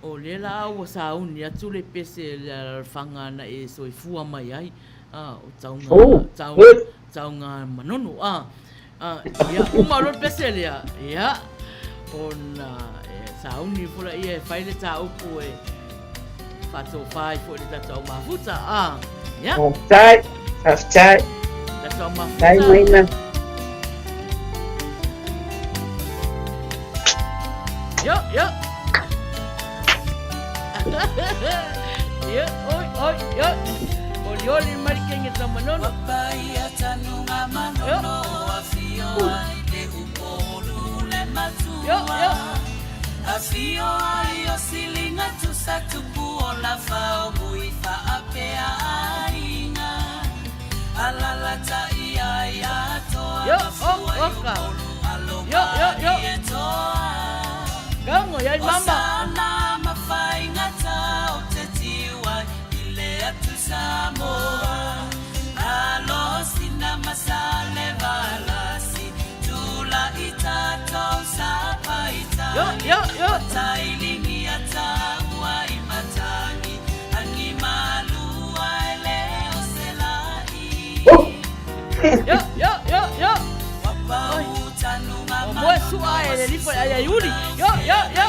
o lea la ua sauni atu le pese le alalafaga na e soifua mai ai, a, o tauga, Oh, tau, good. Tauga manono a ia uma loa le pese lea ia ona e sauni foi laia e fai le tāupu e faatofā ai foi le tatou au mafuta a ia. Faafetai, faafetai. Tatou au mafuta. Faafetai Maina. Yo, yo. Yo, oi, oi, yo. Oli oli mai le kenge tau manono. Yo. Yo, yo. Yo, oh, oka. Yo, yo, yo. Kaungo, yai mama. Yo, yo, yo. Yo, yo, yo, yo. Oi. O moe sua e le lipo ai ai uli. Yo, yo, yo.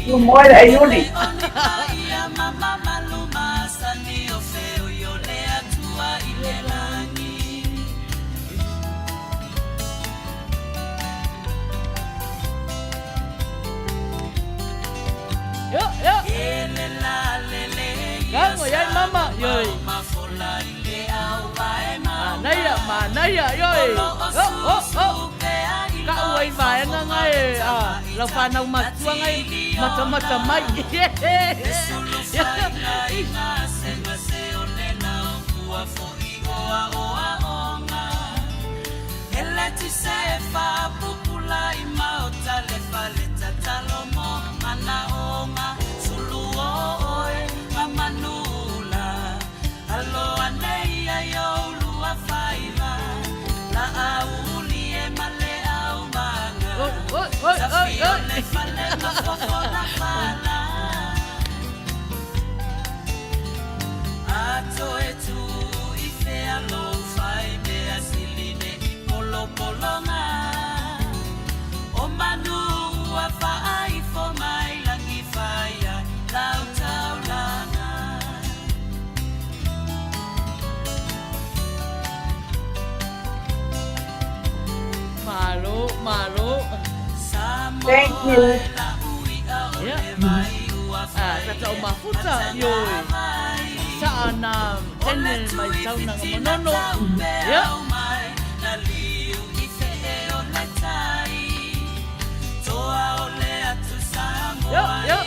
Ua moe le ai uli. Ioe. Manaia, manaia, ioe. Oh, oh, oh. Ka'u ai vaega nga e a lau fanau matua nga e matamata mai. Oi, oi, oi, oi. Malo, malo. Thank you. Yeah. Ah, tata o mafuta, ioi. Saa na tene mai taunanga manono. Yeah. Yeah, yeah.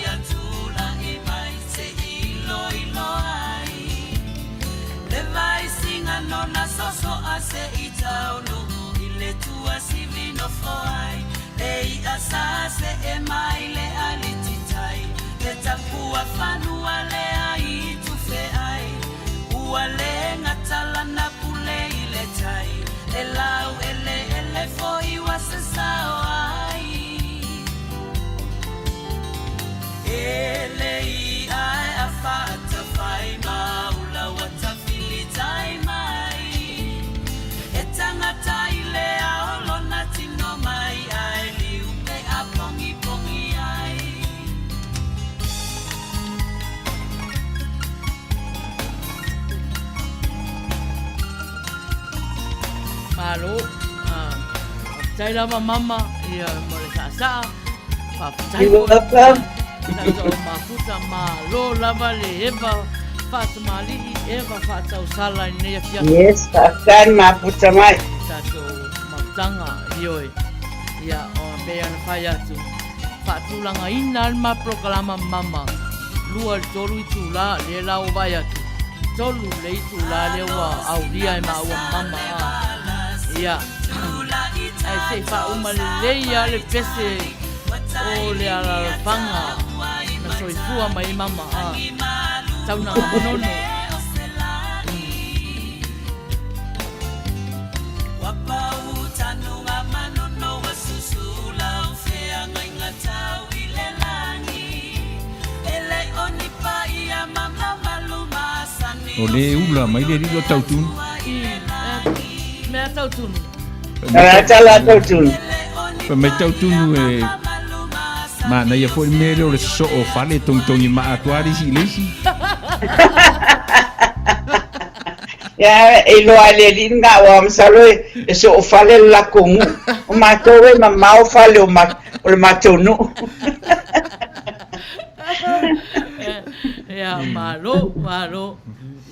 Malo. Ah, faafetai lava mama ia mo le saasaa. Faafetai You're foi. welcome. Tatou mafuta malo lava le eva faatamalii eva faatausala i lenei afiafi. Yes, faafetai le mafuta mai. Tatou mafutaga ioe. Ia, o pei ona fai atu, faatulagaina le ma polokalama mama, 2 i le 3 itula, lea la ua vaai atu, 3 le itula lea ua aulia e maua ma mama a. Ia, ae se i faauma lelei lava le pese o le alalafaga na soifua mai ai mama a. Taunaga manono. O le ula mai le alii o Tautunu. I mea Tautunu. Mea tala Tautunu. Fai mai Tautunu e manaia foi le mea lea o le sosoo o fale e togitogi maa atu lava le isi i le isi. Ia, e iloa e le alii lena aua masalo e soofale le lakou nuu. O matou e mamao fale o o le matou nuu. Ia, malo, malo.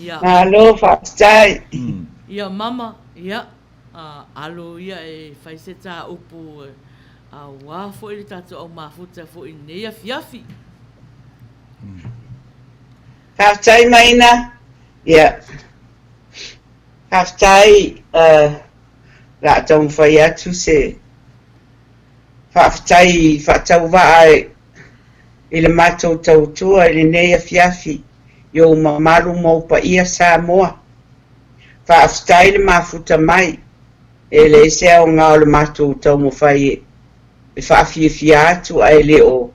Ia. Malo, faafetai. Ia, mama, ia, alo ia e fai se tā upu aua foi le tatou au mafuta foi i lenei afiafi. Faafetai Maina. Ia. Faafetai o le a taumafai atu se faafetai faatauvaa i le matou tautua i lenei afiafi i ou mamalu ma ou paia Samoa. Faafetai le mafuta mai, e leai se aoga o le matou taumafai e faafiafia atu ae le o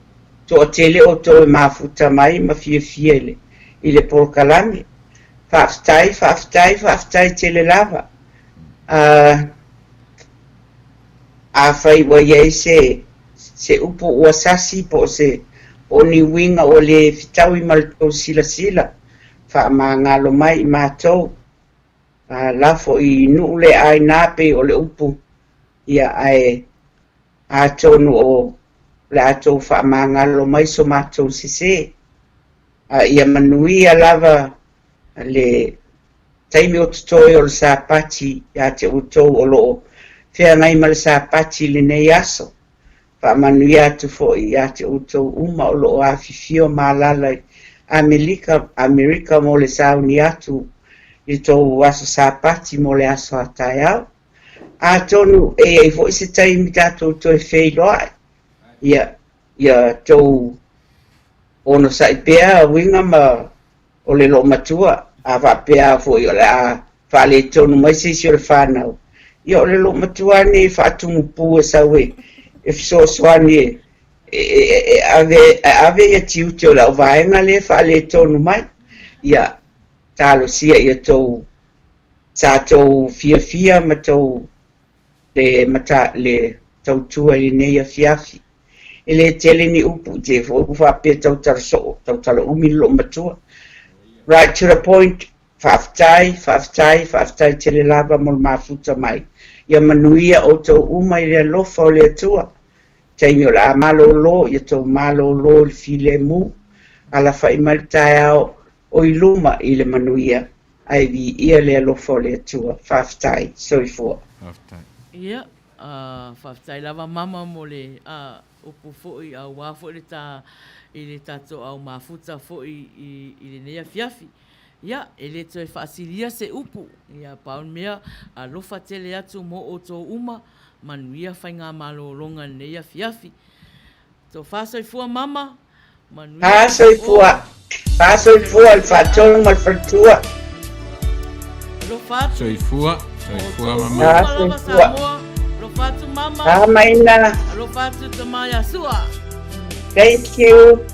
toatele outou e mafuta mai ma fiafia i le polokalame. Faafetai, faafetai, faafetai tele lava. Uh, afai ua i ai se, se upu ua sasi po o se po o ni uiga ua le fetaui ma le tou silasila, faamagalo mai i matou. Uh, lafo i nuu le aina pei o le upu, ia ae atonu o le a tou faamagalo mai so matou sese. A ia manuia lava. Le taimi o totoe o le Sapati ia te outou o lo o feagai ma le Sapati i lenei aso. Faamanuia atu foi ia te outou uma o lo o afifio ma alaala i Amelika, Amerika mo le sauni atu i le tou aso Sapati mo le aso a taeao. Atonu e i ai foi se taimi tatou toe feiloai, ia, ia tou onosai pea uiga ma o le loomatua, a faapea foi o le a faaletonu mai se isi o le fanau, ia o le loomatua lava lenei e faatumu pu e sau e fesoasoani e, e, e, e ave, e ave ia tiute o le auvaega lea e faaletonu mai. Ia, talosia ia tou, sa tou fiafia ma tou le, mata, le tautua i lenei afiafi. E le tele ni upu, i te i foi ua faapea tautala soo, tautala umi le loomatua. Right to the point, faafetai, faafetai, faafetai tele lava mo le mafuta mai. Ia manuia outou uma i le alofa o le Atua. Taimi o le a malolo, ia tou malolo i le filemu. Alafai mai le taeao o i luma i le manuia, ae viia le alofa o le Atua. Faafetai. Soifua. Faafetai. Ia, Faafetai lava mama mo le upu foi aua foi le ta i le tatou au mafuta foi i lenei afiafi. Ia, e le toe faasilia se upu, ia pau le mea, alofa tele atu mo outou uma, manuia faigamalologa i lenei afiafi. Tofa soifua mama, manuia Pā soifua, pā soifua le faatonu ma le faletua. Alofa atu. Soifua, soifua mama. Pā soifua. Alofa atu mama. Pā maina. Alofa atu tama ia Sua. Thank you.